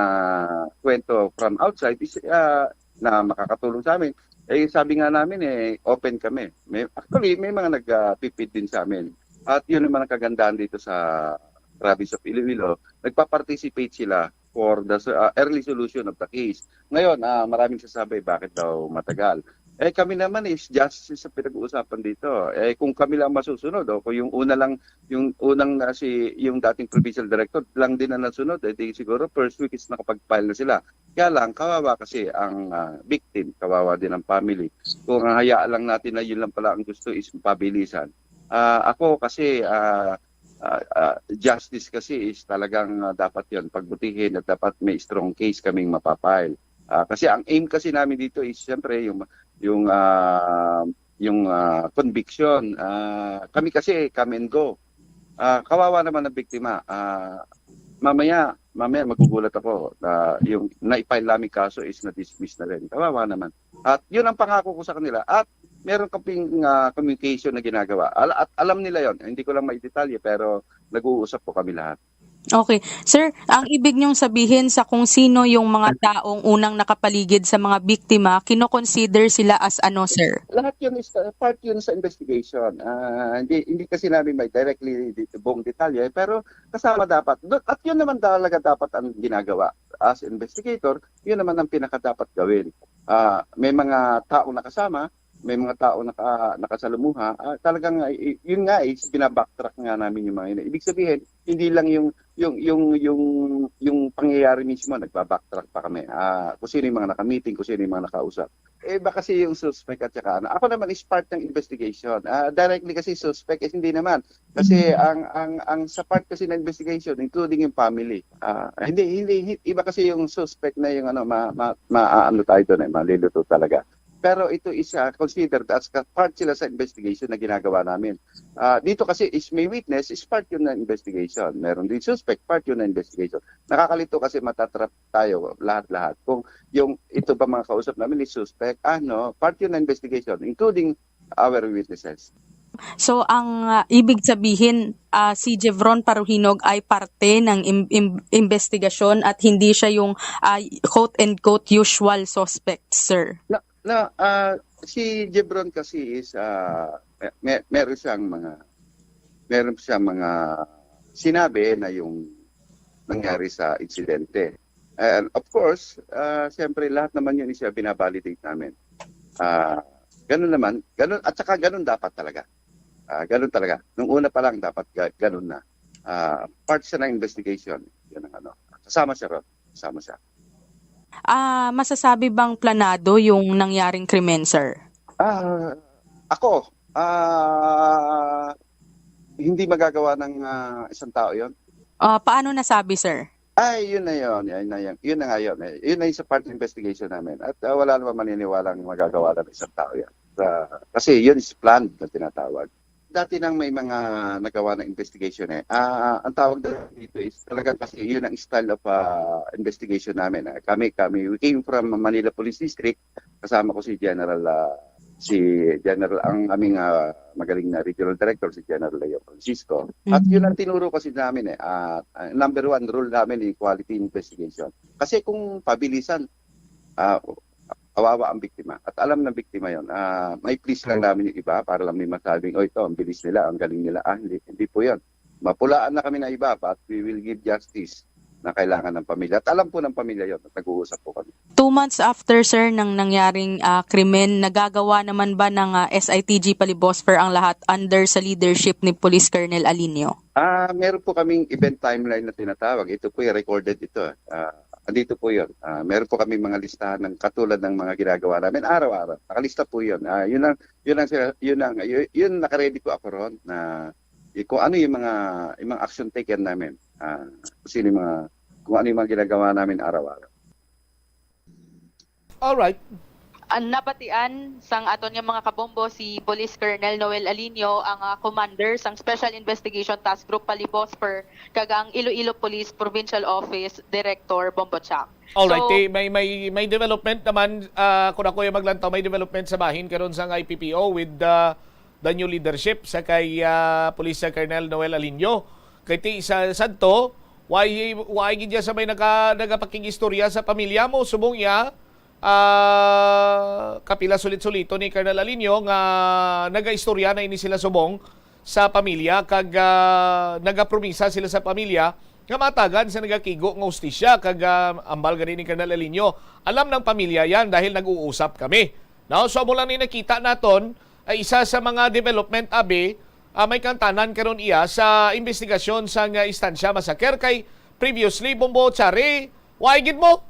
kwento from outside is, ah, na makakatulong sa amin. Eh, sabi nga namin, eh, open kami. May, actually, may mga nagpipid din sa amin. At yun naman ang kagandahan dito sa province of Iloilo. Nagpa-participate sila for the, ah, early solution of the case. Ngayon, ah, maraming sasabi, bakit daw matagal? Eh, kami naman is justice ang pinag-uusapan dito. Eh, kung kami lang masusunod, o kung yung una lang, yung unang na si, yung dating provincial director lang din ang nasunod, eh, di siguro first week is nakapag-file na sila. Kaya lang, kawawa kasi ang, ah, victim, kawawa din ang family. Kung hayaan lang natin na yun lang pala ang gusto is mapabilisan. Ah, ako kasi, ah, ah, ah, justice kasi is talagang, ah, dapat yon pagbutihin at dapat may strong case kaming mapapile. Ah, kasi ang aim kasi namin dito is siyempre yung, yung, ah, yung, ah, conviction. Ah, kami kasi come and go. Ah, kawawa naman ang biktima. Ah, mamaya, mamaya magugulat ako na yung na-file namin kaso is na-dismiss na rin. Kawawa naman. At yun ang pangako ko sa kanila. At meron kaming, ah, communication na ginagawa. Al- at alam nila yon. Hindi ko lang maidetalye, pero nag-uusap po kami lahat. Okay. Sir, ang ibig niyong sabihin sa kung sino yung mga taong unang nakapaligid sa mga biktima, kinoconsider sila as ano, sir? Lahat yun is, uh, part yun sa investigation. Ah, hindi, hindi kasi namin may directly dito buong detalye, pero kasama dapat. Do- At yun naman talaga dapat ang ginagawa as investigator. Yun naman ang pinakadapat gawin. Ah, may mga taong nakasama, may mga tao naka, nakasalumuha. Ah, talagang, ah, y- yun nga is binabacktrack nga namin yung mga yun. Ibig sabihin, hindi lang yung yung yung yung yung pangyayari mismo, nagba-backtrack pa kami. Ah, kung sino yung mga nakamiting, kung sino yung mga nakausap. Eh, iba kasi yung suspect at saka ano. Ako naman is part ng investigation. Ah, directly kasi suspect is hindi naman. Kasi ang ang ang sa part kasi ng investigation, including yung family. Ah, hindi hindi hi- iba kasi yung suspect na yung ano ma, ma, ma ano tayo doon, eh, malilito talaga. Pero ito is, ah, considered as ka- part sila sa investigation na ginagawa namin. Ah, dito kasi is may witness, is part yun ng investigation. Meron din suspect, part yun ng investigation. Nakakalito kasi matatrap tayo lahat-lahat. Kung yung ito ba mga kausap namin is suspect, ah, no, part yun ng investigation, including our witnesses. So, ang, ah, ibig sabihin, ah, si Jevron Paruhinog ay parte ng im- im- investigasyon at hindi siya yung, ah, quote-unquote usual suspect, sir. Na, na ah, si Jevron kasi is ah, may, may- meron siyang mga meron siyang mga sinabi na yung nangyari sa insidente. And of course, ah, siyempre lahat naman yun is binabalidate namin. Ah, ganun naman, ganun at saka ganun dapat talaga. Ah, ganun talaga. Nung una pa lang dapat ga- ganun na. Ah, part siya ng investigation. Yun ang ano. Kasama siya ron. Kasama siya. Ah, masasabi bang planado yung nangyaring krimen, sir? Ah, ako, ah, hindi magagawa ng ah, isang tao yon. Ah, paano nasabi, sir? Ay, yun na yun. Yun na yun. Yun na nga yun. Eh. Yun na yung sa part ng investigation namin. At ah, wala naman maniniwalang magagawa ng isang tao yan. Sa- kasi yun is planned na tinatawag. Dati nang may mga nagawa ng investigation eh. Ah, ang tawag dito is talaga kasi yun ang style of ah, investigation namin. Ah, kami, kami, we came from Manila Police District. Kasama ko si General ah, si General ang aming ah, magaling na regional director, si General Leo Francisco. At Mhm. Yun ang tinuro kasi namin eh. Ah, ah, number one rule namin yung quality investigation. Kasi kung pabilisan, ah, kawawa ang biktima. At alam ng biktima yon. Ah, may please lang namin yung iba para lang may masabing, "Oh, ito, ang bilis nila, ang galing nila." Ah, hindi, hindi po yon. Mapulaan na kami ng iba, but we will give justice na kailangan ng pamilya. At alam po ng pamilya yon at nag-uusap po kami. Two months after, sir, ng nangyaring ah, krimen, nagagawa naman ba ng ah, S I T G Palibosfer ang lahat under sa leadership ni Police Colonel Alinio? Ah, meron po kaming event timeline na tinatawag. Ito po yung recorded ito. Ah, andito po yun. Ah, meron po kami mga listahan ng katulad ng mga ginagawa namin araw-araw. Nakalista po yun. Ah, yun ang, yun ang, yun ang, yun, yun nakaready po ako ron na y- kung ano yung mga, yung mga action taken namin. Ah, kung sino yung mga, kung ano yung mga ginagawa namin araw-araw. Alright. Ang nabatian sang aton nga mga kabombo si Police Colonel Noel Alinio, ang ah, commander sang Special Investigation Task Group Palibosfer, kag ang Iloilo Police Provincial Office Director Bombo Chang. Alright, So, eh, may may may development naman ah, kung ako yung maglantaw, may development sa bahin karon sa I P P O with the the new leadership sa kay ah, Police Colonel Noel Alinio. Kay ti sa sadto, why why gid siya sa may naga, nagapakig-istorya sa pamilya mo subong iya ah, kapila sulit-sulito ni Colonel Alinio nga nagaistorya na ini sila subong sa pamilya kag ah, nagapromisa sila sa pamilya nga matagan sa nagakigo nga hustisya kag ah, ambal gani ni Colonel Alinio. Alam ng pamilya yan dahil nag-uusap kami. Now, so amo lang ni nakita naton ay isa sa mga development abi ah, may kantanan karon iya sa investigasyon sa nga istansya masaker kay previously Bombo Chari, why gid mo?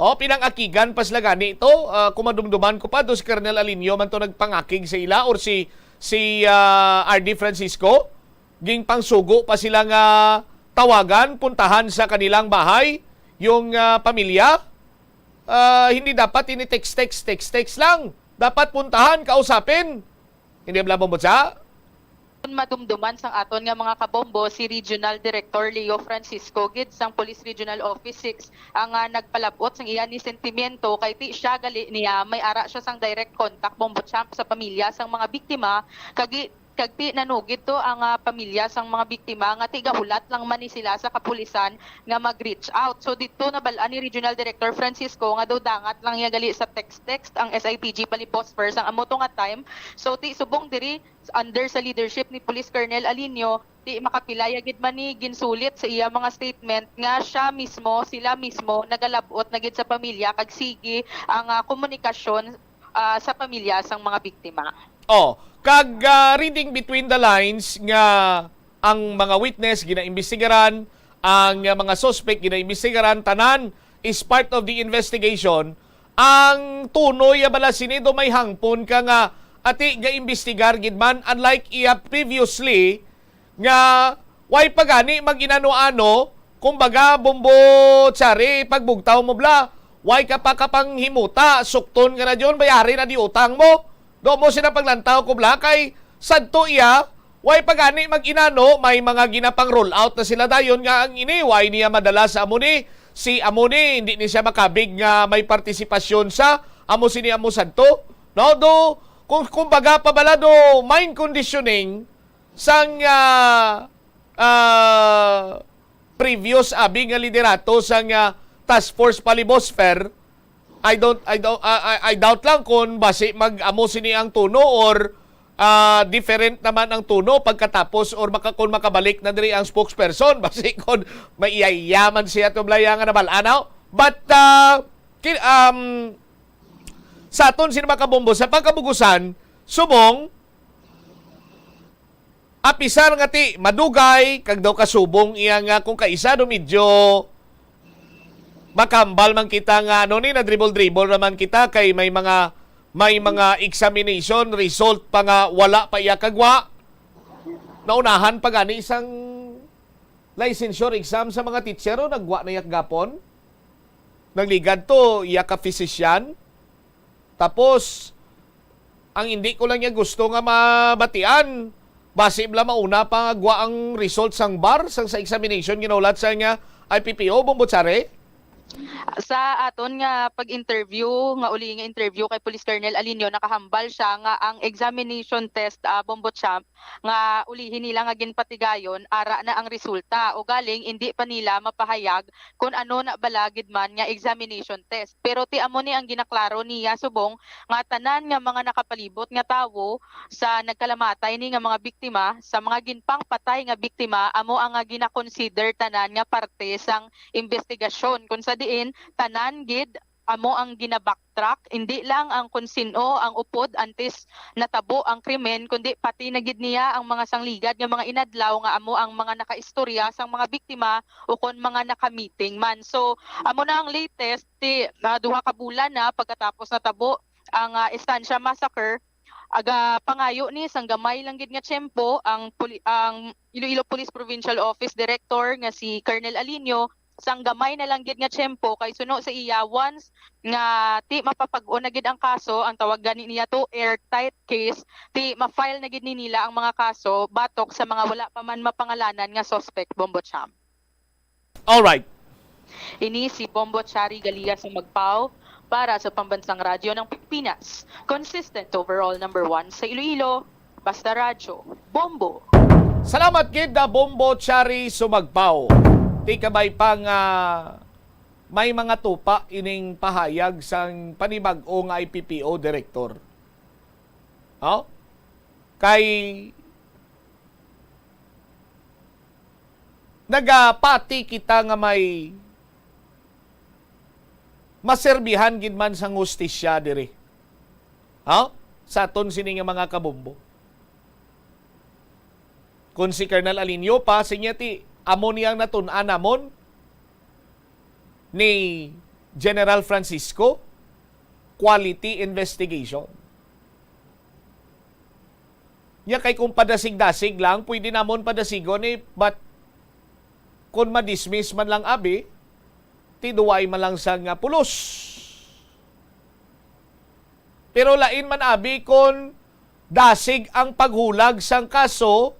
Oh, pinangakigan pa sila gani to. Ah, kung madumduman ko pa, do si Colonel Alinio man to nagpangakig sa ila or si si ah, R D Francisco. Ging pangsugo pa sila nga tawagan, puntahan sa kanilang bahay yung ah, pamilya. Ah, hindi dapat ini text text text text lang. Dapat puntahan, kausapin. Hindi ba, Bombo Cha? Kung madumduman sang aton nga mga kabombo, si Regional Director Leo Francisco gid sang Police Regional Office six ang ah, nagpalabot sang iya ni sentimiento kay ti siya gali niya may ara siya sang direct contact, Bombo Champ, sa pamilya sang mga biktima kag i- kag ti nanugid to ang ah, pamilya sang mga biktima nga ti gahulat lang man ni sila sa kapulisan nga mag-reach out. So didto nabal-an ni Regional Director Francisco nga daw dangat lang niya gali sa text-text ang S I T G Palibosfer sang amo to nga time. So ti subong diri under sa leadership ni Police Colonel Alinio, ti makapilaya gid man ni ginsulit sa iya mga statement nga siya mismo, sila mismo nagalabot na gid sa pamilya kag sige ang ah, komunikasyon ah, sa pamilya sang mga biktima. Oh, kag ah, reading between the lines nga ang mga witness ginaimbestigaran, ang ah, mga suspect ginaimbestigaran, tanan is part of the investigation. Ang tunoy ya bala sini do may hangpon ka nga ati gaimbestigar gid man, unlike iya previously nga way pa gani mag-inano-ano, kumbaga, Bombo Chari, pagbugtaw mo bla, way ka pa kapanghimuta, sukton ka na dyon, bayari na di utang mo. Do mo sila paglantaw ko bla, kay sadto iya, way pa gani mag-inano, may mga ginapang roll out na sila dayon nga ang ini, way niya madala sa amo ni, si amo ni, hindi ni siya makabig nga may partisipasyon sa amo sini amo sadto. No, do, kung, kumbaga, pabalado, mind conditioning sang, ah, ah, previous abi nga liderato sang, ah, Task Force Palibosphère. I don't, I don't, ah, I, I doubt lang kung basi mag-amo sini ang tono or, ah, different naman ang tono pagkatapos or maka-, kung makabalik na diri ang spokesperson, basi kung maiyayaman siya to blaya nga nabal-an, no? But, ah, ki-, um, sa aton sini mga kabombo, sa pagkabugusan, subong, apisar nga ti madugay, kag daw kasubong iya nga kung kaisa do medyo makambal man kita nga ano ni, na-dribble-dribble naman kita kay may mga, may mga examination result pa nga wala pa iya kagwa. Naunahan pa gani sang licensure exam sa mga teacher, o nagwa na iya gapon. Nagligad to iya ka physician. Tapos, ang hindi ko lang niya gusto nga mabatian, basi bala mauna pa nga gwa ang result sang bar sang sa examination ginahulat sa nga I P P O, Bombo Chari? Sa aton nga pag-interview, nga uli nga interview kay Police Colonel Alinio, nakahambal siya nga ang examination test, ah, Bombo Champ, nga ulihi nila nga ginpatigayon, ara na ang resulta. Ugaling, indi pa nila mapahayag kon ano na bala gid man nga examination test. Pero ti amo ni ang ginaklaro niya subong nga tanan nga mga nakapalibot nga tawo sa nagkalamatay ni nga mga biktima, sa mga ginpangpatay nga biktima, amo ang nga ginakonsider tanan nga parte sang imbestigasyon, kung sa diin tanan gid amo ang gina-backtrack, indi lang ang kung sin-o ang upod antes natabo ang krimen, kundi pati na gid niya ang mga sangligad nga mga inadlaw nga amo ang mga nakaistorya sang mga biktima ukon mga naka-meeting man. So, amo na ang latest, ti, ah, duha ka bulan na pagkatapos natabo ang, ah, Estancia Massacre, aga pangayo ni sang gamay lang gid nga tiyempo ang puli-, ang Iloilo Police Provincial Office Director nga si Colonel Alinio, sang gamay na lang gid nga tiyempo, kay suno sa iya, once nga ti mapapag-on na gid ang kaso, ang tawag gani niya to airtight case, ti ma-file na gid ni nila ang mga kaso batok sa mga wala pa man mapangalanan nga suspect, Bombo Champ. Alright. Ini si Bombo Chari Galia sa Magpao para sa Pambansang Radyo ng Pilipinas. Consistent overall number one sa Iloilo, basta radyo, Bombo. Salamat gid, ah, Bombo Chari Sumagpao. Ti kabay pa nga may mga tupa ining pahayag sang panibag-o nga I P P O direktor. Oh? Kay nagapati kita nga may maserbihan gid man sang hustisya diri. Ha? Sa aton sini nga mga kabombo. Kung si Colonel Alinio pa, sinya ti, amo niyang natun-an namon ni General Francisco, quality investigation. Nya kay kung padasig-dasig lang, pwede namon padasigon eh, but kung madismiss man lang abi, ti duway man lang sang, ah, pulos. Pero lain man abi kung dasig ang paghulag sang kaso,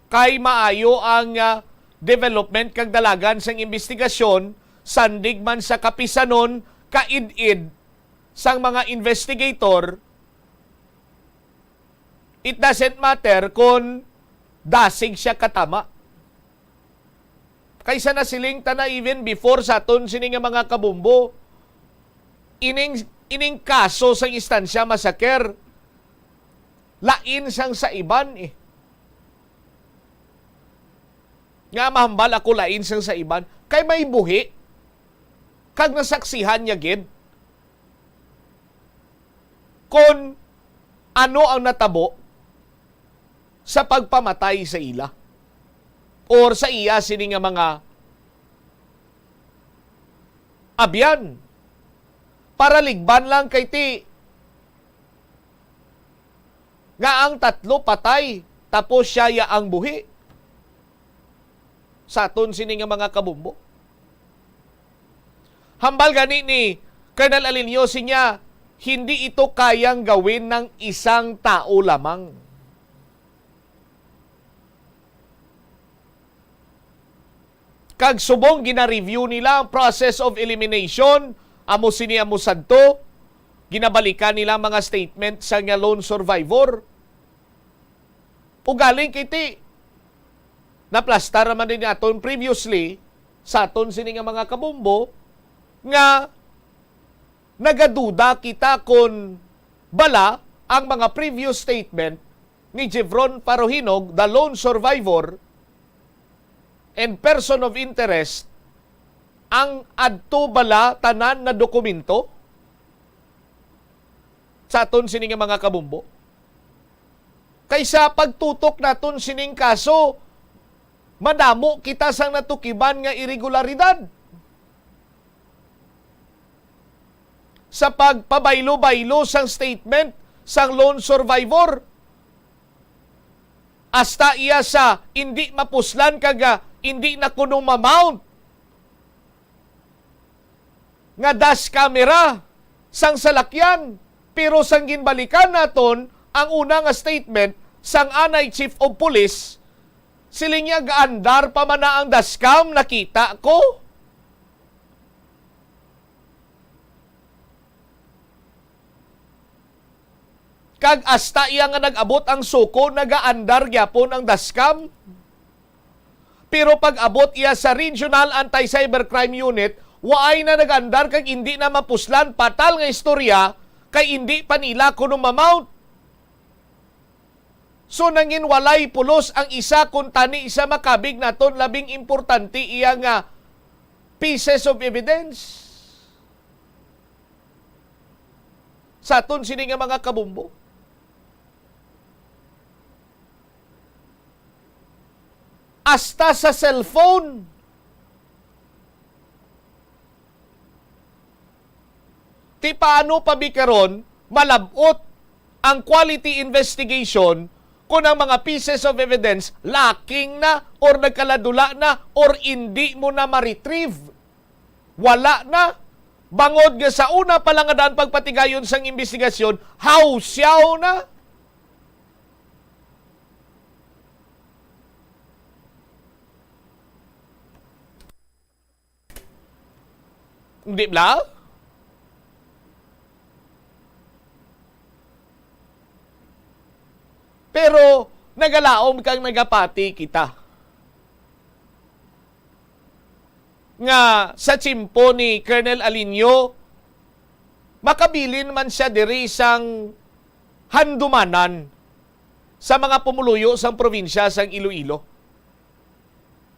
kay maayo ang, ah, development kag dalagan sang imbestigasyon, sandig man sa kapisanon, kaid-id sang mga investigator, it doesn't matter kung dasig siya katama. Kaysa nasiling ta na even before sa aton sini nga mga kabombo, ining, ining kaso sang Estancia Massacre, lain sang sa iban eh. Nga mahambal ako lain sang sa iban, kay may buhi, kag nasaksihan niya gid kon ano ang natabo sa pagpamatay sa ila or sa iya sini nga mga abyan. Para ligban lang kay ti nga ang tatlo patay, tapos siya ya ang buhi. Sa aton sini nga mga kabombo. Hambal gani ni Colonel Alinio, sinya, hindi ito kayang gawin ng isang tao lamang. Kag subong gina-review nila ang process of elimination, amo sini, amo sadto, ginabalikan nila mga statement sa nga lone survivor. Ugaling kiti, naplastar naman din naton previously sa aton sini nga mga kabumbo nga nagaduda kita kon bala ang mga previous statement ni Jevron Farohinog, the lone survivor and person of interest, ang adto bala tanan na dokumento sa aton sini nga mga kabumbo. Kaysa pagtutok naton sining kaso, madamo kita sang natukiban nga iregularidad sa pagpabaylo-baylo sang statement sang lone survivor. Hasta iya sa indi mapuslan kag, ah, indi na kuno ma-mount nga dash camera sang salakyan. Pero sang ginbalikan naton ang una nga statement sang anay chief of police, siling niya, "Gaandar pa man na ang dashcam, nakita ko." Kag hasta iya nga nag-abot ang suko, nagaandar gyapon ang dashcam. Pero pag-abot iya sa Regional Anti-Cybercrime Unit, waay na nag-andar kag indi na mapuslan. Patal nga istorya, kay indi pa nila kuno ma-mount. So, nangin walay pulos ang isa, kun tani isa makabig naton labing importante iya nga pieces of evidence sa aton sini nga mga kabumbo. Hasta sa cellphone. Ti paano pa bi karon malab-ot ang quality investigation kung ang mga pieces of evidence lacking na or nagkaladula na or indi mo na ma-retrieve? Wala na. Bangod nga sa una pa lang nga daan pagpatigayon sang imbestigasyon, hawsyaw na. Di bala? Pero nagalaom kag nagapati kita nga sa tiyempo ni Colonel Alinio, makabilin man siya diri sang handumanan sa mga pumuluyo sang probinsya sang Iloilo.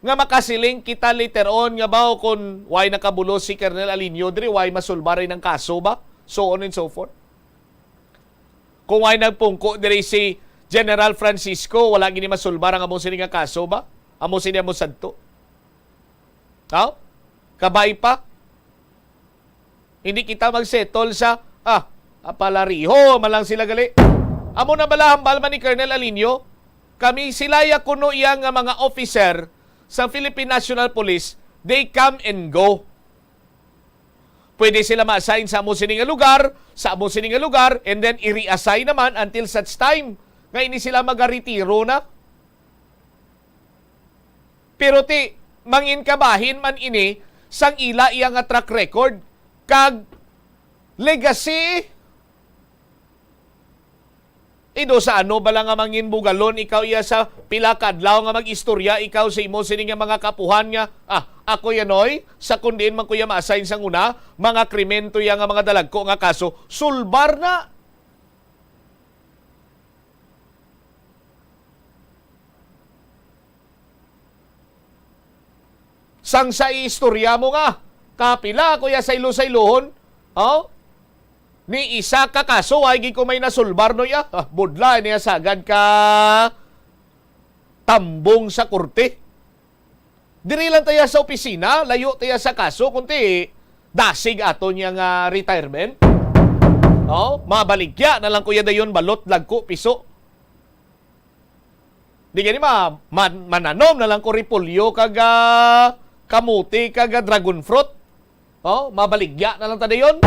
Nga makasiling kita later on nga, baw, kung why nakabulos si Colonel Alinio diri, why masulbar ang kaso ba? So on and so forth. Kung why nagpungko diri si General Francisco, wala gini masulbar ang amo sini nga kaso ba? Amo sini amo sadto. Haw? Kabay pa? Hindi kita magsettle sa, ah, apalariho man lang sila gali. Amo na bala hambal man ni Colonel Alinio, kami, sila ya kuno iya nga mga officer sa Philippine National Police, they come and go. Pwede sila ma-assign sa amo sini nga lugar, sa amo sini nga lugar, and then i-reassign naman until such time nga ini sila magaretiro na. Pero ti, mangin kabahin man ini sang ila iya nga track record kag legacy. Ido sa ano bala nga mangin bugalon ikaw iya sa pila ka adlaw nga mag-istorya ikaw sa imo sini nga mga kapuhan nga, "Ah, ako yan, oy, sa kun diin man ko iya ma-assign sang una, mga krimen to iya nga mga dalagko nga kaso, sulbar na." Sang sa istorya mo nga, kapila ko ya saylo-saylohon, oh? Ni isa ka kaso, ay gid ko may nasulbar no ya. Ah, budla niya sagad ka tambong sa korte. Diri lang taya sa opisina, layo taya sa kaso, kunti dasig ato niya nga retirement. Oh, mabaligya na lang kuya dayon balot, lagko, piso. Di gani ma-, man-, mananom na lang ko repolyo kag, ah, kamote kag, ah, dragon fruit. Oh, mabaligya na lang ta dayon.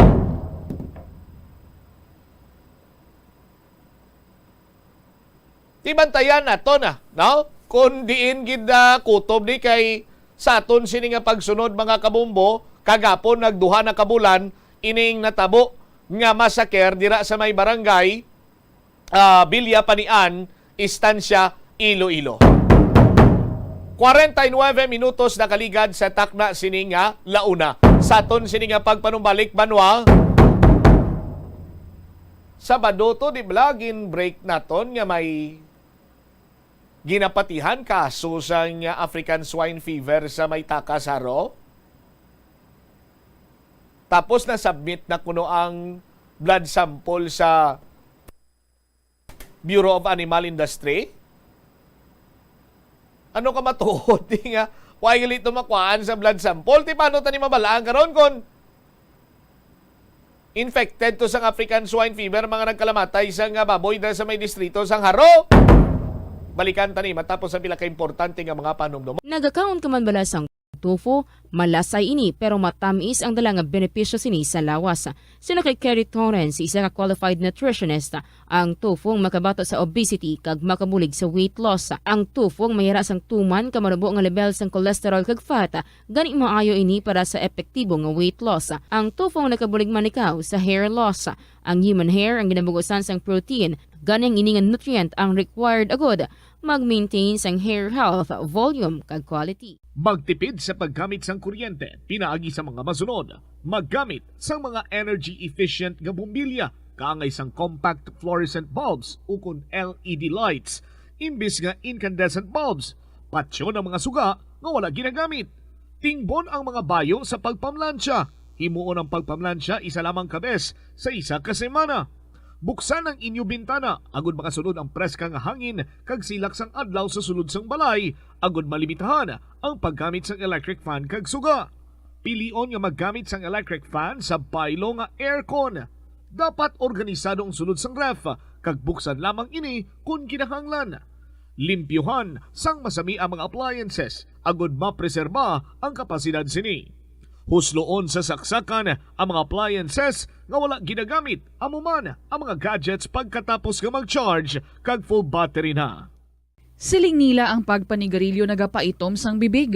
Di bantayan nato na, no? Kung diin gid, ah, kutob ni kay sa aton sini nga pagsunod, mga kabombo, kagapon nagduha na ka bulan ining natabo nga massacre dira sa may barangay, ah, Villa Panian, Estancia, Iloilo. Kwarenta y nuebe minutos nakaligad sa takna sini nga la una. Sa aton sini nga pagpanumbalik, banwa, Sabado to, di bala, gin-break naton nga may ginapatihan kaso sang African Swine Fever sa may Tacas, Jaro. Tapos na-submit na kuno ang blood sample sa Bureau of Animal Industry. Ano ka matuod di nga, why gali to makuhaan sa blood sample? Ti paano tani mabalaan karon kon infected to sang African Swine Fever, mga nagkalamatay sang, ah, baboy dira sa may distrito sang Jaro? Balikan tani matapos ang pila ka importante nga mga panumdum. Nagakaon ka man bala sang tofu? Malasay ini, pero matamis ang dala nga benepisyo sini sa lawas. Sino kay Kerry Torrens, isa ka qualified nutritionist, ang tofu ang makabato sa obesity kag makabulig sa weight loss. Ang tofu ang mayara sang tuman ka manubo nga level sang cholesterol kag fat, gani maayo ini para sa epektibo nga weight loss. Ang tofu ang nakabulig manikaw sa hair loss. Ang human hair ang ginabugusan sang protein, gani ang ini nga nutrient ang required agud mag-maintain sang hair health, volume, kag quality. Magtipid sa paggamit sang kuryente pinaagi sa mga masunod. Maggamit sang mga energy-efficient nga bombilya, kaangay sang compact fluorescent bulbs ukon L E D lights, imbis nga incandescent bulbs. Patyon ang mga suga nga wala ginagamit. Tingbon ang mga bayo sa pagpamlansya. Himuon ang pagpamlansya isa lamang ka bes sa isa ka semana. Buksan ang inyo bintana agud makasulod ang preska nga hangin kag silak sang adlaw sa sulod sang balay, agud malimitahan ang paggamit sang electric fan kag suga. Pilion nga maggamit sang electric fan sa baylo nga aircon. Dapat organisado ang sulod sang ref kag buksan lamang ini kon kinahanglan. Limpyuhan sang masami ang mga appliances agud mapreserba ang kapasidad sini. Husloon sa saksakan ang mga appliances nga wala ginagamit, amo man ang mga gadgets pagkatapos nga mag-charge kag full battery na. Siling nila ang pagpanigarilyo nagapaitom sang bibig.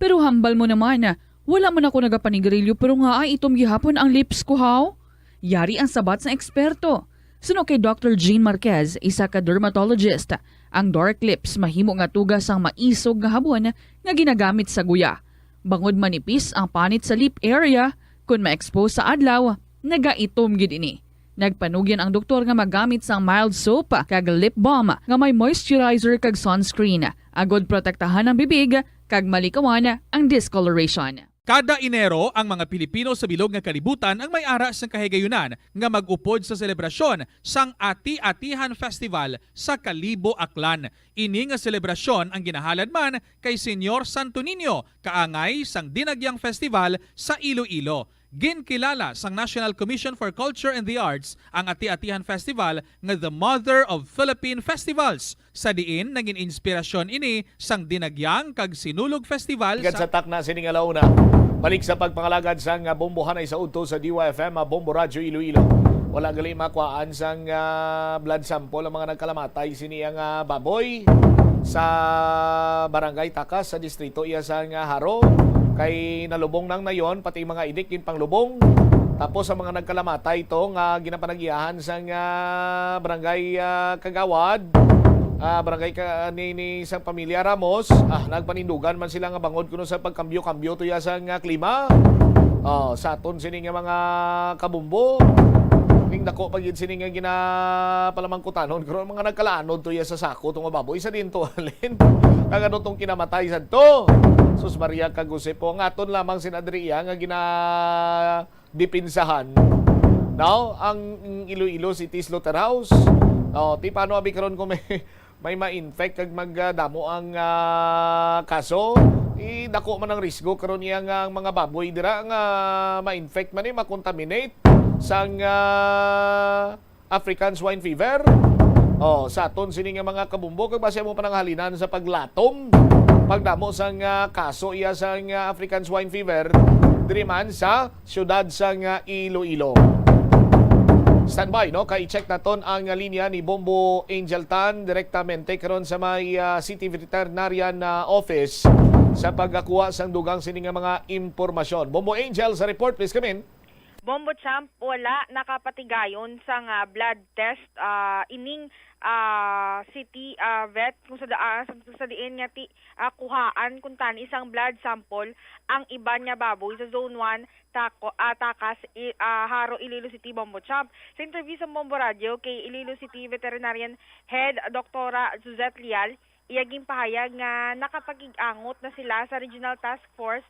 Pero hambal mo naman, wala man ako nagapanigarilyo pero nga ay itom gihapon ang lips ko, haw? Yari ang sabat sang eksperto. Suno kay Doctor Jean Marquez, isa ka dermatologist, ang dark lips mahimo nga tuga sang maisog nga habon nga ginagamit sa guya. Bangod manipis ang panit sa lip area, kon ma-expose sa adlaw, nagaitom gid ini. Nagpanugyan ang doktor nga magamit sang mild soap kag lip balm nga may moisturizer kag sunscreen, agud protektahan ang bibig kag malikawan ang discoloration. Kada Enero, ang mga Pilipino sa bilog nga kalibutan ang may ara sang kahigayunan nga mag-upod sa selebrasyon sang Ati-Atihan Festival sa Kalibo, Aklan. Ini nga selebrasyon ang ginahalad man kay Señor Santo Niño, kaangay sang Dinagyang Festival sa Iloilo. Ginkilala sang National Commission for Culture and the Arts ang Ati-Atihan Festival nga the mother of Philippine festivals, sa diin naging inspirasyon ini sang Dinagyang kag Sinulog Festival. Sa takna sini nga la una, balik sa pagpangalagad sang bombohanay sa udto sa D Y F M, Bombo Radyo Iloilo. Wala gali makuhaan sang, ah, blood sample ang mga nagkalamatay sini nga, ah, baboy sa Barangay Tacas sa distrito iya sang, ah, Jaro. Kay nalubong nang nayon, pati mga idik ginpanglubong. Tapos ang mga nagkalamatay to nga ginapanag-iyahan sang, ah, barangay, ah, kagawad, ah, barangay ka, ni, ni sang pamilya Ramos, ah, nagpanindugan man sila nga bangod kuno sa pagkambyo-kambyo to iya sang, ah, klima. Oh, sa aton sini nga mga kabumbo, ning dako pa gid sini nga ginapalamangkutanon, pero mga nagkalaanod to iya sa sako to nga baboy sa dinto halin. Kag ano tong kinamatay sadto? Sus Maria kag Jose po, ang aton lamang sin Adria nga gina dipinsahan, no? Ang Iloilo City Slaughterhouse. Oh, ti paano abi karon kung may, may ma-infect kag magdamo ang, ah, kaso? Ti dako man ang risgo karon iya nga ang mga baboy dira nga ma-infect man, eh, ma-contaminate sang, ah, African Swine Fever. Oh, sa aton sini nga mga kabumbo, kag basi mo pananghalinan sa paglatom, pagdamo sang, ah, kaso iya sang, ah, African Swine Fever diri man sa siyudad sang, ah, Iloilo. Standby, no? Kay i-check naton ang, ah, linya ni Bombo Angel Tan direktamente karon sa may, ah, City Veterinarian, ah, Office sa pagkakuha sang dugang sini nga mga impormasyon. Bombo Angel sa report, please come in. Bombo Champ, wala nakapatigayon sa nga blood test, ah, ining, ah, city, ah, vet kung sa daan, sa, sa diin nga ti, ah, kuhaan kuntani sang blood sample ang iban nga baboy sa Zone one, Taco, ah, Takas, i, ah, Jaro, Iloilo City, Bombo Champ. Sa interview sa Bombo Radio kay Iloilo City Veterinarian Head Doktora Suzette Lial, iya ginpahayag nga nakapakig-angot na sila sa Regional Task Force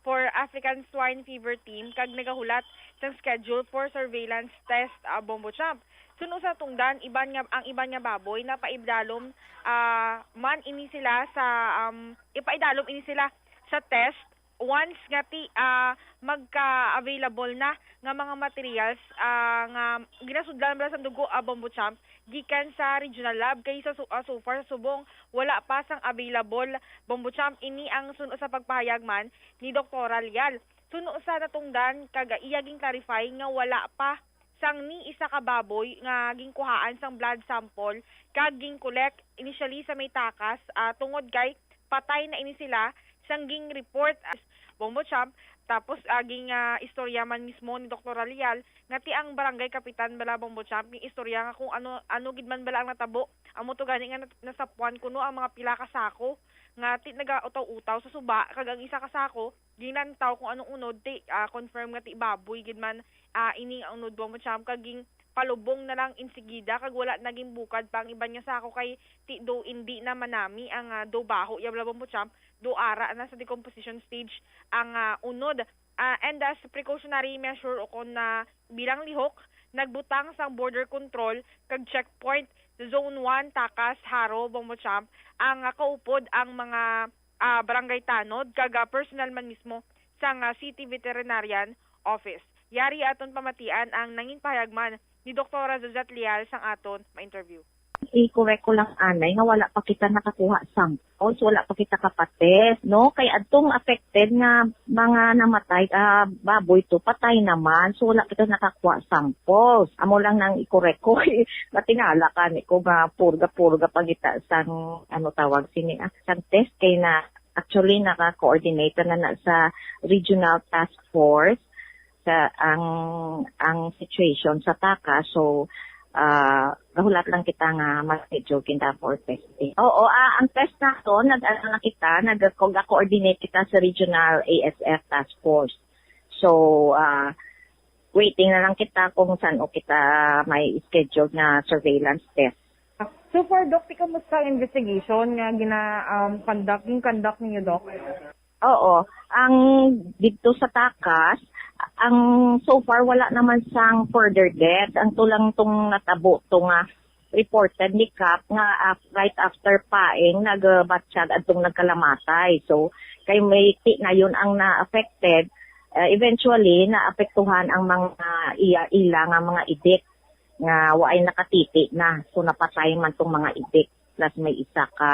for African Swine Fever Team kag nagahulat sang schedule for surveillance test, ah, Bombo Champ. Suno sa tungdan, iban nga, ang iban nga baboy napaidalom, ah, man ini sila sa, um, ipaidalom ini sila sa test once nga ti, ah, magka-available na nga mga materials, ah, nga ginasudlan bala sang dugo, ah, Bombo Champ, gikan sa regional lab, kay sa su-, ah, so far sa subong wala pa sang available, Bombo Champ. Ini ang suno sa pagpahayag man ni Doktora Lial. Suno sa natungdan kag iya gin-clarify nga wala pa sang ni isa ka baboy nga ginkuhaan sang blood sample kag gin-collect initially sa may Takas, ah, tungod kay patay na ini sila sang ging-report as Bombo Champ. Tapos, ah, ging, ah, istorya man mismo ni Doktora Lial nga ti ang barangay kapitan bala, Bombo Champ, ging istorya nga kung ano, ano gid man bala ang natabo. Amo to gani nga nat-, nasapuan kuno ang mga pila ka sako nga ti nagautaw-utaw sa suba, kag ang isa ka sako ginlantaw kung anong unod, ti, ah, confirm nga ti baboy gid man, ah, ining ang unod, Bombo Champ, kag ging palubong na lang insigida kag wala na ginbukad pa ang iban nga sako kay ti do indi na manami ang, ah, do baho ya bala, Bombo Champ, do ara na sa decomposition stage ang, ah, unod. Ah, and as precautionary measure o kon na bilang lihok, nagbutang sang border control kag checkpoint sa Zone one, Takas, Jaro, Bombo Champ, ang, ah, kaupod ang mga, ah, barangay tanod kag, ah, personnel man mismo sang, ah, City Veterinarian Office. Yari aton pamatian ang nangin pahayag man ni Doktora Josette Lial sang aton ma-interview. I-correct ko lang, anay, nga wala pa kita nakakuha samples, wala pa kita kapatest, no? Kay adtong affected nga mga namatay, ah, baboy to, patay naman. So, wala kita nakakuha samples. Amo lang nang i-correct ko. Natingala ka ni ko nga purga-purga pa kita sang, ano tawag sini, ah, sang test kay na, actually, naka-coordinate na na sa regional task force sa ang, ang situation sa Takas. So, ah, gahulat lang kita nga mag-schedule kita for testing. Oo, ah, ang test nato, nag-, ano na kita, nag-coordinate kita sa regional A S F task force. So, ah, waiting na lang kita kung san-o kita may scheduled na surveillance test. So far, Doc, ti kamusta ang investigation nga gina, um, conduct, gin-conduct ninyo, Doc? Oo, ang didto sa Takas, ang so far wala naman sang further death. Ang to lang tong natabo to nga reported ni Kap nga af-, right after paing nagbatyag adtong nagkalamatay. So kay may ti na yun ang na-affected, eh, eventually naapektuhan ang mga iya, ila nga mga idik nga waay nakatiti na. So napatay man tong mga idik. Plus may isa ka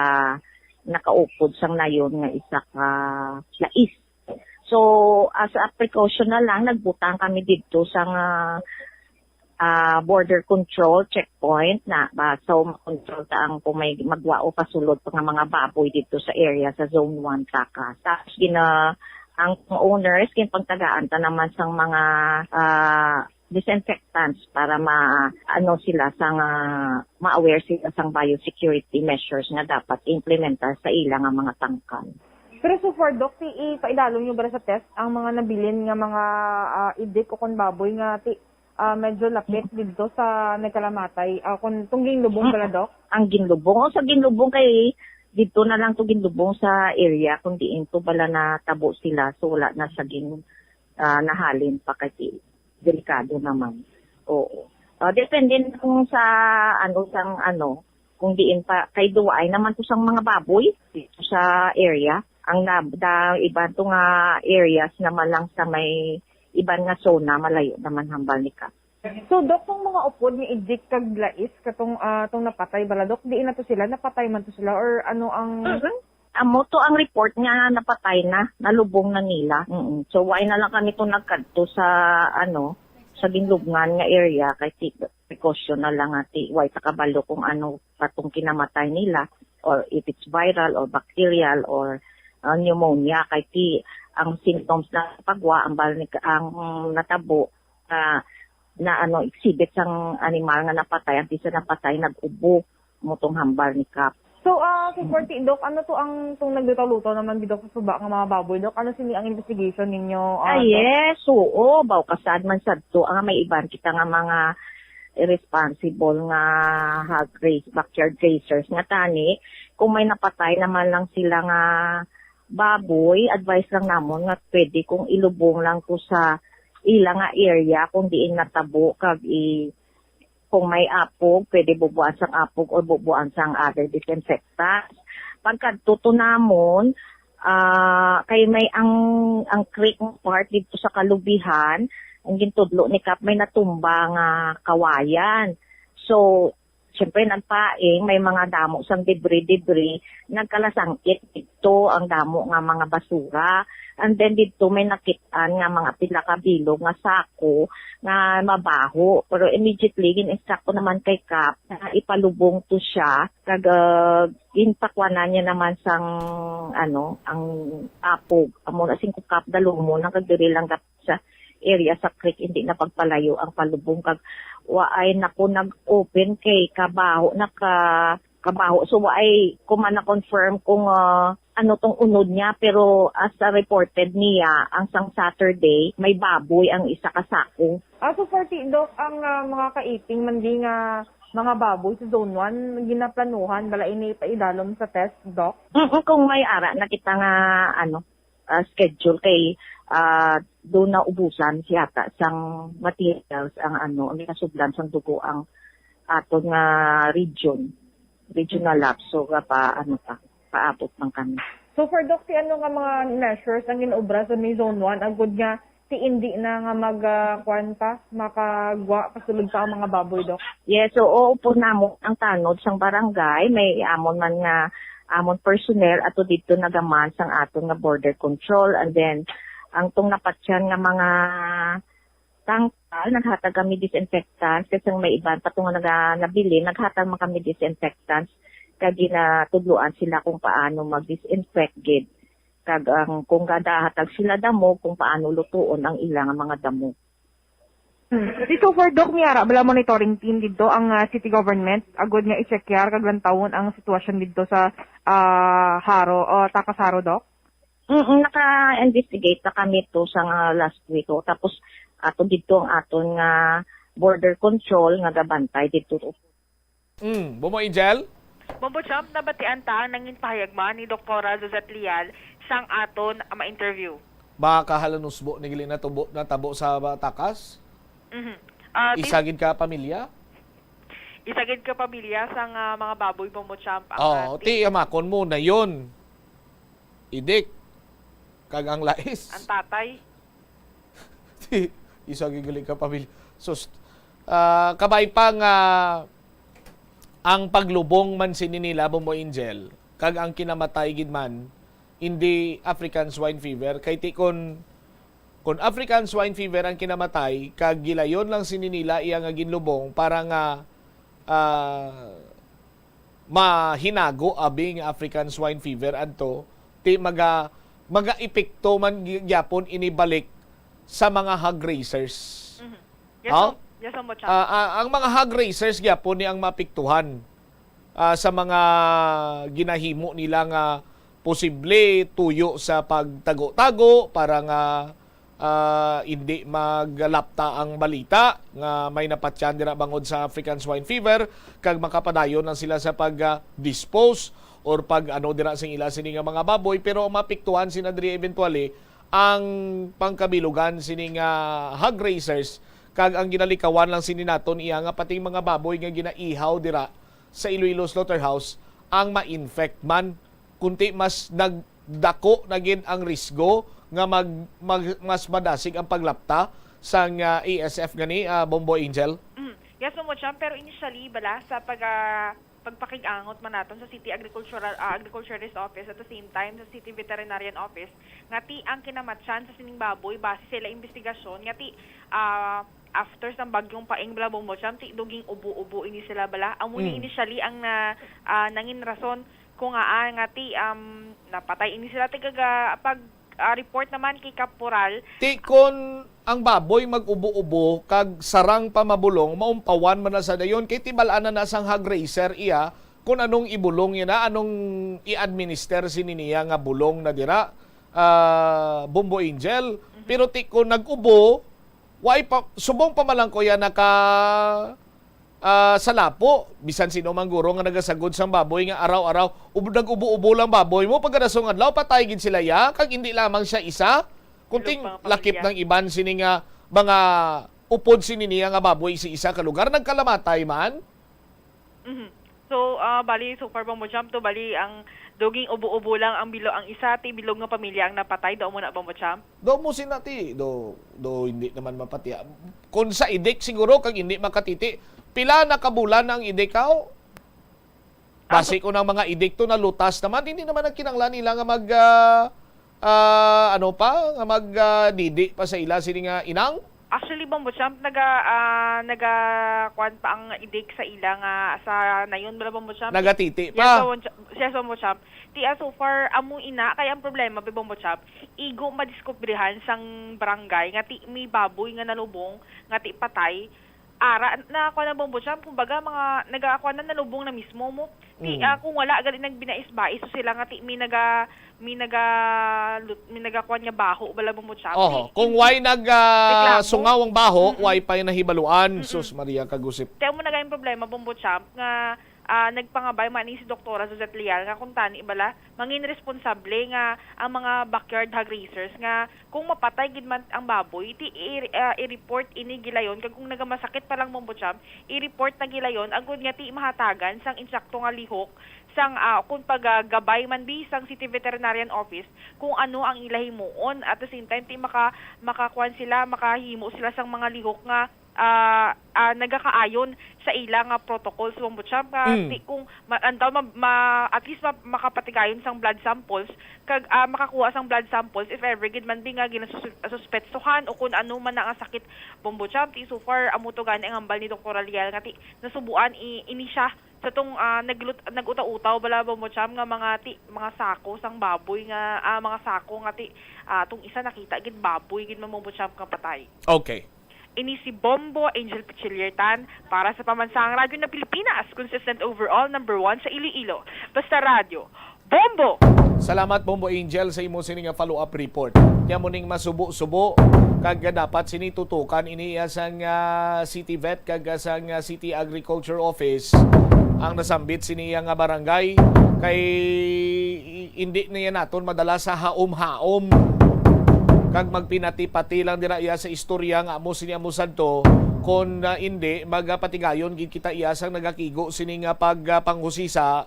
nakaupod sang nayon nga isa ka lais. So, as a precaution na lang, nagbutang kami didto sa nga, ah, border control checkpoint na ba, so makontrol ta ang kung may magwa o pasulod pa nga mga baboy didto sa area sa Zone one Takas. Tapos gina, ang owners, ginpangtagaan ta naman sang mga, ah, disinfectants para ma, ano sila sang, ah, ma-aware sila sang biosecurity measures nga dapat implementar sa ila nga mga tangkal. Pero so far, Doc, ti ipaidalom nyo ba sa test ang mga nabilin nga mga, ah, idik o kon baboy nga ti, ah, medyo lapit didto sa nagkalamatay, ah, kon tong ginlubong bala, Doc? Ang ginlubong, o sa ginlubong kay didto na lang to ginlubong sa area kung diin to bala natabo sila, so wala na sa gin, ah, nahalin pa kay ti-, delikado naman. Oo. Ah, depende na kung sa ano, sang ano, kung diin pa, kay duwaay naman to sang mga baboy dito sa area. Ang na, da, iba to nga areas naman lang sa may iban nga zona, malayo naman hambal ni Kap. So, Doc, kung mga upod nga idik kag lais katong, ah, tong napatay bala, Doc, diin na to sila? Napatay man to sila or ano ang Mhm. Amo to ang report nga napatay na, nalubong na nila. Mm. So, why na lang kami to nagkadto sa, ano, sa ginlubngan nga area kay ti-, precaution na lang nga ti-, why ta kabalo kung ano pa tong kinamatay nila or if it's viral or bacterial or, uh, pneumonia kay ti-, ang symptoms na pagwa, ang bal-, ang natabo, na, na ano, exhibit sang animal nga napatay, ang bisan napatay, nag-ubo, amo tong hambal ni Kap. So, ah, so, Mm. forty, Doc, ano to ang, tong naglutaw-lutaw naman gid, Doc, sa suba nga mga baboy, Doc? Ano sini ang investigation ninyo, ah, Ah, Doc? Yes, oo. Baw, kasaad man sad to, ah, may iban kita nga mga irresponsible nga hog raise, backyard raisers nga tani. Kung may napatay naman lang sila nga baboy, advice lang namon nga pwede kung ilubong lang to sa ila nga area kung diin natabo, kag i-, kung may apog, pwede bubuan sang apog or bubuan sang other disinfectants. Pagkadto to namon, ah, kay may ang, ang creek nga part didto sa kalubihan, ang gintudlo ni Kap, may natumba nga kawayan. So, siyempre, nagpaing, may mga damo sang debris-debris, nagkalasangit didto ang damo nga mga basura. And then didto may nakit-an nga mga pila ka bilog nga sako nga mabaho. Pero immediately, gin-instruct ko naman kay Kap na ipalubong to siya. Kag, ah, ginpakuanan niya naman sang, ano, ang apog. Amo na sing ko, Kap, dalumon na kag diri lang sa area sa creek, hindi na pagpalayo ang palubong. Kag waay na ko nag-open kay kabaho na ka, kabaho. So, waay ko man na-confirm kung, ah, ano tong unod niya, pero as a reported niya, ang sang Saturday, may baboy ang isa ka sako. Ah, so, forty, Doc, ang, ah, mga kaiping man di nga mga baboy sa Zone one, ginaplanuhan bala ini paidalom sa test, Doc? Mm, kung may ara na kita nga, ano, ah, schedule kay, ah, doon na ubusan siya ta sang materials ang, ano, ang ginasudlan sang dugo ang aton nga region, regional lab. So, pa, ano pa, paabot man kami. So, for Doc, ti ano nga mga measures ang ginaobra sa may Zone one agud nga ti indi na nga mag, ah, kuwan pa, makagwa kasulod pa ang mga baboy, Doc? Yes, so, oo po, namo ang tanod sang barangay, may amon man nga amon personnel ato didto nagaman sang aton nga border control, and then ang tong napatyan nga mga tangkal, naghatag kami disinfectant, kasi may iban pa to nga naga-, nabilin, naghatag man kami disinfectants, kag ginatudloan sila kung paano mag-disinfect gid, kag ang, kung gadahatag sila damo, kung paano lutuon ang ila nga mga damo. Hmm. Di so far, Doc, may ara bala monitoring team didto ang, ah, city government agud nga i-check yar kag lantawon ang sitwasyon didto sa, ah, Jaro o Tacas Jaro, Doc? Mm, naka-investigate na kami to sa nga last week, oh. Tapos, ato didto ang aton nga border control nga gabantay didto. Mm, Bombo Angel? Bombo Champ, nabatian ta ang nangin pahayag man ni Doktora Josette Leal sang aton ma-interview. Makahalanusbo ni gali natubo, natabo sa Tacas? Mhm. Ah, Isa gid ka pamilya? Isa gid ka pamilya sang, ah, mga baboy, Bombo Champ, ang, Oo, ah, ti-, ti amakon mo na yon. Idik. Kag ang lais. Ang tatay. Isa gid gali ka pamilya. Sus, ah, kabay pa nga ang paglubong man sini nila, Bombo Angel, kag ang kinamatay gid man, hindi African swine fever. Kay ti kun, kun African swine fever ang kinamatay, kag gilayon lang sini nila iya nga ginlubong para nga, ah, mahinago abi nga African swine fever adto, ti maga-, maga-epekto man gi-, gyapon ini balik sa mga hog raisers. Mhm. Yes, Oh? sir. Yes, sir, Bocham. Ah, ah, ang mga hog raisers gyapon ni ang maapektuhan, ah, sa mga ginahimo nila nga posible tuyo sa pagtago-tago para nga ah, indi maglapta ang balita nga may napatyan dira bangod sa African swine fever, kag makapadayon lang sila sa pag, ah, dispose or pag ano dira sing ila sini nga mga baboy, pero ang maapektuhan sina diri eventually ang pangkabilugan sini nga hog raisers, kag ang ginalikawan lang sini naton iya nga pating mga baboy nga ginaihaw dira sa Iloilo Slaughterhouse ang ma-infect man, kunti mas nagdako na gid ang risgo nga mag-, mag-, mas madasig ang paglapta sang, ah, A S F gani, ah, Bombo Angel? Mm. Yes, Ma'am Bocham, pero initially, bala, sa pag, ah, pagpakig-angot man naton sa City Agricultural, ah, Agriculturist Office, at the same time sa City Veterinarian Office, nga ti ang kinamatyan sa sining baboy base sa ila investigasyon, nga ti, ah, after sa bagyong Paeng, bala, Bombo Cham, ti duging ubo-ubo ini sila, bala. Amo ni Mm. initially ang na, ah, nangin rason kung ngaa nga ti, um, napatay ini sila ti kaga pag Ah, report naman kay Kaporal. Ti kon ang baboy mag-ubo-ubo kag sarang pa mabulong, maumpawan man na sa dayon, kay tibal-an na na sang hog raiser iya kung anong ibulong niya na, anong i-administer sini niya nga bulong na dira, ah, Bombo Angel. Mhm. Pero ti kon nag-ubo, way pa, subong pa man lang ko yan naka, ah, salapo. Bisan sino man guro nga nagasagod sang baboy nga araw-araw, ub-, nag-ubo-ubo lang baboy mo, pagkadasong adlaw, patay gid sila ya, kag hindi lamang siya isa. Kunting Tulog pa ang lakip pamilya. Ng iban sini nga mga upod sini niya nga baboy sa isa ka lugar, nagkalamatay man. Mhm. So, ah, bali, so far, Bombo Champ, to, bali, ang duging ubo-ubo lang ang bilo, ang isa, ti bilog nga pamilya ang napatay, do mo na, Bombo Champ? Do mo sina ti, do, do hindi naman mapati. Kung sa idik siguro, kag hindi makatiti, pila na ka bulan ang idik, aw? Basi Ah, so ko ng mga idik to nalutas naman, hindi naman ang kinanglan nila nga mag, ah, ah, ano pa, nga mag, ah, didi pa sa ila sini nga inang? Actually, Bombo Champ, naga, ah, naga, kuwan pa ang idik sa ila nga sa nayon, bala, Bombo Champ. Nagatiti Yes, pa. Bombo Cha-, yes, Bombo Champ. Ti, ah, so far, amo ina, kay ang problema, be, Bombo Champ, igo madiskubrihan sang barangay nga ti may baboy nga nalubong, nga ti patay. Ara na, kuwan na, Bombo Champ, kumbaga, mga, naga, kuwan na, nalubong na mismo mo. Ti, Mm. ah, kung wala, gali nagbinais-bais, so sila nga ti may naga, may naga, lut-, may naga, kuwan nga baho, bala, Bombo Champ. Oho, Ti, kung hindi why nag, ah, reklamo. Sungaw ang baho, Mm-mm. Why pa yung nahibaluan? Mm-mm. Sus, Maria Kagusip. Kaya mo na yung problema, Bombo Champ, nga, ah, nagpangabay man ni si Doktora Suzette Leal nga kung tani bala, mangin responsable nga ang mga backyard hog raisers nga kung mapatay gid man ang baboy, ti i-, ah, i-report ini gilayon, kag kung nagamasakit pa lang, Bombo Champ, i-report na gilayon, agud nga ti mahatagan sang insakto nga lihok sang, ah, kung pagagabay man bi sang City Veterinarian Office kung ano ang ila himuon. At the same time, ti maka-, makakuan sila, makahimo sila sang mga lihok nga, ah, ah, nagakaayon sa ila nga protocols, Bombo Champ, nga Mm. ti kung ma-, antaw ma-, ma-, at least ma-, makapatigayon sang blood samples, kag, ah, makakuha sang blood samples if ever gid man bi nga ginasuspetsohan o kung ano man na nga sakit, Bombo Champ. Ti so far, amo to gani ang hambal ni Doktora Leal nga ti nasubuan i-, ini siya sa tong, ah, naglut-, nag-utaw-utaw bala, Bombo Champ, nga mga ti-, mga sako sang baboy nga, ah, mga sako nga ti-, ah, tong isa nakita gid baboy gid man, Bombo Champ, nga patay. Okay. Ini si Bombo Angel Pichiliertan para sa Pambansang Radyo ng Pilipinas, consistent overall number one sa Iloilo. Basta Radyo, Bombo! Salamat, Bombo Angel, sa imo sini nga follow-up report. Kaya mo ning masubo-subo, kag dapat sini tutukan ini iya sang, ah, City Vet kag, ah, sang, ah, City Agriculture Office ang nasambit sini iya nga barangay, kay i-, hindi na yan naton madala sa haom-haom. Kag magpinati-pati lang dira iya sa istorya nga amo sini amo sadto, kon, ah, indi, magapatigayon gid kita iya sang nagakigo sini nga pag, ah, panghusisa,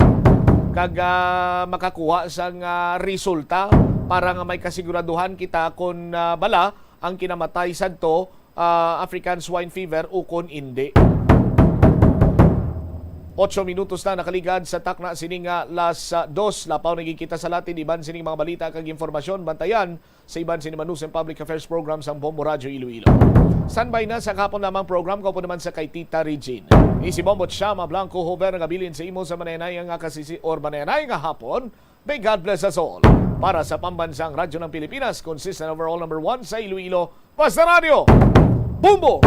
kag, ah, makakuha sang, ah, resulta para nga may kasiguraduhan kita kon, ah, bala ang kinamatay sadto, ah, African Swine Fever ukon indi. Otso minutos na nakaligad sa takna sini nga las, ah, dos. Lapaw na gid kita sa latid iban sining mga balita kag impormasyon. Bantayan sa iban sini manusang public affairs program sang Bombo Radyo Iloilo. Standby na sa kahapon lamang program, kaupo naman sa kay Tita Regine. Ini si Bombo Chama Blanco Hover nagabilin sa imo sa manenay nga kasisi or manenay nga hapon. May God bless us all. Para sa Pambansang Radyo ng Pilipinas, consistent overall number one sa Iloilo, Basta Radyo, Bombo!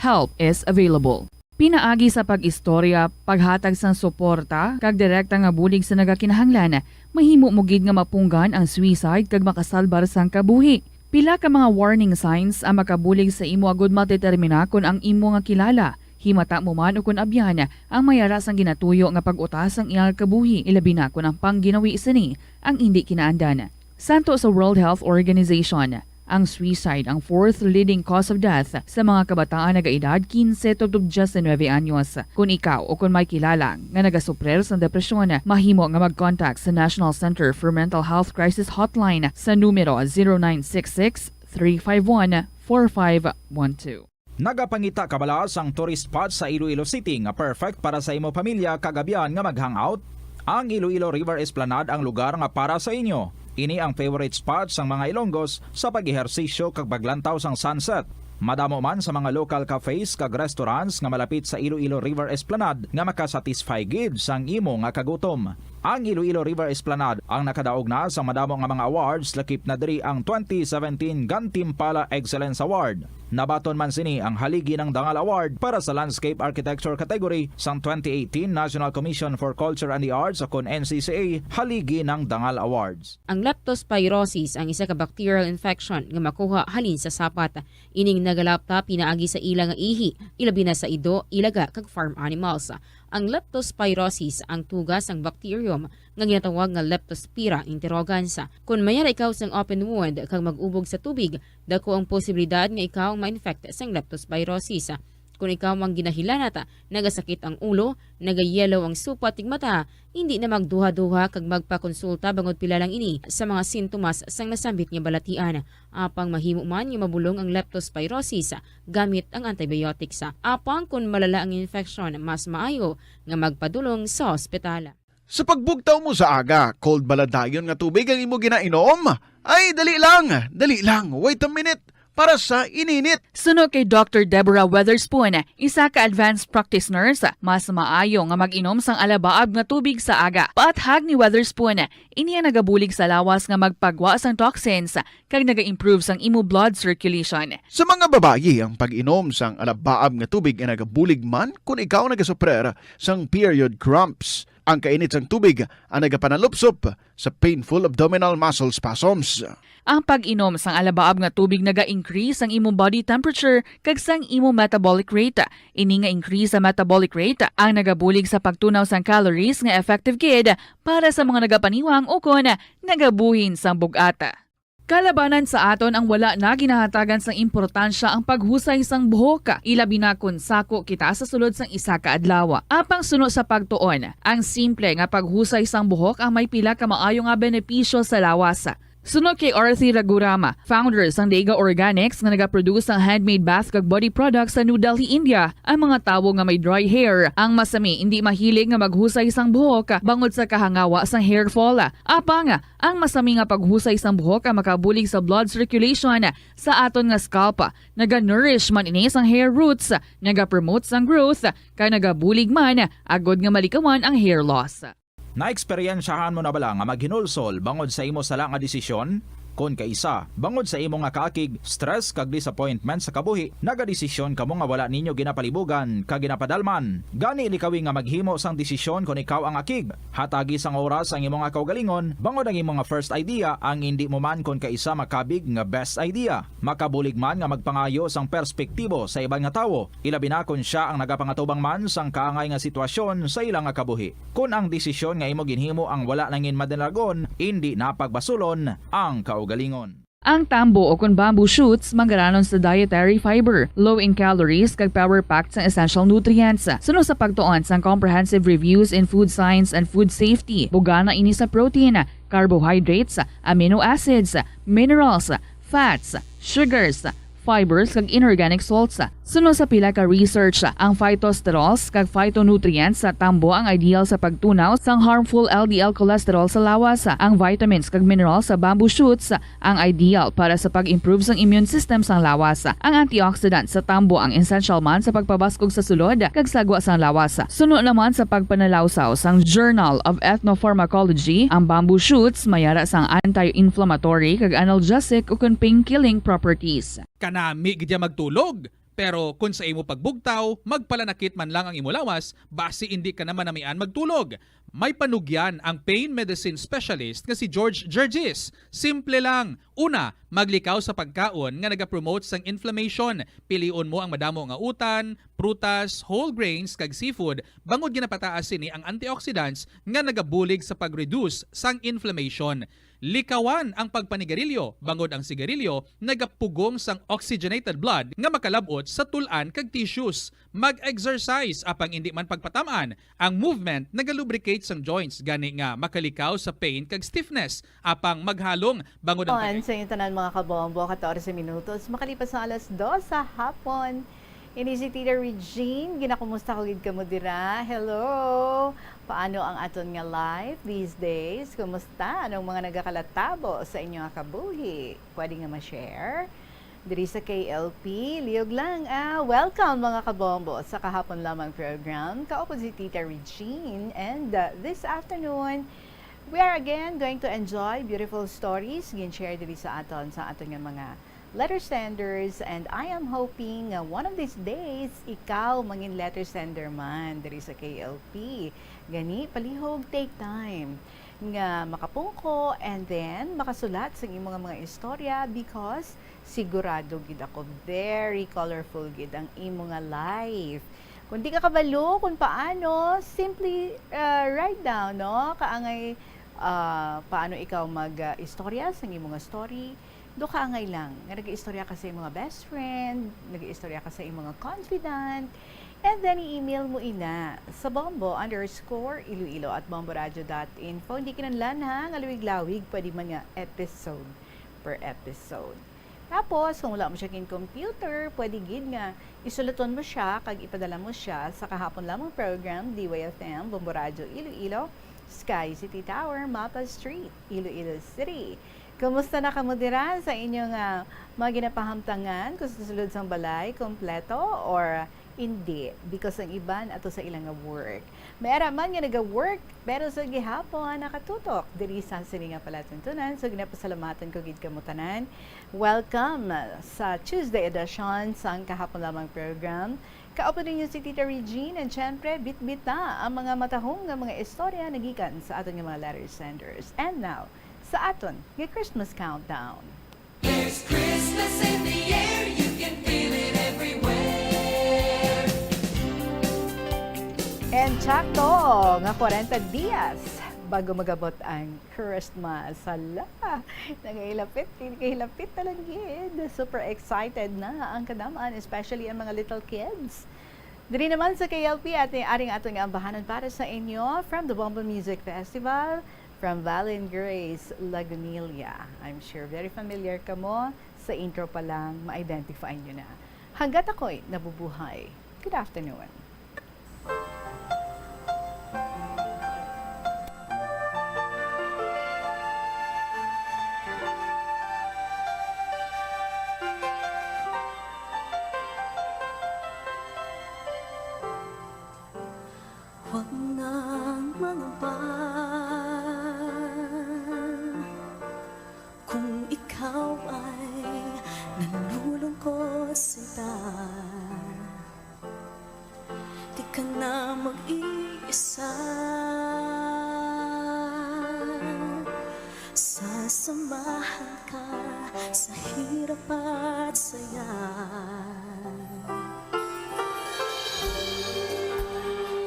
Help is available. Pinaagi sa pag-istorya, paghatag sang suporta, kag direkta nga bulig sa nagakinahanglan, mahimo mo gid nga mapunggan ang suicide kag makasalbar sang kabuhi. Pila ka mga warning signs ang makabulig sa imo agud madetermina kon ang imo nga kilala, himata mo man ukon abyan, ang may ara sang ginatuyo nga pag-utas sang iyang kabuhi, ilabi na kon ang pangginawi sini ang indi kinaandan. Santo sa World Health Organization, ang suicide ang fourth leading cause of death sa mga kabataan nagaedad kinse tubtob diyes nuebe anyos. Kon ikaw o kon may kilala nga nagasuprir sang depresyon, mahimo nga mag-contact sa National Center for Mental Health Crisis Hotline sa numero zero nine six six, three five one, four five one two. Nagapangita ka bala sang tourist spot sa Iloilo City nga perfect para sa imo pamilya kag abyan nga mag-hangout? Ang Iloilo River Esplanade ang lugar nga para sa inyo. Ini ang favorite spot sang mga Ilonggos sa pag-ehersisyo kag paglantaw sang sunset. Madamo man sa mga local cafes kag restaurants nga malapit sa Iloilo River Esplanade nga makasatisfy gid sang imo nga kagutom. Ang Iloilo River Esplanade ang nakadaog na sa madamo nga mga awards, lakip na diri ang twenty seventeen Gantimpala Excellence Award. Nabaton man sini ang Haligi ng Dangal Award para sa Landscape Architecture category sang twenty eighteen National Commission for Culture and the Arts, o kon N C C A Haligi ng Dangal Awards. Ang leptospirosis ang isa ka bacterial infection nga makuha halin sa sapat. Ining nagalapta pinaagi sa ila nga ihi, ilabi na sa ido, ilaga, kag farm animals. Ang leptospirosis ang tuga sang bacterium nga ginatawag nga Leptospira interrogans. Kon mayara ikaw sang open wound kag mag-ubog sa tubig, dako ang posibilidad nga ikaw ang ma-infect sang leptospirosis. Kon ikaw ang ginahilanat, nagasakit ang ulo, nagayellow ang supat ning mata, hindi na magduha-duha kag magpakonsulta bangod pila lang ini sa mga sintomas sang nasambit nga balatian. Apang mahimo man nga mabulong ang leptospirosis gamit ang antibiotics. Apang kon malala ang infeksyon, mas maayo nga magpadulong sa ospital. Sa pagbugtaw mo sa aga, cold bala dayon nga tubig ang imo ginainom? Ay, dali lang, dali lang, wait a minute, para sa ininit. Suno kay Doctor Deborah Weatherspoon, isa ka advanced practice nurse, mas maayo nga mag-inom sang alabaab nga tubig sa aga. Paathag ni Weatherspoon, ini ang nagabulig sa lawas nga magpagwa sang toxins kag naga-improve sang imo blood circulation. Sa mga babayi, ang pag-inom sang alabaab nga tubig ay nagabulig man kon ikaw nagasuprer sang period cramps. Ang kainit sang tubig ang nagapanalupsop sa painful abdominal muscle spasms. Ang pag-inom sang alabaab nga tubig naga-increase sang imong body temperature kag sang imong metabolic rate. Ini nga increase sa metabolic rate ang nagabulig sa pagtunaw sang calories nga effective gid para sa mga nagapaniwang ukon nagabuhin sang bug-at. Kalabanan sa aton ang wala na ginahatagan sang importansya ang paghusay sang buhok, ilabi na kon sako kita sa sulod sang isa ka adlaw. Apang suno sa pagtuon, ang simple nga paghusay sang buhok ang may pila ka maayo nga benepisyo sa lawas. Suno kay Arthi Raghuram, founder sang Deiga Organics nga nagaproduce sang handmade bath kag body products sa New Delhi, India, ang mga tawo nga may dry hair ang masami indi mahilig nga maghusay sang buhok bangod sa kahangawa sang hair fall. Apang ang masami nga paghusay sang buhok ang makabulig sa blood circulation sa aton nga scalp. Naga-nourish man ini sang hair roots, naga-promote sang growth, kag nagabulig man agod nga malikawan ang hair loss. Naeksperyensyahan mo na bala nga maghinulsol bangod sa imo sala nga desisyon? Kon kaisa, bangod sa imo nga kaakig, stress, kag disappointment sa kabuhi, nagadesisyon kamo nga wala ninyo ginapalibugan kag ginapadalman. Gani, likawi nga maghimo sang desisyon kon ikaw ang akig. Hatagi sang oras ang imo nga kaugalingon, bangod ang imo nga first idea ang indi mo man kon kaisa makabig nga best idea. Makabulig man nga magpangayo sang perspektibo sa iban nga tawo, ilabi na kon sia ang nagapangatubang man sang kaangay nga sitwasyon sa ila nga kabuhi. Kon ang desisyon nga imo ginhimo ang wala nangin madinagon, indi na pagbasulon ang kaugalingon. Ang tambo o kon bamboo shoots manggaranon sa dietary fiber, low in calories, kag power-packed sang essential nutrients. Suno sa pagtuon sang Comprehensive Reviews in Food Science and Food Safety, bugana ini sa protein, carbohydrates, amino acids, minerals, fats, sugars, fibers, kag inorganic salts. Suno sa pila ka research, ang phytosterols kag phytonutrients sa tambo ang ideal sa pagtunaw sang harmful L D L cholesterol sa lawas. Ang vitamins kag minerals sa bamboo shoots ang ideal para sa pag-improve sang immune system sang lawas. Ang antioxidant sa tambo ang essential man sa pagpabaskog sa sulod kag sagwa sang lawas. Suno naman sa pagpanalawsaw sang Journal of Ethnopharmacology, ang bamboo shoots mayara sang anti-inflammatory kag analgesic ukon pain-killing properties. Kanami gid ya magtulog, pero kon sa imo pagbugtaw, magpalanakit man lang ang imo lawas, basi indi ka na manamian magtulog. May panugyan ang pain medicine specialist nga si George Gergis. Simple lang. Una, maglikaw sa pagkaon nga nagapromote sang inflammation. Pilion mo ang madamo nga utan, prutas, whole grains, kag seafood, bangod ginapataas sini ang antioxidants nga nagabulig sa pag-reduce sang inflammation. Likawan ang pagpanigarilyo, bangod ang sigarilyo nagapugong sang oxygenated blood nga makalab-ot sa tul-an kag tissues. Mag-exercise, apang indi man pagpatam-an. Ang movement nagalubricate sang joints, gani nga makalikaw sa pain kag stiffness. Apang maghalong, bangod ang On sa inyong tanan, mga kabombo, katorse minutos makalipas ang alas dos sa hapon. Ini si Tita Regine, ginakumusta ko gid kamo dira. Hello! Paano ang aton nga life these days? Kumusta? Anong mga nagakalatabo sa inyo nga kabuhi? Pwede nga ma-share? Diri sa K L P, liyog lang, ah, welcome, mga kabombo, sa kahapon lamang program. Kaupod si Tita Regine, and, uh, this afternoon, we are again going to enjoy beautiful stories gin-share diri sa aton, sa aton nga mga letter senders, and I am hoping nga one of these days, ikaw mangin letter sender man diri sa K L P. Gani, palihog, take time nga makapungko and then makasulat sa imong mga istorya, because sigurado gid ako, very colorful gid ang imo nga life. Kung di ka kabalo kung paano, simply, uh, write down, no? Kaangay, uh, paano ikaw mag, uh, istorya sa imong mga story. Do kaangay lang nga nag-istorya ka sa imong mga best friend, nag-istorya ka sa imong mga confidant, and then i-email mo ina sa bombo underscore iloilo at bomboradio dot info. Hindi kinahanglan, ha, nga lawig-lawig, pwede man nga episode per episode. Tapos, kung wala mo siya kin computer, pwede gid nga isulaton mo siya kag ipadala mo siya sa kahapon lamang program, D Y F M, Bombo Radyo Iloilo, Sky City Tower, Mapa Street, Iloilo City. Kumusta na kamo dira sa inyong, ah, mga ginapahamtangan? Kung sa sulod sang balay, kompleto or hindi? Because ang iban ato sa ilang nga work. May ara man nga naga-work, pero sa gihapon nakatutok diri sa sini nga palatuntunan. So, ginapasalamatan ko gid kamo tanan. Welcome sa Tuesday edition sang kahapon lamang program. Kaupod ninyo si Tita Regine, and syempre, bitbita ang mga matahong nga mga istorya nagikan sa aton nga mga letter senders. And now, sa aton nga Christmas countdown. There's Christmas in the air, you can feel it everywhere. And sakto nga kwarenta dias bago magabot ang Christmas. Hala, nagahilapit, nagahilapit na lang gid. Super excited na ang kadam-an, especially ang mga little kids. Diri naman sa K L P, ate, ari ang aton nga ambahanan para sa inyo from the Bombo Music Festival, from Val and Grace Lagunilla. I'm sure very familiar kamo, sa intro pa lang ma-identify nyo na. Hanggat ako'y nabubuhay. Good afternoon. Huwag nang mangamba kung ikaw ay nalulungkot, sinta. Di ka na mag-iisa. Sasamahan ka sa hirap at saya.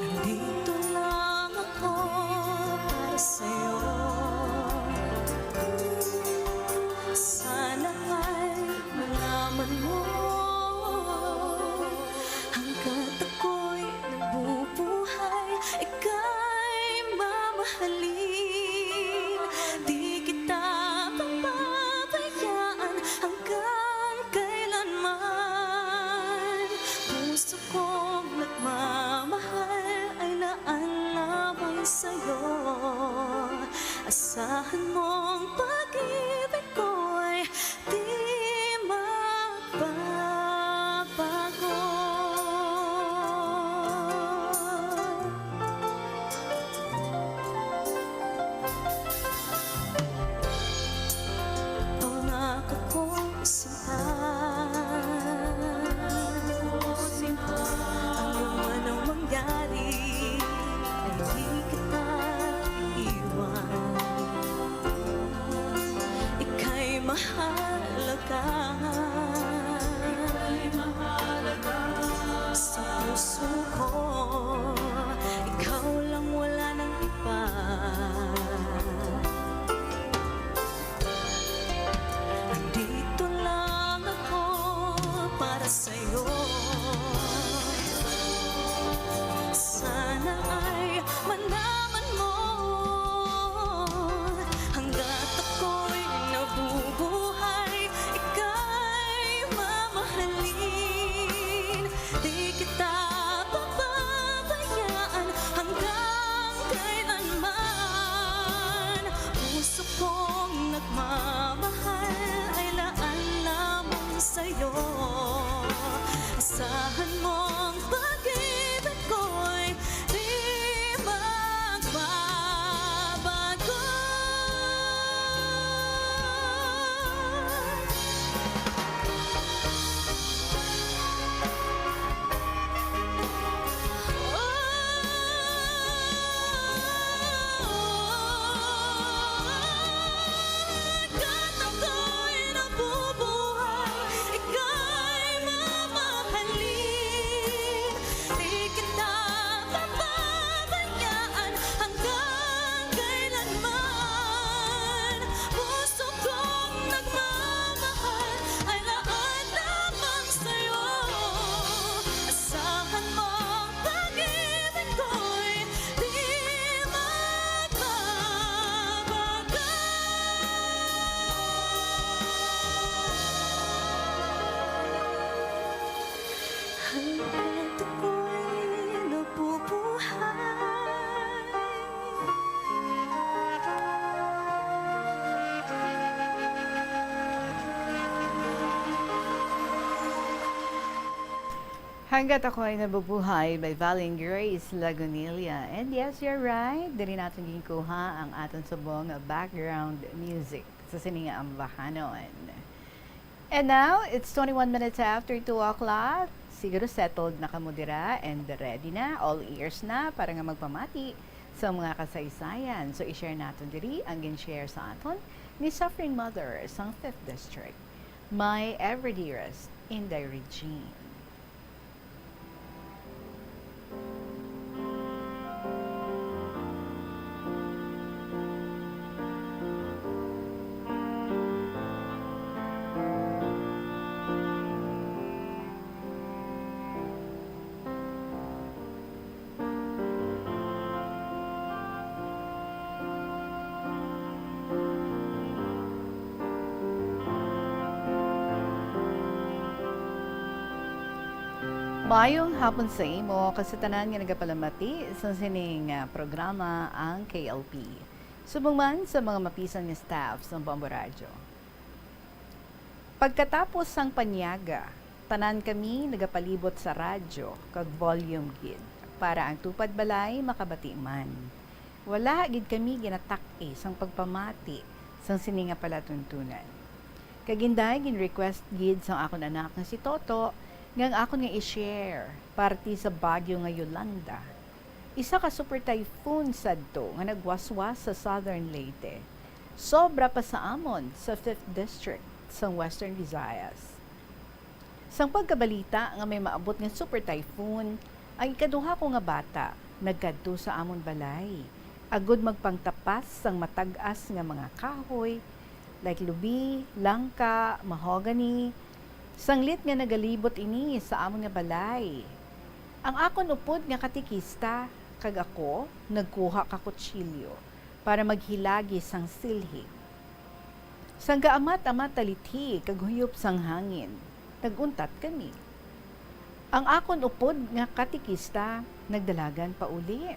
Nandito lang ako para sa'yo. Sana ay malaman mo, hanggat ako'y nabubuhay, ika'y mamahalin. Di kita pababayaan hanggang Hanggat Ako'y Nabubuhay by Valing Grace Lagunilla. And yes, you're right. Diri naton ginkuha ang aton subong background music sa sini nga ambahanon. And now, it's twenty-one minutes after two o'clock. Siguro settled na kamo dira and ready na, all ears na para nga magpamati sa mga kasaysayan. So, i-share naton diri ang gin-share sa aton ni Suffering Mother sang Fifth District, My Ever Dearest Inday Regine. Maayong hapon sa imo kag sa tanan nga nagapalamati sa sining, ah, programa, ang K L P. Subong man sa mga mapisan nga staff sang Bombo Radyo. Pagkatapos sang panyaga, tanan kami nagapalibot sa radyo kag volume gid para ang tupad balay makabati man. Wala gid kami ginatak-i sang pagpamati sang sini nga palatuntunan. Kag inday gin-request gid sang akon anak nga si Toto nga ang akon nga i-share parte sa bagyo nga Yolanda. Isa ka super typhoon sadto nga nagwaswas sa Southern Leyte. Sobra pa sa amon sa Fifth District sang Western Visayas. Sang pagkabalita nga may maabot nga super typhoon, ang ikaduha ko nga bata nagkadto sa amon balay, agud magpangtapas sang matag-as nga mga kahoy, like lubi, langka, mahogany, sanglit nga nagalibot ini sa amon nga balay. Ang akon upod nga katekista kag ako nagkuha ka kutsilyo para maghilagi sang silhig. Sang gaamat-amat talithi kag huyop sang hangin, nag-untat kami. Ang akon upod nga katekista nagdalagan pauli,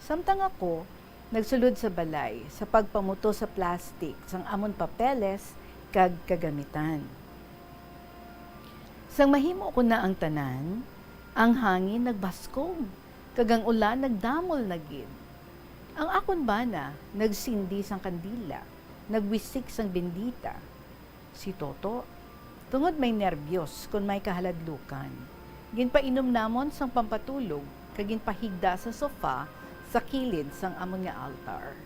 samtang ako nagsulod sa balay sa pagpamuto sa plastik sang amon papeles kag kagamitan. Sang mahimo ko na ang tanan, ang hangin nagbaskog, kag ang ulan nagdamol na gid. Ang akon bana nagsindi sang kandila, nagwisik sang bendita. Si Toto, tungod may nerbyos kon may kahaladlukan, ginpainom namon sang pampatulog kag ginpahigda sa sofa sa kilid sang amon nga altar.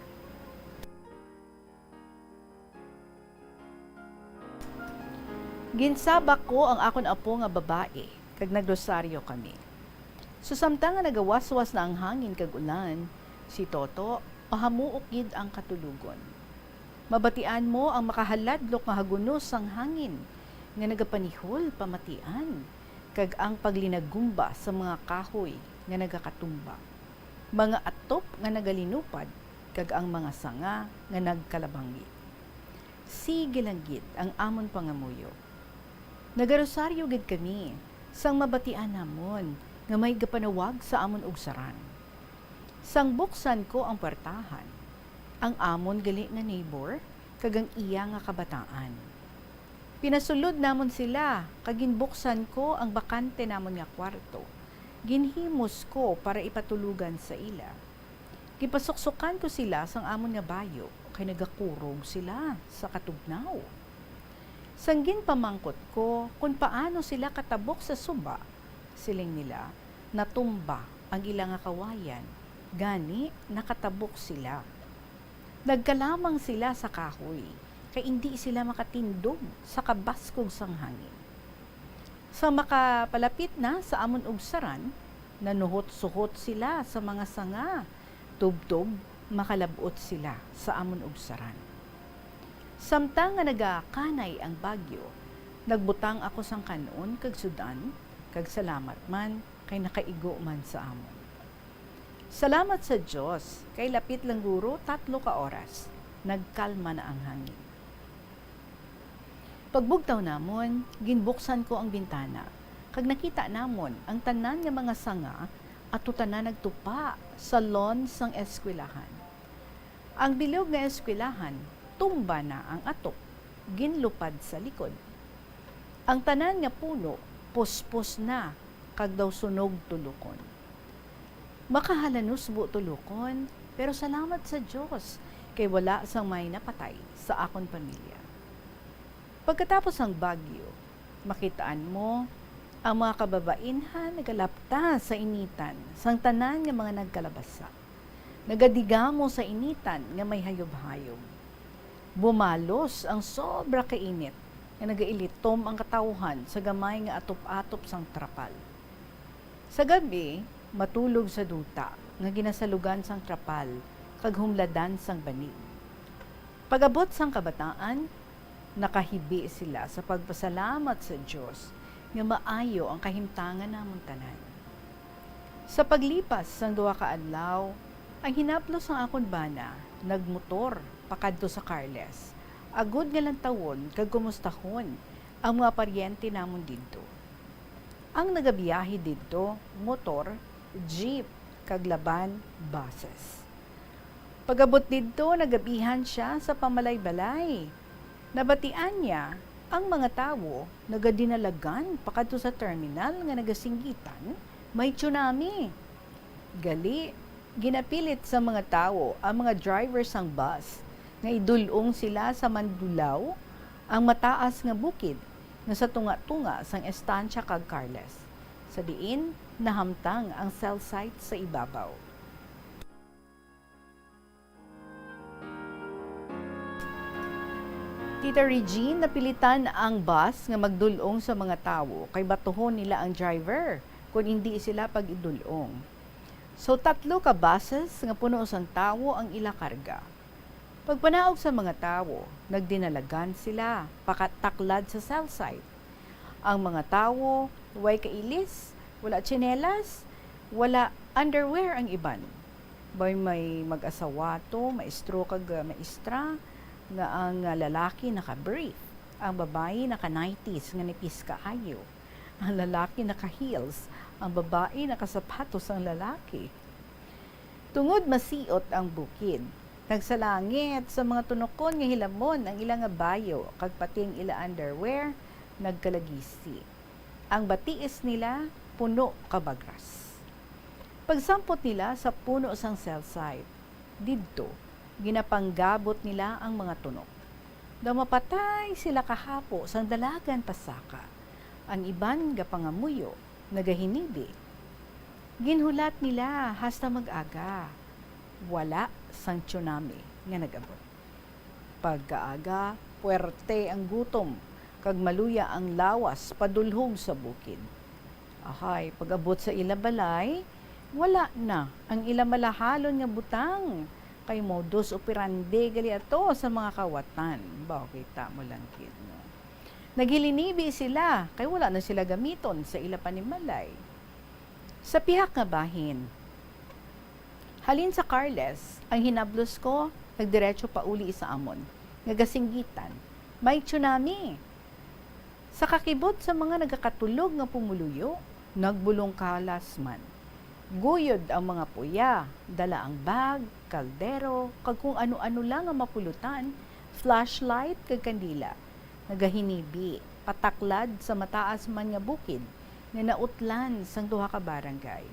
Ginsabak ko ang akon apo nga babayi, kag nagrosaryo kami. So, samtang nga nagawaswas na ang hangin kag ulan, si Toto, mahamuok gid ang katulogon. Mabatian mo ang makahaladlok nga hagunos sang hangin nga nagapanihol pamatian, kag ang paglinagumba sa mga kahoy nga nagakatumba, mga atop nga nagalinupad, kag ang mga sanga nga nagkalabanggi. Sige lang gid ang amon pangamuyo. Nagarosaryo gid kami sang mabatian namon nga may gapanawag sa amon ugsaran. Sang buksan ko ang puwertahan, ang amon gali nga neighbor kag ang iya nga kabataan. Pinasulod namon sila, kag ginbuksan ko ang bakante namon nga kwarto. Ginhimos ko para ipatulogan sa ila. Gipasuksokan ko sila sang amon nga bayo, kay nagakurog sila sa katugnaw. Sang ginpamangkot ko kon paano sila katabok sa suba, siling nila, natumba ang ila nga kawayan, gani nakatabok sila. Nagkalamang sila sa kahoy, kay indi sila makatindog sa kabaskog sang hangin. Sa makapalapit na sa amon ugsaran, nanuhot-suhot sila sa mga sanga, tubtob makalab-ot sila sa amon ugsaran. Samtang nga nagakanay ang bagyo, nagbutang ako sang kan-on kag sud-an, kag salamat man kay nakaigo man sa amon. Salamat sa Dios, kay lapit lang guro tatlo ka oras, nagkalma na ang hangin. Pagbugtaw namon, ginbuksan ko ang bintana, kag nakita namon ang tanan nga mga sanga ato tanan nagtupa sa lawn sang eskwelahan. Ang bilog nga eskwelahan, tumba na ang atop, ginlupad sa likod. Ang tanan nga puno, puspos na, kag daw sunog tulokon. Makahalanusbo tulokon, pero salamat sa Dios, kay wala sang may napatay sa akon pamilya. Pagkatapos sang bagyo, makitaan mo ang mga kababainhan nagalapta sa initan sang tanan nga mga nagkalabasa. Nagadigamo sa initan nga may hayub-hayub. Bumalos ang sobra ka init nga nagailitom ang katawhan sa gamay nga atop-atop sang trapal. Sa gab-i, matulog sa duta nga ginasalugan sang trapal kag humladan sang banig. Pag-abot sang kabataan, nakahibi sila sa pagpasalamat sa Dios nga maayo ang kahimtangan namon tanan. Sa paglipas sang duha ka adlaw, ang hinaplos sang akon bana nagmotor pakadto sa Carles, agod nga lantawon kag kumustahon ang mga paryente namon didto. Ang nagabiyahe didto, motor, jeep, kag laban, buses. Pag-abot didto, nagabihan sia sa pambalay-balay. Nabatian niya ang mga tawo nagadinalagan pakadto sa terminal nga nagasinggitan may tsunami. Gali, ginapilit sa mga tawo ang mga driver sang bus nga idul-ong sila sa Mandulao, ang mataas nga bukid nga sa tunga-tunga sang Estancia kag Carles. Sa diin nahamtang ang cell site sa ibabaw. Tita Regine, napilitan ang bus nga magdul-ong sa mga tawo kay batuhon nila ang driver kon indi sila pag-idul-ong. So, tatlo ka buses nga puno sang tawo ang ila karga. Pagpanaog sa mga tawo, nagdinalagan sila pakataklad sa cell site. Ang mga tawo, way kailis, wala tsinelas, wala underwear ang iban. May, may mag-asawa to, maestro kag, ah, maestra, nga ang, ah, lalaki naka-brief, ang babayi naka-nighties nga nipis kaayo. Ang lalaki naka-heels, ang babayi nakasapatos ang lalaki. Tungod masiot ang bukid, nagsalangit sa mga tunokon nga hilamon ang ila nga bayo, kag pati ang ila underwear nagkalagisi. Ang batiis nila puno ka bagras. Pagsampot nila sa puno sang cell site, didto ginapanggabot nila ang mga tunok. Daw mapatay sila kahapo sang dalagan pasaka. Ang iban gapangamuyo, nagahinibi. Ginhulat nila hasta mag-aga. Wala sang tsunami nga nag-abot. Pagkaaga, puwerte ang gutom, kag maluya ang lawas padulhog sa bukid. Ahay, pag-abot sa ila balay, wala na ang ila malahalon nga butang, kay modus operandi gali ato sa mga kawatan. Baw, kita mo lang gid, no? Naghilinibi sila, kay wala na sila gamiton sa ila panimalay. Sa pihak nga bahin, halin sa Carles, ang hinablos ko, nagdiretso pauli sa amon nga gasinggitan, may tsunami. Sa kakibot sa mga nagakatulog nga pumuluyo, nagbulong kalas man. Guyod ang mga puya, dala ang bag, kaldero, kag kung ano-ano lang nga mapulutan, flashlight kag kandila. Nagahinibi, pataklad sa mataas man nga bukid nga nautlan sang duha ka barangay.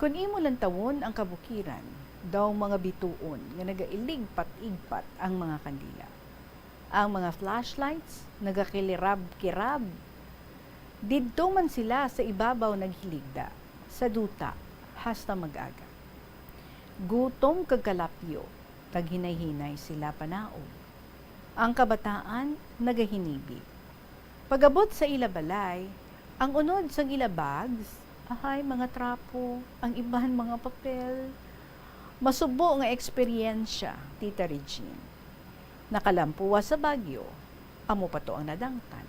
Kon imo lantawon ang kabukiran, daw mga bituon nga nagailigpat-igpat ang mga kandila. Ang mga flashlights nagakilirab-kirab. Didto man sila sa ibabaw naghiligda, sa duta, hasta mag-aga. Gutom kag kalapyo, taghinay-hinay sila panaog. Ang kabataan nagahinibi. Pag-abot sa ila balay, ang unod sang ila bags, ahay, mga trapo, ang iban, mga papel. Masubo nga eksperyensya, Tita Regine. Nakalampuwas sa bagyo, amo pa to ang nadangtan.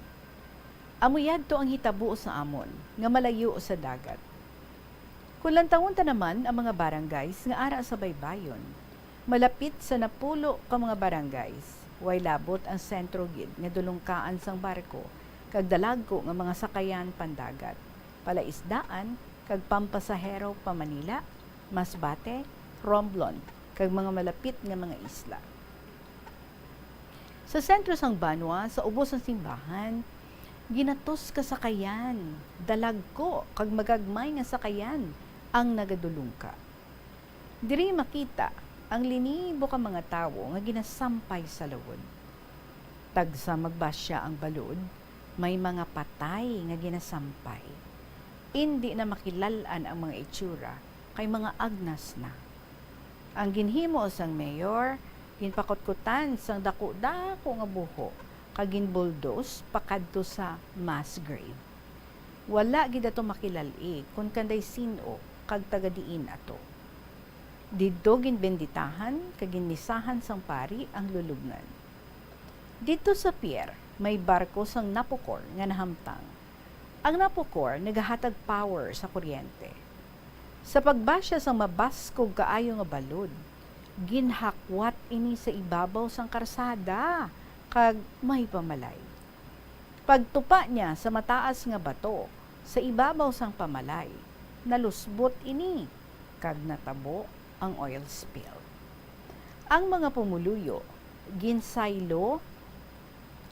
Amo yadto ang hitabo sa amon nga malayo sa dagat. Kon lantawon ta naman ang mga barangays nga ara sa baybayon, malapit sa napulo ka mga barangays, way labot ang sentro gid nga dulungkaan sang barko kag dalagko nga mga sakayan pandagat, palaisdaan kag pampasahero pa Manila, Masbate, Romblon, kag mga malapit nga mga isla. Sa sentro sang banwa, sa ubos sang simbahan, Ginatos ka sakayan, dalagko kag magagmay nga sakayan ang nagadulungka. Diri makita ang linibo ka mga tawo nga ginasampay sa lawod. Tagsa magbasya ang balod, may mga patay nga ginasampay. Indi na makilal-an ang mga itsura, kay mga agnas na. Ang ginhimo sang mayor, ginpakutkutan sang daku-daku nga buho, kag ginbuldos pakadto sa mass grave. Wala gid ato makilal-i kon kanday sin-o kag taga diin ato. Didto ginbenditahan kag ginmisahan sang pari ang lulubngan. Didto sa pier, may barko sang Napocor nga nahamtang. Ang Napocor nagahatag power sa kuryente. Sa pagbasya sang mabaskog kaayo nga balod, ginhakwat ini sa ibabaw sang karsada kag may pamalay. Pagtupa niya sa mataas nga bato sa ibabaw sang pamalay, nalusbot ini kag natabo ang oil spill. Ang mga pumuluyo ginsaylo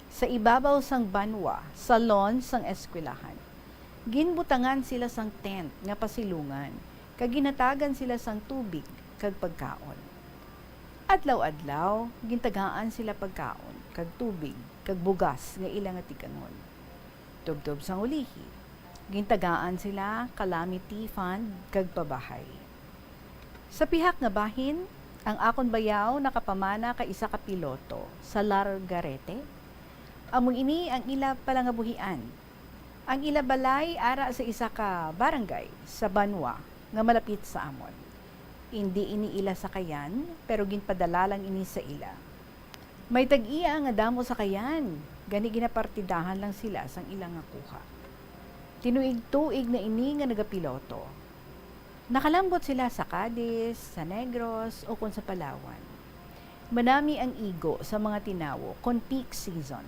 sa ibabaw sang banwa sa lawn sang eskwelahan. Ginbutangan sila sang tent nga pasilungan, kag ginhatagan sila sang tubig kag pagkaon. Adlaw-adlaw, gintagaan sila pagkaon, kag tubig, kag bugas nga ila nga tikangon. Tubtob sang ulihi, gintagaan sila calamity fund kag pabahay. Sa pihak nga bahin, ang akon bayaw nakapamana kay isa ka piloto sa Largarete. Amo ini ang ila palangabuhian. Ang ila balay ara sa isa ka barangay sa banwa nga malapit sa amon. Indi ini ila sakayan, pero ginpadala lang ini sa ila. May tag-iya nga damo sakayan, gani ginapartidahan lang sila sang ila nga kuha. Tinuig-tuig na ini nga nagapiloto. Nakalambot sila sa Cadiz, sa Negros, ukon sa Palawan. Manami ang igo sa mga tinawo kon peak season.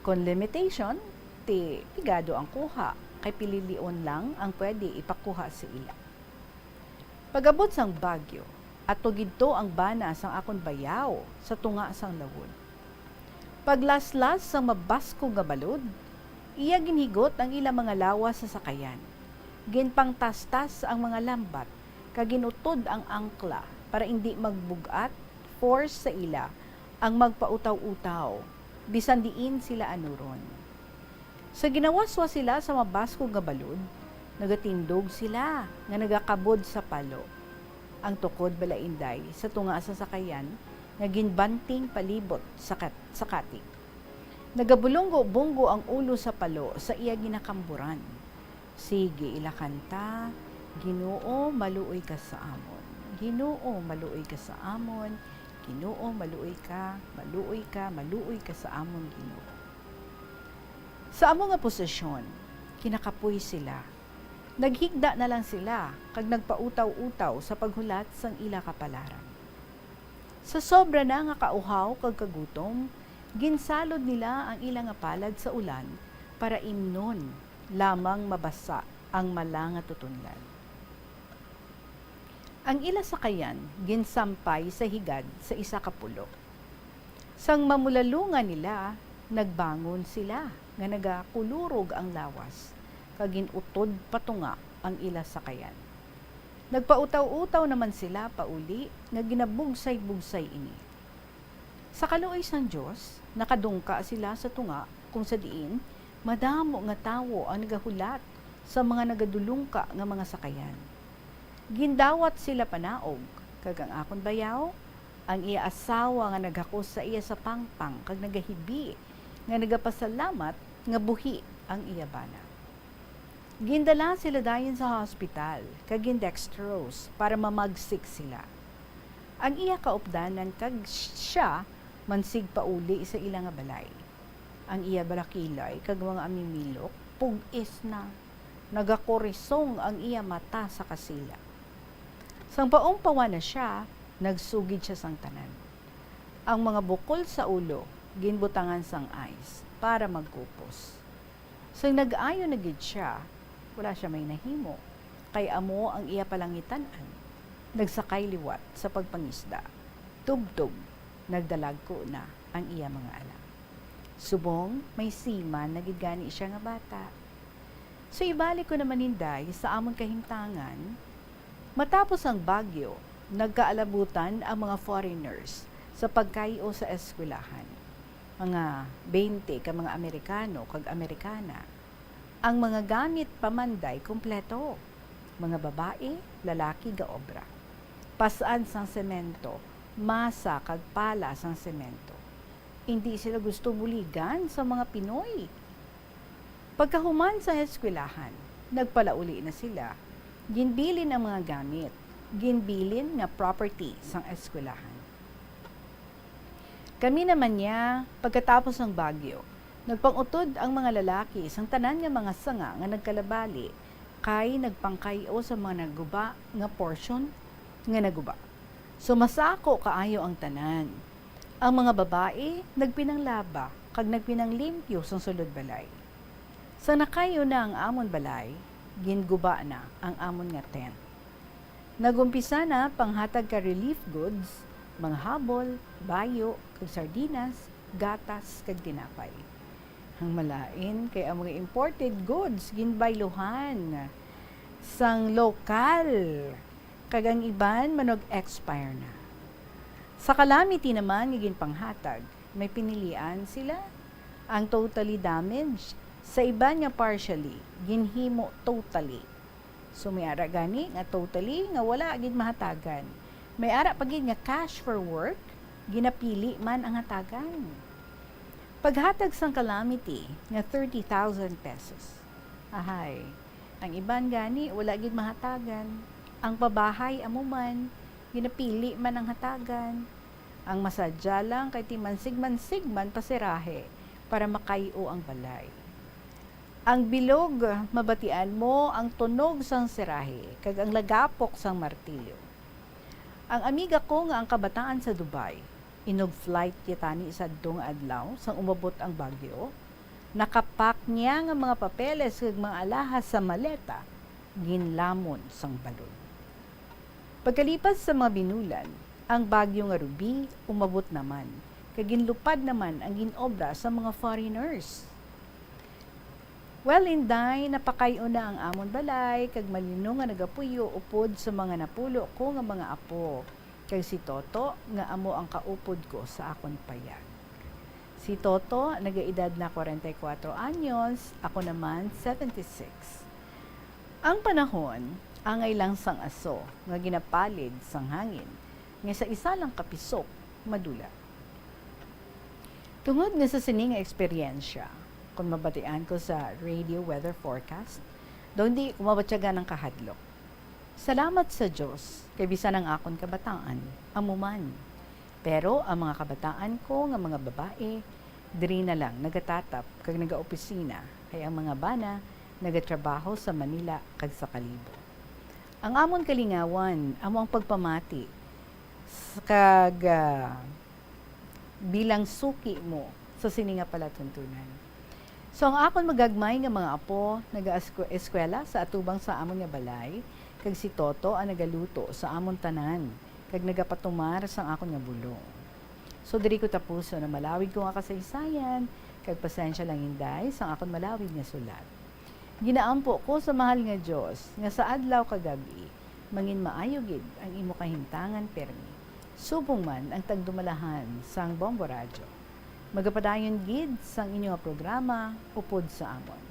Kon limitation, ti pigado ang kuha, kay pililion lang ang pwede ipakuha sa ila. Pag-abot sang bagyo, ato gidto ang bana sang akon bayaw sa tunga sang lawod. Paglaslas sang mabaskog nga balod, iya ginhigot ang ila mga lawas sa sakayan. Ginpangtastas ang mga lambat, kag ginutod ang angkla para indi magbug-at force sa ila ang magpautaw-utaw, bisan diin sila anuron. Sa ginawaswas sila sa mabaskog nga balod, nagatindog sila nga nagakabod sa palo. Ang tukod bala inday sa tunga sa sakayan nga ginbanting palibot sa kat-, sa katig. Nagabulunggo-bunggo ang ulo sa palo sa iya ginakamburan. Sige, ila kanta, "Ginoo, maluoy ka sa amon. Ginoo, maluoy ka sa amon. Ginoo, maluoy ka, maluoy ka, maluoy ka sa amon, Ginoo." Sa amo nga posisyon, kinakapoy sila. Naghigda na lang sila kag nagpautaw-utaw sa paghulat sang ila kapalaran. Sa sobra na nga kauhaw kag kagutom, ginsalod nila ang ila nga palad sa ulan para imnon lamang mabasa ang mala nga tutunlan. Ang ila sakayan ginsampay sa higad sa isa ka pulo. Sang mamulalungan nila, nagbangon sila nga nagakulurog ang lawas, kag gin-utod patunga ang ila sakayan. Nagpautaw-utaw naman sila pauli nga ginabugsay-bugsay ini. Sa kaluoy sang Dios, nakadungka sila sa tunga kung sa diin madamo nga tawo ang nagahulat sa mga nagadulungka nga mga sakayan. Gindawat sila panaog, kag ang akon bayaw, ang iya asawa nga naghakos sa iya sa pangpang kag nagahibi nga nagapasalamat nga buhi ang iya bana. Gindala sila dayon sa hospital kag gindextrose para mamagsik sila. Ang iya kaupdanan kag sia mansig pauli sa ila nga balay. Ang iya balakilay kag mga amimilok pug-is na. Nagakurisong ang iya mata sa kasila. Sang paumpawan na sia, nagsugid sia sang tanan. Ang mga bukol sa ulo ginbutangan sang ice para magkupos. Sang nag-ayo na gid sia, wala sia may nahimo, kay amo ang iya palangitan-an. Nagsakay liwat sa pagpangisda. Tubtob, nagdalagko na ang iya mga anak. Subong may seaman na gid gani sia nga bata. So, ibalik ko naman, Inday, sa amon kahimtangan. Matapos ang bagyo, nagkaalabutan ang mga foreigners sa pagkay-o sa eskwelahan. Mga twenty ka mga Amerikano kag Amerikana. Ang mga gamit pa man, Day, kompleto. Mga babae, lalaki, gaobra. Pas-an sang semento, masa kag pala sang semento. Indi sila gusto buligan sa mga Pinoy. Pagkahuman sa eskwelahan, nagpalauli na sila. Ginbilin ang mga gamit. Ginbilin nga property sang eskwelahan. Kami naman niya, pagkatapos sang bagyo, nagpang-utod ang mga lalaki sang tanan nga mga sanga nga nagkalabali, kay nagpangkay-o sa mga naguba nga portion nga naguba. So, masako kaayo ang tanan. Ang mga babayi nagpinanglaba kag nagpinanglimpyo sang sulod balay. Sa nakay-o na ang amon balay, ginguba na ang amon nga tent. Nag-umpisa na panghatag ka relief goods, mga habol, bayo, kag sardinas, gatas, kag tinapay. Ang malain kay ang mga imported goods ginbayluhan sang lokal, kag ang iban manug-expire na. Sa calamity naman nga ginpanghatag, may pinilian sila, ang totally damaged, sa iban nga partially, ginhimo totally. So, may ara gani nga totally nga wala gid mahatagan. May ara pa gid nga cash for work, ginapili man ang hatagan. Paghatag sang calamity nga thirty thousand pesos. Ahay, ang iban gani wala gid mahatagan. Ang pabahay amo man, ginapili man ang hatagan. Ang masadya lang kay timansig-mansig man pasirahe para makay-o ang balay. Ang bilog, mabatian mo ang tunog sang sirahe kag ang lagapok sang martilyo. Ang amiga ko nga ang kabataan sa Dubai, inog-flight kita ni sadto nga adlaw sang umabot ang bagyo, nakapak niya nga mga papeles kag mga alahas sa maleta, ginlamon sang balod. Pagkalipas sa mga binulan, ang bagyo nga Ruby umabot naman, kag ginlupad naman ang gin-obra sa mga foreigners. Well, Inday, napakay-o na ang amon balay, kag malino nga nagapuyo upod sa mga napulo ko nga mga apo, kag si Toto nga amo ang kaupod ko sa akon payag. Si Toto nagaedad na kwarenta y kuwatro anyos, ako naman seventy-six. Ang panahon angay lang sang aso nga ginapalid sang hangin, nga sa isa lang ka pisok madula. Tungod nga sa sini nga eksperyensya, kon mabatian ko sa radio weather forecast, daw hindi ko mabatyagan ang kahadlok. Salamat sa Dios, kay bisan ang akon kabataan, amo man. Pero ang mga kabataan ko nga mga babae, diri na lang nagatatap kag nagaopisina, kay ang mga bana nagatrabaho sa Manila kag sa Kalibo. Ang amon kalingawan amo ang pagpamati s-, kag, ah, bilang suki mo sa sini nga palatuntunan. So, ang akon magagmay nga mga apo nagaeskwela sa atubang sa amon nga balay, kag si Toto ang nagaluto sa amon tanan, kag nagapatumar sang akon nga bulong. So, diri ko tapuson ang malawig ko nga kasaysayan, kag pasensya lang, Inday, sang akon malawig nga sulat. Ginaampo ko sa mahal nga Dios nga sa adlaw kag gab-i, mangin maayo gid ang imo kahimtangan pirmi, subong man ang tagdumalahan sang Bombo Radyo. Magapadayon gid sang inyo nga programa, Upod sa Amon.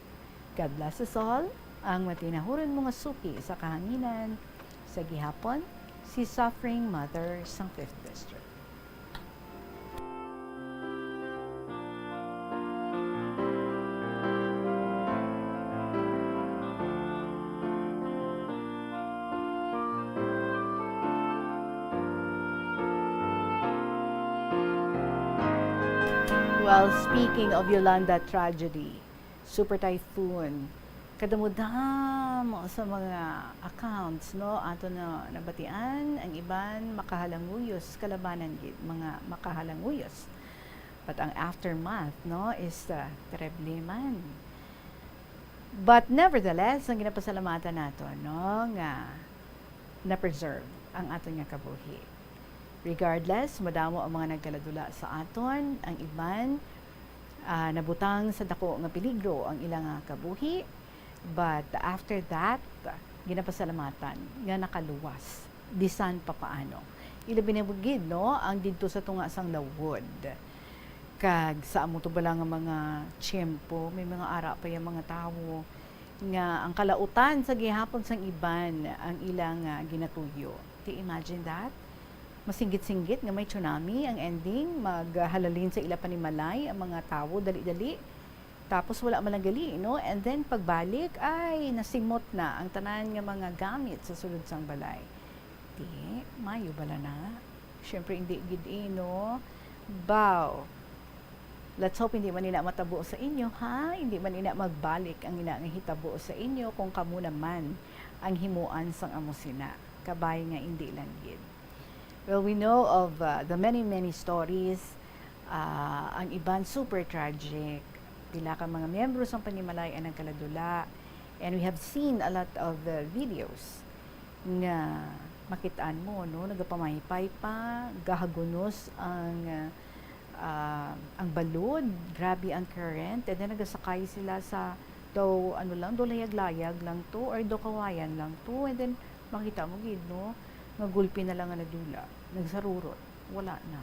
God bless us all, ang matinahuron mo nga suki sa kahanginan, sa gihapon, si Suffering Mother sang Fifth District. Well, speaking of Yolanda tragedy, Super Typhoon, kadamo-damo sa mga accounts, no, ato na nabatian, ang iban makahalanguyos, kalabanan gid, mga makahalanguyos. But ang aftermath, no, is, uh, terrible man. But nevertheless, ang ginapasalamatan nato, no, nga na-preserve ang aton nga kabuhi. Regardless, madamo ang mga nagkaladula sa aton, ang iban, Ah, nabutang sa dako nga peligro ang ila nga kabuhi, but after that, ginapasalamatan nga nakaluwas bisan papaano. Ilabi na gid, no, ang didto sa tunga sang Lawod. Kag sa amo to bala nga mga tiyempo, may mga ara pa yung mga tawo nga ang kalautan sa gihapon sang iban ang ilang, ah, ginatuyo. Do you imagine that? Masinggit-singgit nga may tsunami ang ending, maghalalin sa ila panimalay ang mga tawo dali-dali. Tapos wala man lang gali, no? And then pagbalik, ay, nasimot na ang tanan nga mga gamit sa sulod sang balay. Di, mayo bala na? Siyempre, hindi gid, eh, no? Baw. Let's hope hindi man ina matabo sa inyo, ha? Hindi man ina magbalik ang ina nga hitabo sa inyo kung kamo naman ang himuan sang amo sina. Kabay nga hindi lang gid. Well, we know of, uh, the many, many stories. Uh, ang iban super tragic. Pila ka mga miyembro sang panimalay ang nagkaladula. And we have seen a lot of, uh, videos nga makitaan mo, no? Nagapamaypay pa, gahagunos ang, uh, ah, ang balod, grabe ang current, and then nagasakay sila sa daw, ano lang, daw layag-layag lang to, or daw kawayan lang to, and then makita mo gid, no, nga gulpi na lang nga nadula, nagsarurot, wala na.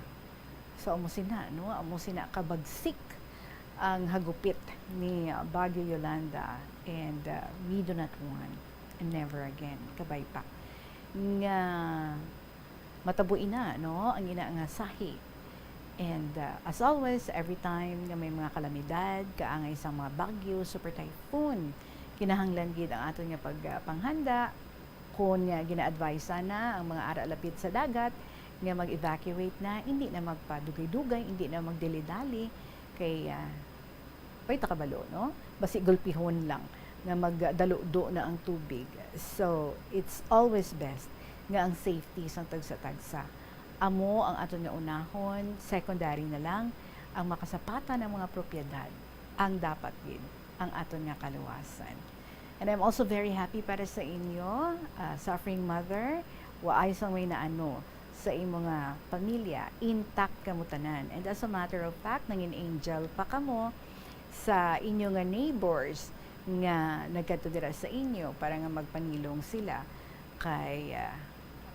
So, amo sina, no, amo sina kabagsik ang hagupit ni, ah, Bagyo Yolanda, and, ah, we do not want, and never again, kabay pa, nga matabo ina, no, ang ina nga sahi. And, uh, as always, every time nga may mga kalamidad, kaangay sang mga bagyo, super typhoon, kinahanglan gid ang aton nga pag, uh, panghanda. Kon nga gina-advise sana ang mga ara lapit sa dagat nga mag-evacuate na, hindi na magpadugay-dugay, hindi na magdili-dali, kay, uh, Pay ta kabalo, no? Basi gulpihon lang nga magdaludo na ang tubig. So, it's always best nga ang safety sang tagsa-tagsa amo ang aton nga unahon, secondary na lang ang makasapatan ang mga propiedad, ang dapat gid ang aton nga kaluwasan. And I'm also very happy para sa inyo, ah, suffering mother, waay sang may naano sa imo nga pamilya, intact kamo tanan. And as a matter of fact, nangin angel pa kamo sa inyo nga neighbors nga nagkadto dira sa inyo para nga magpanilong sila kay, ah,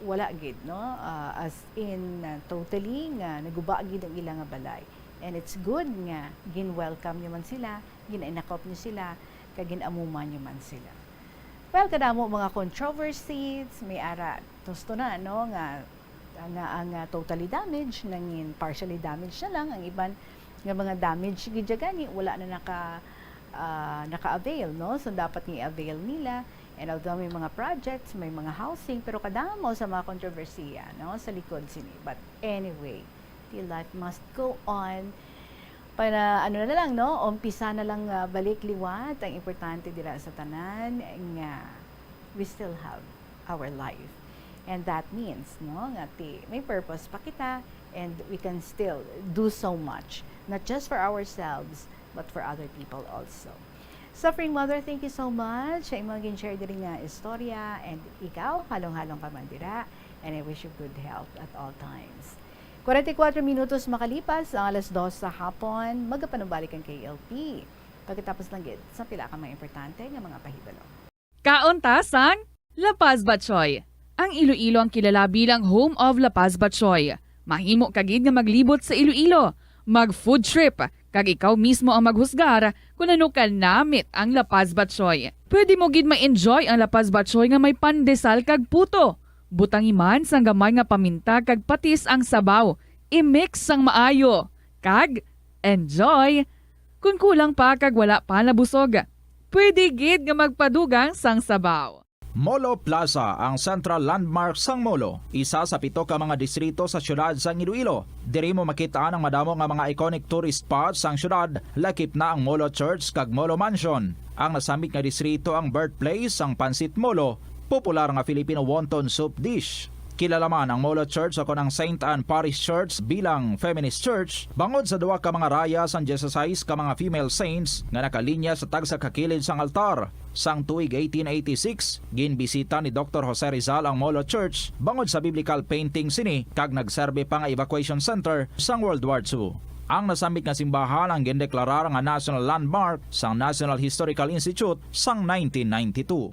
wala gid, no? Ah, as in, ah, totally nga naguba gid ang ila nga balay. And it's good nga gin-welcome niyo man sila, gin-inakop niyo sila, kag gin-amuman niyo man sila. Well, kadamo mga controversies, may ara, gusto na, no, nga, nga ang, ah, totally damaged, nangin partially damaged na lang, ang iban nga mga damage gid siya gani, wala na naka, ah, naka-avail, no? So, dapat nga i-avail nila. And although may mga projects, may mga housing, pero kadamo sa mga kontrobersiya, no, sa likod sini. But anyway, the life must go on. Para, ano na lang, no? Umpisa na lang, ah, balik liwat. Ang importante dira sa tanan nga we still have our life. And that means, no, nga ti, may purpose pa kita and we can still do so much, not just for ourselves, but for other people also. Suffering Mother, thank you so much sa imong gin-share diri nga istorya, and ikaw, halong-halong ka man dira, and I wish you good health at all times. Kwarenta y kuwatro minutos makalipas ang alas dos sa hapon, magapanumbalik ang K L P. Pagkatapos lang gid sa pila ka mga importante nga mga pahibalo. Kaon ta sang La Paz Batchoy. Ang Iloilo ang kilala bilang home of La Paz Batchoy. Mahimo ka gid nga maglibot sa Iloilo, mag food trip, kag ikaw mismo ang maghusgar kon ano ka namit ang La Paz Batchoy. Pwede mo gid ma-enjoy ang La Paz Batchoy nga may pandesal kag puto. Butangi man sang gamay nga paminta kag patis ang sabaw. I-mix sang maayo. Kag enjoy! Kon kulang pa kag wala pa nabusog, pwede gid nga magpadugang sang sabaw. Molo Plaza, ang central landmark sang Molo, isa sa pito ka mga distrito sa siyudad sang Iloilo. Diri mo makit-an ang madamo nga mga iconic tourist spots sang siyudad, lakip na ang Molo Church kag Molo Mansion. Ang nasambit nga distrito ang birthplace sang Pancit Molo, popular nga Filipino wonton soup dish. Kilala man ang Molo Church o kon ang Saint Anne Parish Church bilang feminist church bangod sa duha ka mga raya sang dieciséis ka mga female saints nga nakalinya sa tagsa ka kilid sang altar. Sang tuig eighteen eighty-six, ginbisita ni Doktor Jose Rizal ang Molo Church bangod sa biblical painting sini kag nagserbi pa nga evacuation center sang World War Two. Ang nasambit nga simbahan ang gindeklarar nga National Landmark sang National Historical Institute sang nineteen ninety-two.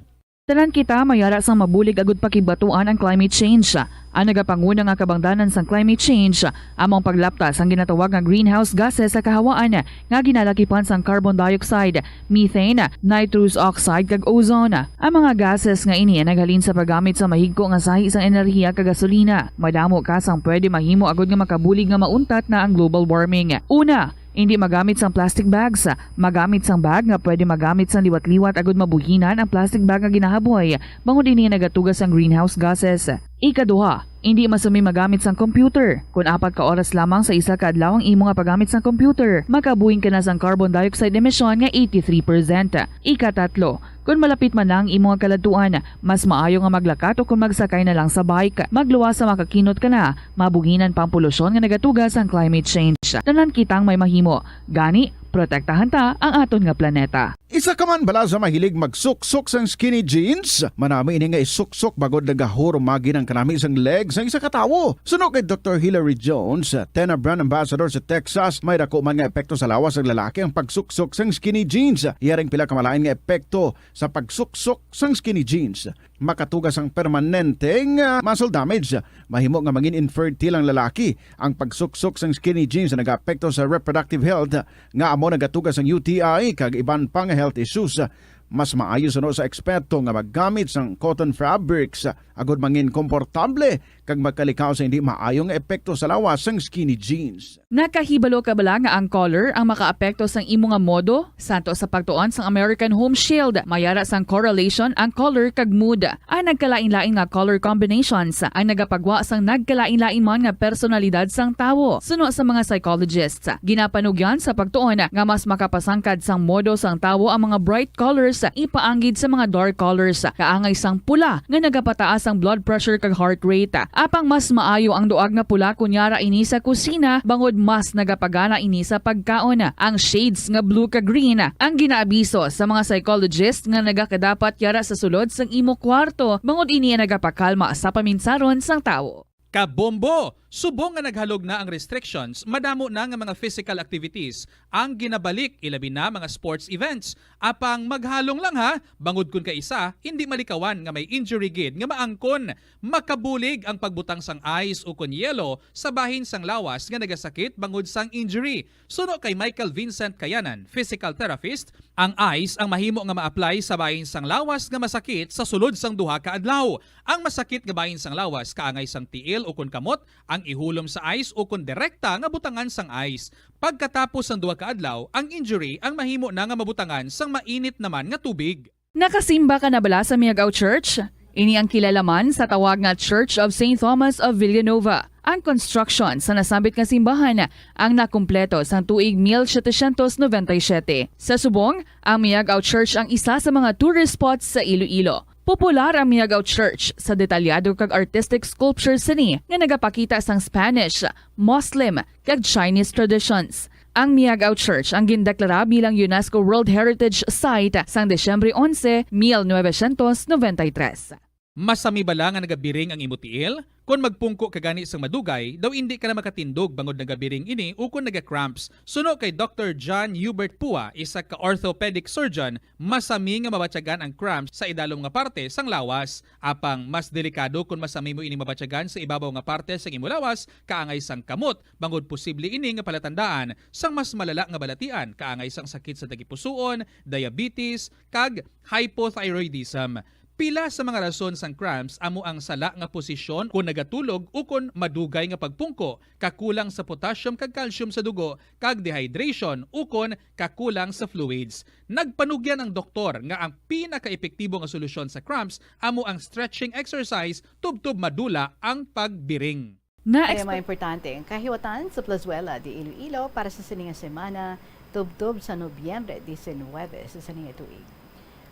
Tanan kita may ara sang mabulig agud pakibatuan ang climate change. Ang nagapanguna nga kabangdanan sang climate change amo ang paglapta sang ginatawag nga greenhouse gases sa kahawaan nga ginalakipan sang carbon dioxide, methane, nitrous oxide, kag ozone. Ang mga gases nga ini ang naghalin sa paggamit sa mahigko nga sahi sang enerhiya kag gasolina. Madamo ka sang pwede mahimo agud nga makabulig nga mauntat na ang global warming. Una, indi magamit sang plastic bags. Magamit sang bag nga pwede magamit sang liwat-liwat agud mabuhinan ang plastic bag nga ginahaboy, bangod ini nagatuga sang greenhouse gases. Ikaduha, indi masumi magamit sang computer. Kon apat ka oras lamang sa isa ka adlaw ang imo nga paggamit sang computer, makabuhin ka na sang carbon dioxide emission nga eighty-three percent. Ikatatlo, kon malapit man na ang imo nga kaladtuan, mas maayo nga maglakat o kon magsakay na lang sa bike. Magluwas sa makakinot ka na, mabuhinan pa ang polusyon nga nagatuga sang climate change. Tanan kitang may mahimo. Gani, protektahan ta ang aton nga planeta. Isa ka man bala sa mahilig magsuksok sang skinny jeans? Manami ini nga isuksok bangod nagahurumagi ang kanami sang leg sang isa ka tawo. Suno kay Doktor Hilary Jones, Tena brand ambassador sa Texas, may dako man nga epekto sa lawas sang lalaki ang pagsuksok sang skinny jeans. Iya ring pila ka malain nga epekto sa pagsuksok sang skinny jeans. Makatuga sang permanente nga muscle damage. Mahimo nga mangin infertile ang lalaki. Ang pagsuksok sang skinny jeans nagaapekto sa reproductive health, nga amo nagatuga sang U T I kag iban pa nga health issues. Mas maayo suno sa eksperto nga maggamit sang cotton fabrics agud mangin komportable kag magkalikaw sa hindi maayo nga epekto sa lawas sang skinny jeans. Nakahibalo ka bala nga ang color ang makaapekto sang imo nga modo? Santo sa pagtuon sang American Home Shield, may ara sang correlation ang color kag mood. Ang nagkalain-lain nga color combinations ang nagapagwa sang nagkalain-lain man nga personalidad sang tawo. Suno sa mga psychologists, ginapanugyan sa pagtuon nga mas makapasangkad sang modo sang tawo ang mga bright colors ipaanggid sa mga dark colors, kaangay sang pula nga nagapataas ang blood pressure kag heart rate. Apang mas maayo ang duag nga pula kon yara ini sa kusina, bangod mas nagapagana ini sa pagkaon. Ang shades nga blue kag green ang ginaabiso sa mga psychologist nga nagakadapat yara sa sulod sang imo kwarto, bangod ini ang nagapakalma sa paminsaron sang tawo. Kabombo! Subong nga naghalog na ang restrictions, madamo na nga mga physical activities ang ginabalik, ilabi na mga sports events. Apang maghalong lang ha, bangod kon kaisa, hindi malikawan nga may injury gid nga maangkon. Makabulig ang pagbutang sang ice ukon yelo sa bahin sang lawas nga nagasakit bangod sang injury. Suno kay Michael Vincent Kayanan, physical therapist, ang ice ang mahimo nga ma-apply sa bahin sang lawas nga masakit sa sulod sang duha ka adlaw. Ang masakit nga bahin sang lawas kaangay sang tiil ukon kamot ang ihulom sa ice ukon direkta nga butangan sang ice. Pagkatapos sang duha ka adlaw, ang injury ang mahimo na nga mabutangan sang mainit naman nga tubig. Nakasimba ka na bala sa Miagao Church? Ini ang kilala man sa tawag nga Church of Saint Thomas of Villanova. Ang construction sa nasambit nga simbahan ang nakumpleto sang tuig mil setecientos noventa y siete. Sa subong, ang Miagao Church ang isa sa mga tourist spots sa Iloilo. Popular ang Miagao Church sa detalyado kag artistic sculptures sini nga nagapakita sang Spanish, Muslim, kag Chinese traditions. Ang Miagao Church ang gindeklara bilang UNESCO World Heritage Site sang Disyembre onse, mil novecientos noventa y tres. Masami bala nga nagabiring ang imo tiil? Kon magpungko ka gani sang madugay, daw indi ka na makatindog bangod nagabiring ini ukon naga-cramps. Suno kay Doktor John Hubert Pua, isa ka orthopedic surgeon, masami nga mabatyagan ang cramps sa idalom nga parte sang lawas. Apang mas delikado kon masami mo ini mabatyagan sa ibabaw nga parte sang imo lawas, kaangay sang kamot, bangod posible ini nga palatandaan sang mas malala nga balatian, kaangay sang sakit sa tagipusoon, diabetes, kag hypothyroidism. Pila sa mga rason sang cramps amo ang sala nga posisyon kon nagatulog ukon madugay nga pagpungko, kakulang sa potassium kag calcium sa dugo, kag dehydration ukon kakulang sa fluids. Nagpanugyan ang doktor nga ang pinakaepektibo nga solusyon sa cramps amo ang stretching exercise tubtob madula ang pagbiring. Kaya mga importante ang kahiwatan sa Plazuela de Iloilo para sa sini nga semana, tubtob sa Nobyembre diecinuebe sa sini nga tuig.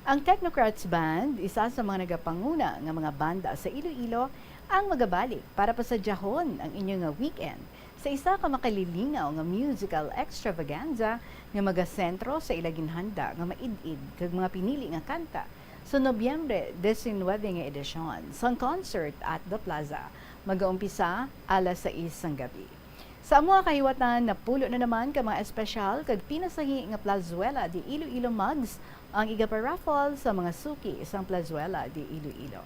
Ang Technocrats Band, isa sa mga nagapanguna nga mga banda sa Iloilo, ang magabalik para pasadyahon ang inyo nga weekend sa isa ka makalilingaw nga musical extravaganza nga magasentro sa ila ginhanda nga maid-id kag mga pinili nga kanta sa Nobyembre diecinuebe nga edisyon sang Concert at the Plaza. Magaumpisa alas sais sang gabi. Sa amo nga kahiwatan, napulo na naman ka mga espesyal kag pinasahi nga Plazuela de Iloilo mugs ang igaparaffle sa mga suki sang Plazuela de Iloilo.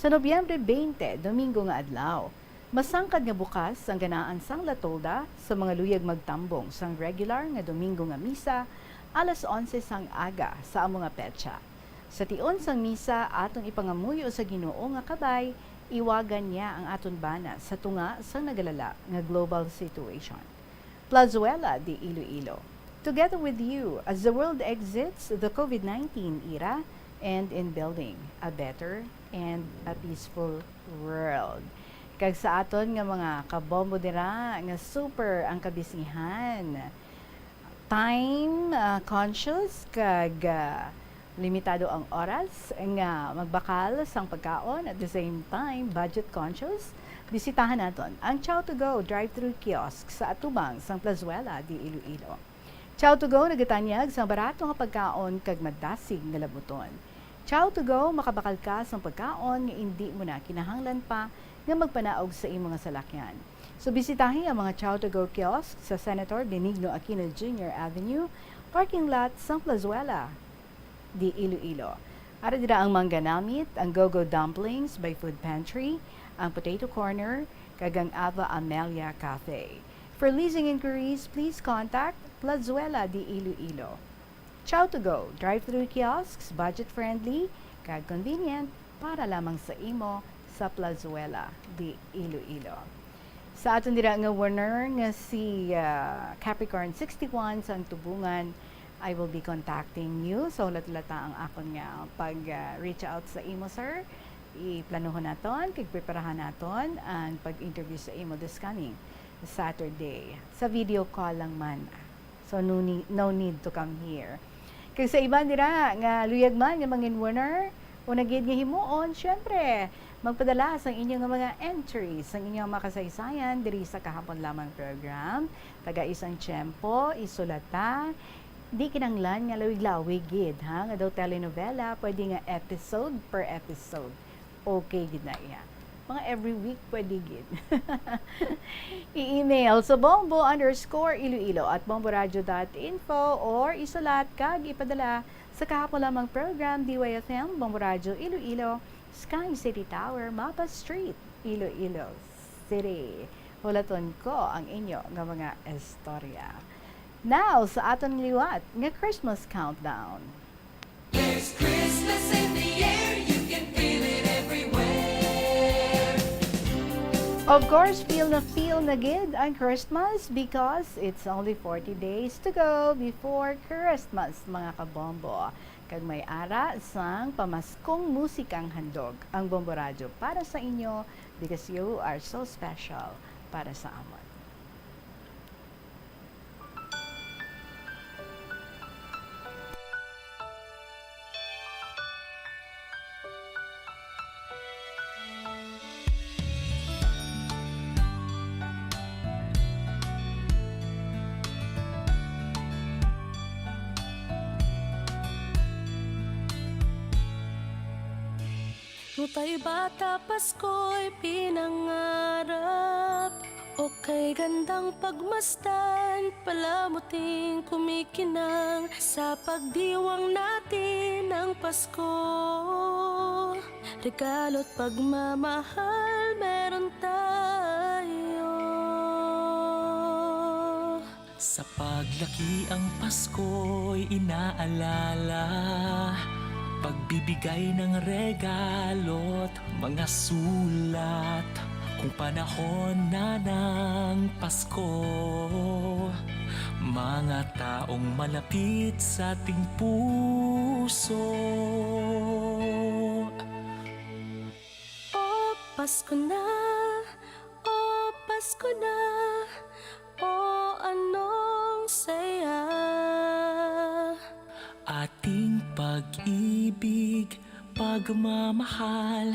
Sa Nobyembre twenty, Domingo nga adlaw, masangkad nga bukas ang ganaan sang La Tolda sa mga luyag magtambong sang regular nga Domingo nga misa alas onse sang aga sa amo nga petsa. Sa tion sang misa, aton ipangamuyo sa Ginoo nga kabay, iwagan niya ang aton bana sa tunga sang nagalala nga global situation. Plazuela de Iloilo, together with you as the world exits the COVID nineteen era and in building a better and a peaceful world. Kag sa aton nga mga kabombo dira nga super ang kabisihan, time, ah, conscious kag, ah, limitado ang oras nga magbakal sang pagkaon, at the same time, budget conscious, bisitahan naton ang Chow to Go drive-thru kiosk sa atubang sang Plazuela de Iloilo. Chow to Go nagatanyag sang barato nga pagkaon kag madasig nga labuton. Chow to Go, makabakal ka sang pagkaon nga indi mo na kinahanglan pa nga magpanaog sa imo nga salakyan. So, bisitahi ang mga Chow to Go kiosk sa Senator Benigno Aquino Junior Avenue, parking lot sang Plazuela de Iloilo. Ara dira ang Mangga Namit, ang Go-Go Dumplings by Food Pantry, ang Potato Corner, kag ang Ava Amelia Cafe. For leasing inquiries, please contact Plazuela de Iloilo. Chow to Go, drive-thru kiosks, budget-friendly, kag convenient para lamang sa imo sa Plazuela de Iloilo. Sa aton dira nga winner nga si, ah, Capricorn sixty-one sang Tubungan, I will be contacting you. So, hulat-hulata ang akon nga pag, ah, reach out sa imo, sir. Iplanuhon naton, kag preparahan naton ang pag-interview sa imo this coming Saturday. Sa video call lang man. So, no ne-, no need to come here. Kag sa iban dira nga luyag man nga mangin winner, una gid nga himuon, syempre, magpadala sang inyo nga mga entries, sang inyo nga mga kasaysayan diri sa Kahapon Lamang program. Tagai sang tiyempo, isulata. Di kinahanglan nga lawig-lawig gid, ha, nga daw telenovela, pwede nga episode per episode. Okay gid na iya. Mga every week, pwede gid. I-email sa bombo underscore iloilo at bomboradio dot info or isulat kag ipadala sa Kahapon Lamang program, D Y F M, Bombo Radyo Iloilo, Sky City Tower, Mapa Street, Iloilo City. Hulaton ko ang inyo nga mga istorya. Now, sa aton liwat nga Christmas countdown. There's Christmas in the air, you can feel it everywhere. Of course, feel na feel na gid ang Christmas because it's only forty days to go before Christmas, mga kabombo. Kag may ara sang pamaskong musikang handog ang Bombo Radyo para sa inyo because you are so special para sa amon. Nung tayo bata, Pasko'y pinangarap. O kay gandang pagmasdan, palamuting kumikinang. Sa pagdiwang natin ng Pasko, regalo't pagmamahal meron tayo. Sa paglaki ang Pasko'y inaalala, pagbibigay ng regalo't mga sulat. Kung panahon na ng Pasko, mga taong malapit sa ating puso. O Pasko na, o Pasko na, o anong saya. Ating pag-ibig, pagmamahal,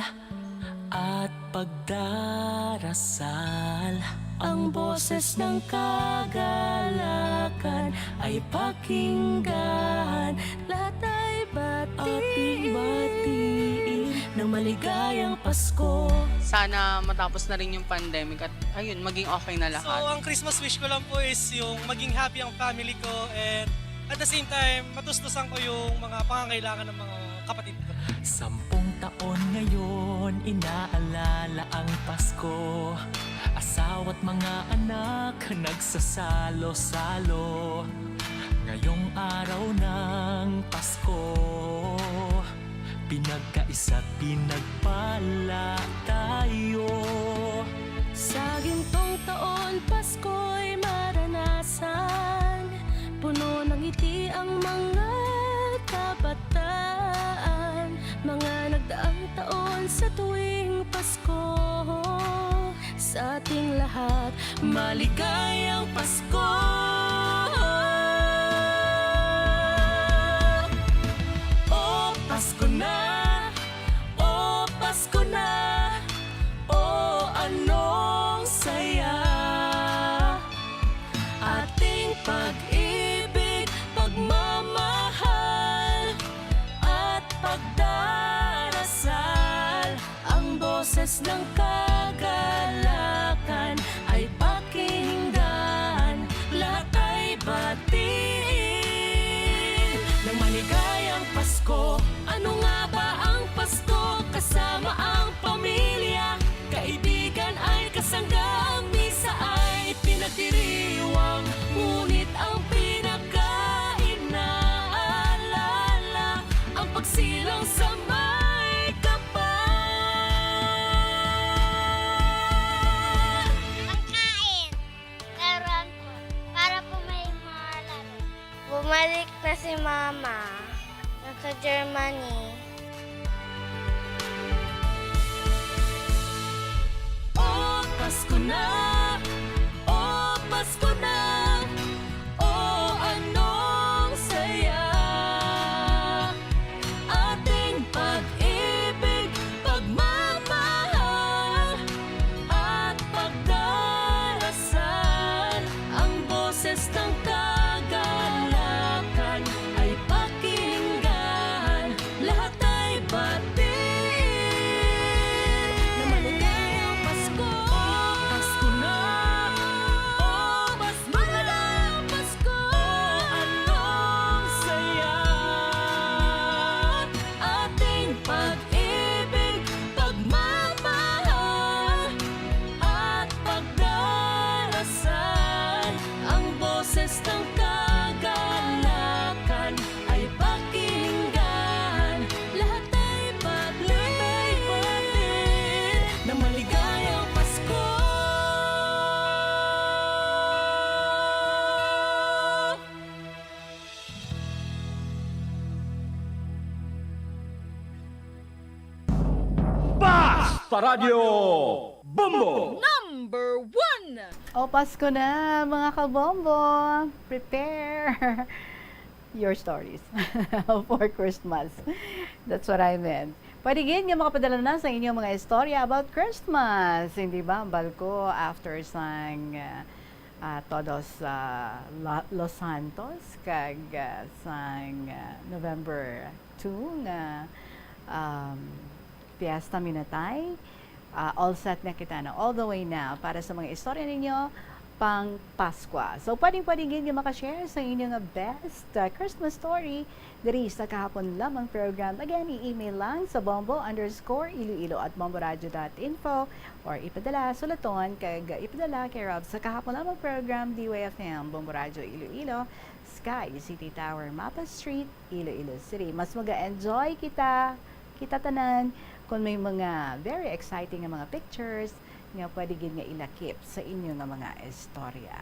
at pagdarasal. Ang boses ng kagalakan ay pakinggan. Lahat ay batiin. Ating batiin. ng maligayang Pasko. Sana matapos na rin yung pandemic at ayun, maging okay na So, lahat. Ang Christmas wish ko lang po is yung maging happy ang family ko and at the same time, matustusan ko yung mga pangangailangan ng mga kapatid ko. Sampung taon ngayon, inaalala ang Pasko. Asawa't mga anak, nagsasalo-salo. Ngayong araw ng Pasko, pinagkaisa't pinagpala tayo. Sa gintong taon, Pasko'y maranasan. Puno ng ngiti ang mga kabataan. Mga nagdaang taon sa tuwing Pasko. Sa ating lahat, maligayang Pasko. O Pasko na, o Pasko na, o anong saya. Ating pag-ibig, pagmamahal, at pagdarasal. Ang boses ng kagalakan ay pakinggan, lahat ay batiin ng maligayang Pasko. Ano nga ba ang Pasko? Kasama ang pamilya, kaibigan ay kasangga. Ang misa ay pinagdiriwang, ngunit ang pinakainaalala ang pagsilang sa may kapal. Pagkain. Laruan po. Para po may malaro. Bumalik na si Mama. Nasa Germany. O Pasko na, o Pasko na, o anong saya. Ating pag-ibig, pagmamahal, at pagdarasal. Ang boses ng kagalakan ay pakinggan, lahat ay batiin. Na maligayang Pasko, Pasko na, o Pasko na, Pasko. Anong saya, ating pag-ibig, pagmamahal, at pagdarasal. Ang boses ng kagalakan ay pakinggan, lahat ay batiin, na maligayang Pasko. Basta Radyo Bombo! Number one! O, Pasko na, mga kabombo! Prepare your stories for Christmas. That's what I meant. Pwede gid nga makapadala na sa inyong mga istorya about Christmas. Hindi ba, ang balko after sang ah, ah, Todos ah, La- Los Santos kag ah, sang ah, November two nga um, Fiesta Minatay. Ah, all set na kita na all the way na para sa mga istorya ninyo pang Paskwa. So, pwedeng-pwede gid nga makashare sa inyo nga best ah, Christmas story diri sa Kahapon Lamang program. Again, i-email lang sa bombo underscore iloilo at bomboradio dot info or ipadala, sulaton, kag ipadala care of sa Kahapon Lamang program, D Y F M, Bombo Radio Iloilo, Sky City Tower, Mapa Street, Iloilo City. Mas mag-enjoy kita, kita tanan, kung may mga very exciting nga mga pictures nga pwede gid nga ilakip sa inyo nga mga istorya.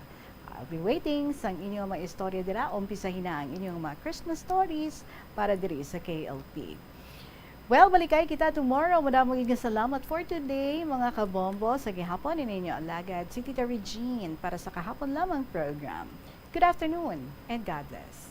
I'll be waiting sang inyo mga istorya dira. Umpisahi na ang inyong mga Christmas stories para diri sa K L P. Well, balikay kita tomorrow. Madamo gid nga salamat for today, mga kabombo. Sa gihapon, ini inyo alagad, si Tita Regine, para sa Kahapon Lamang program. Good afternoon and God bless.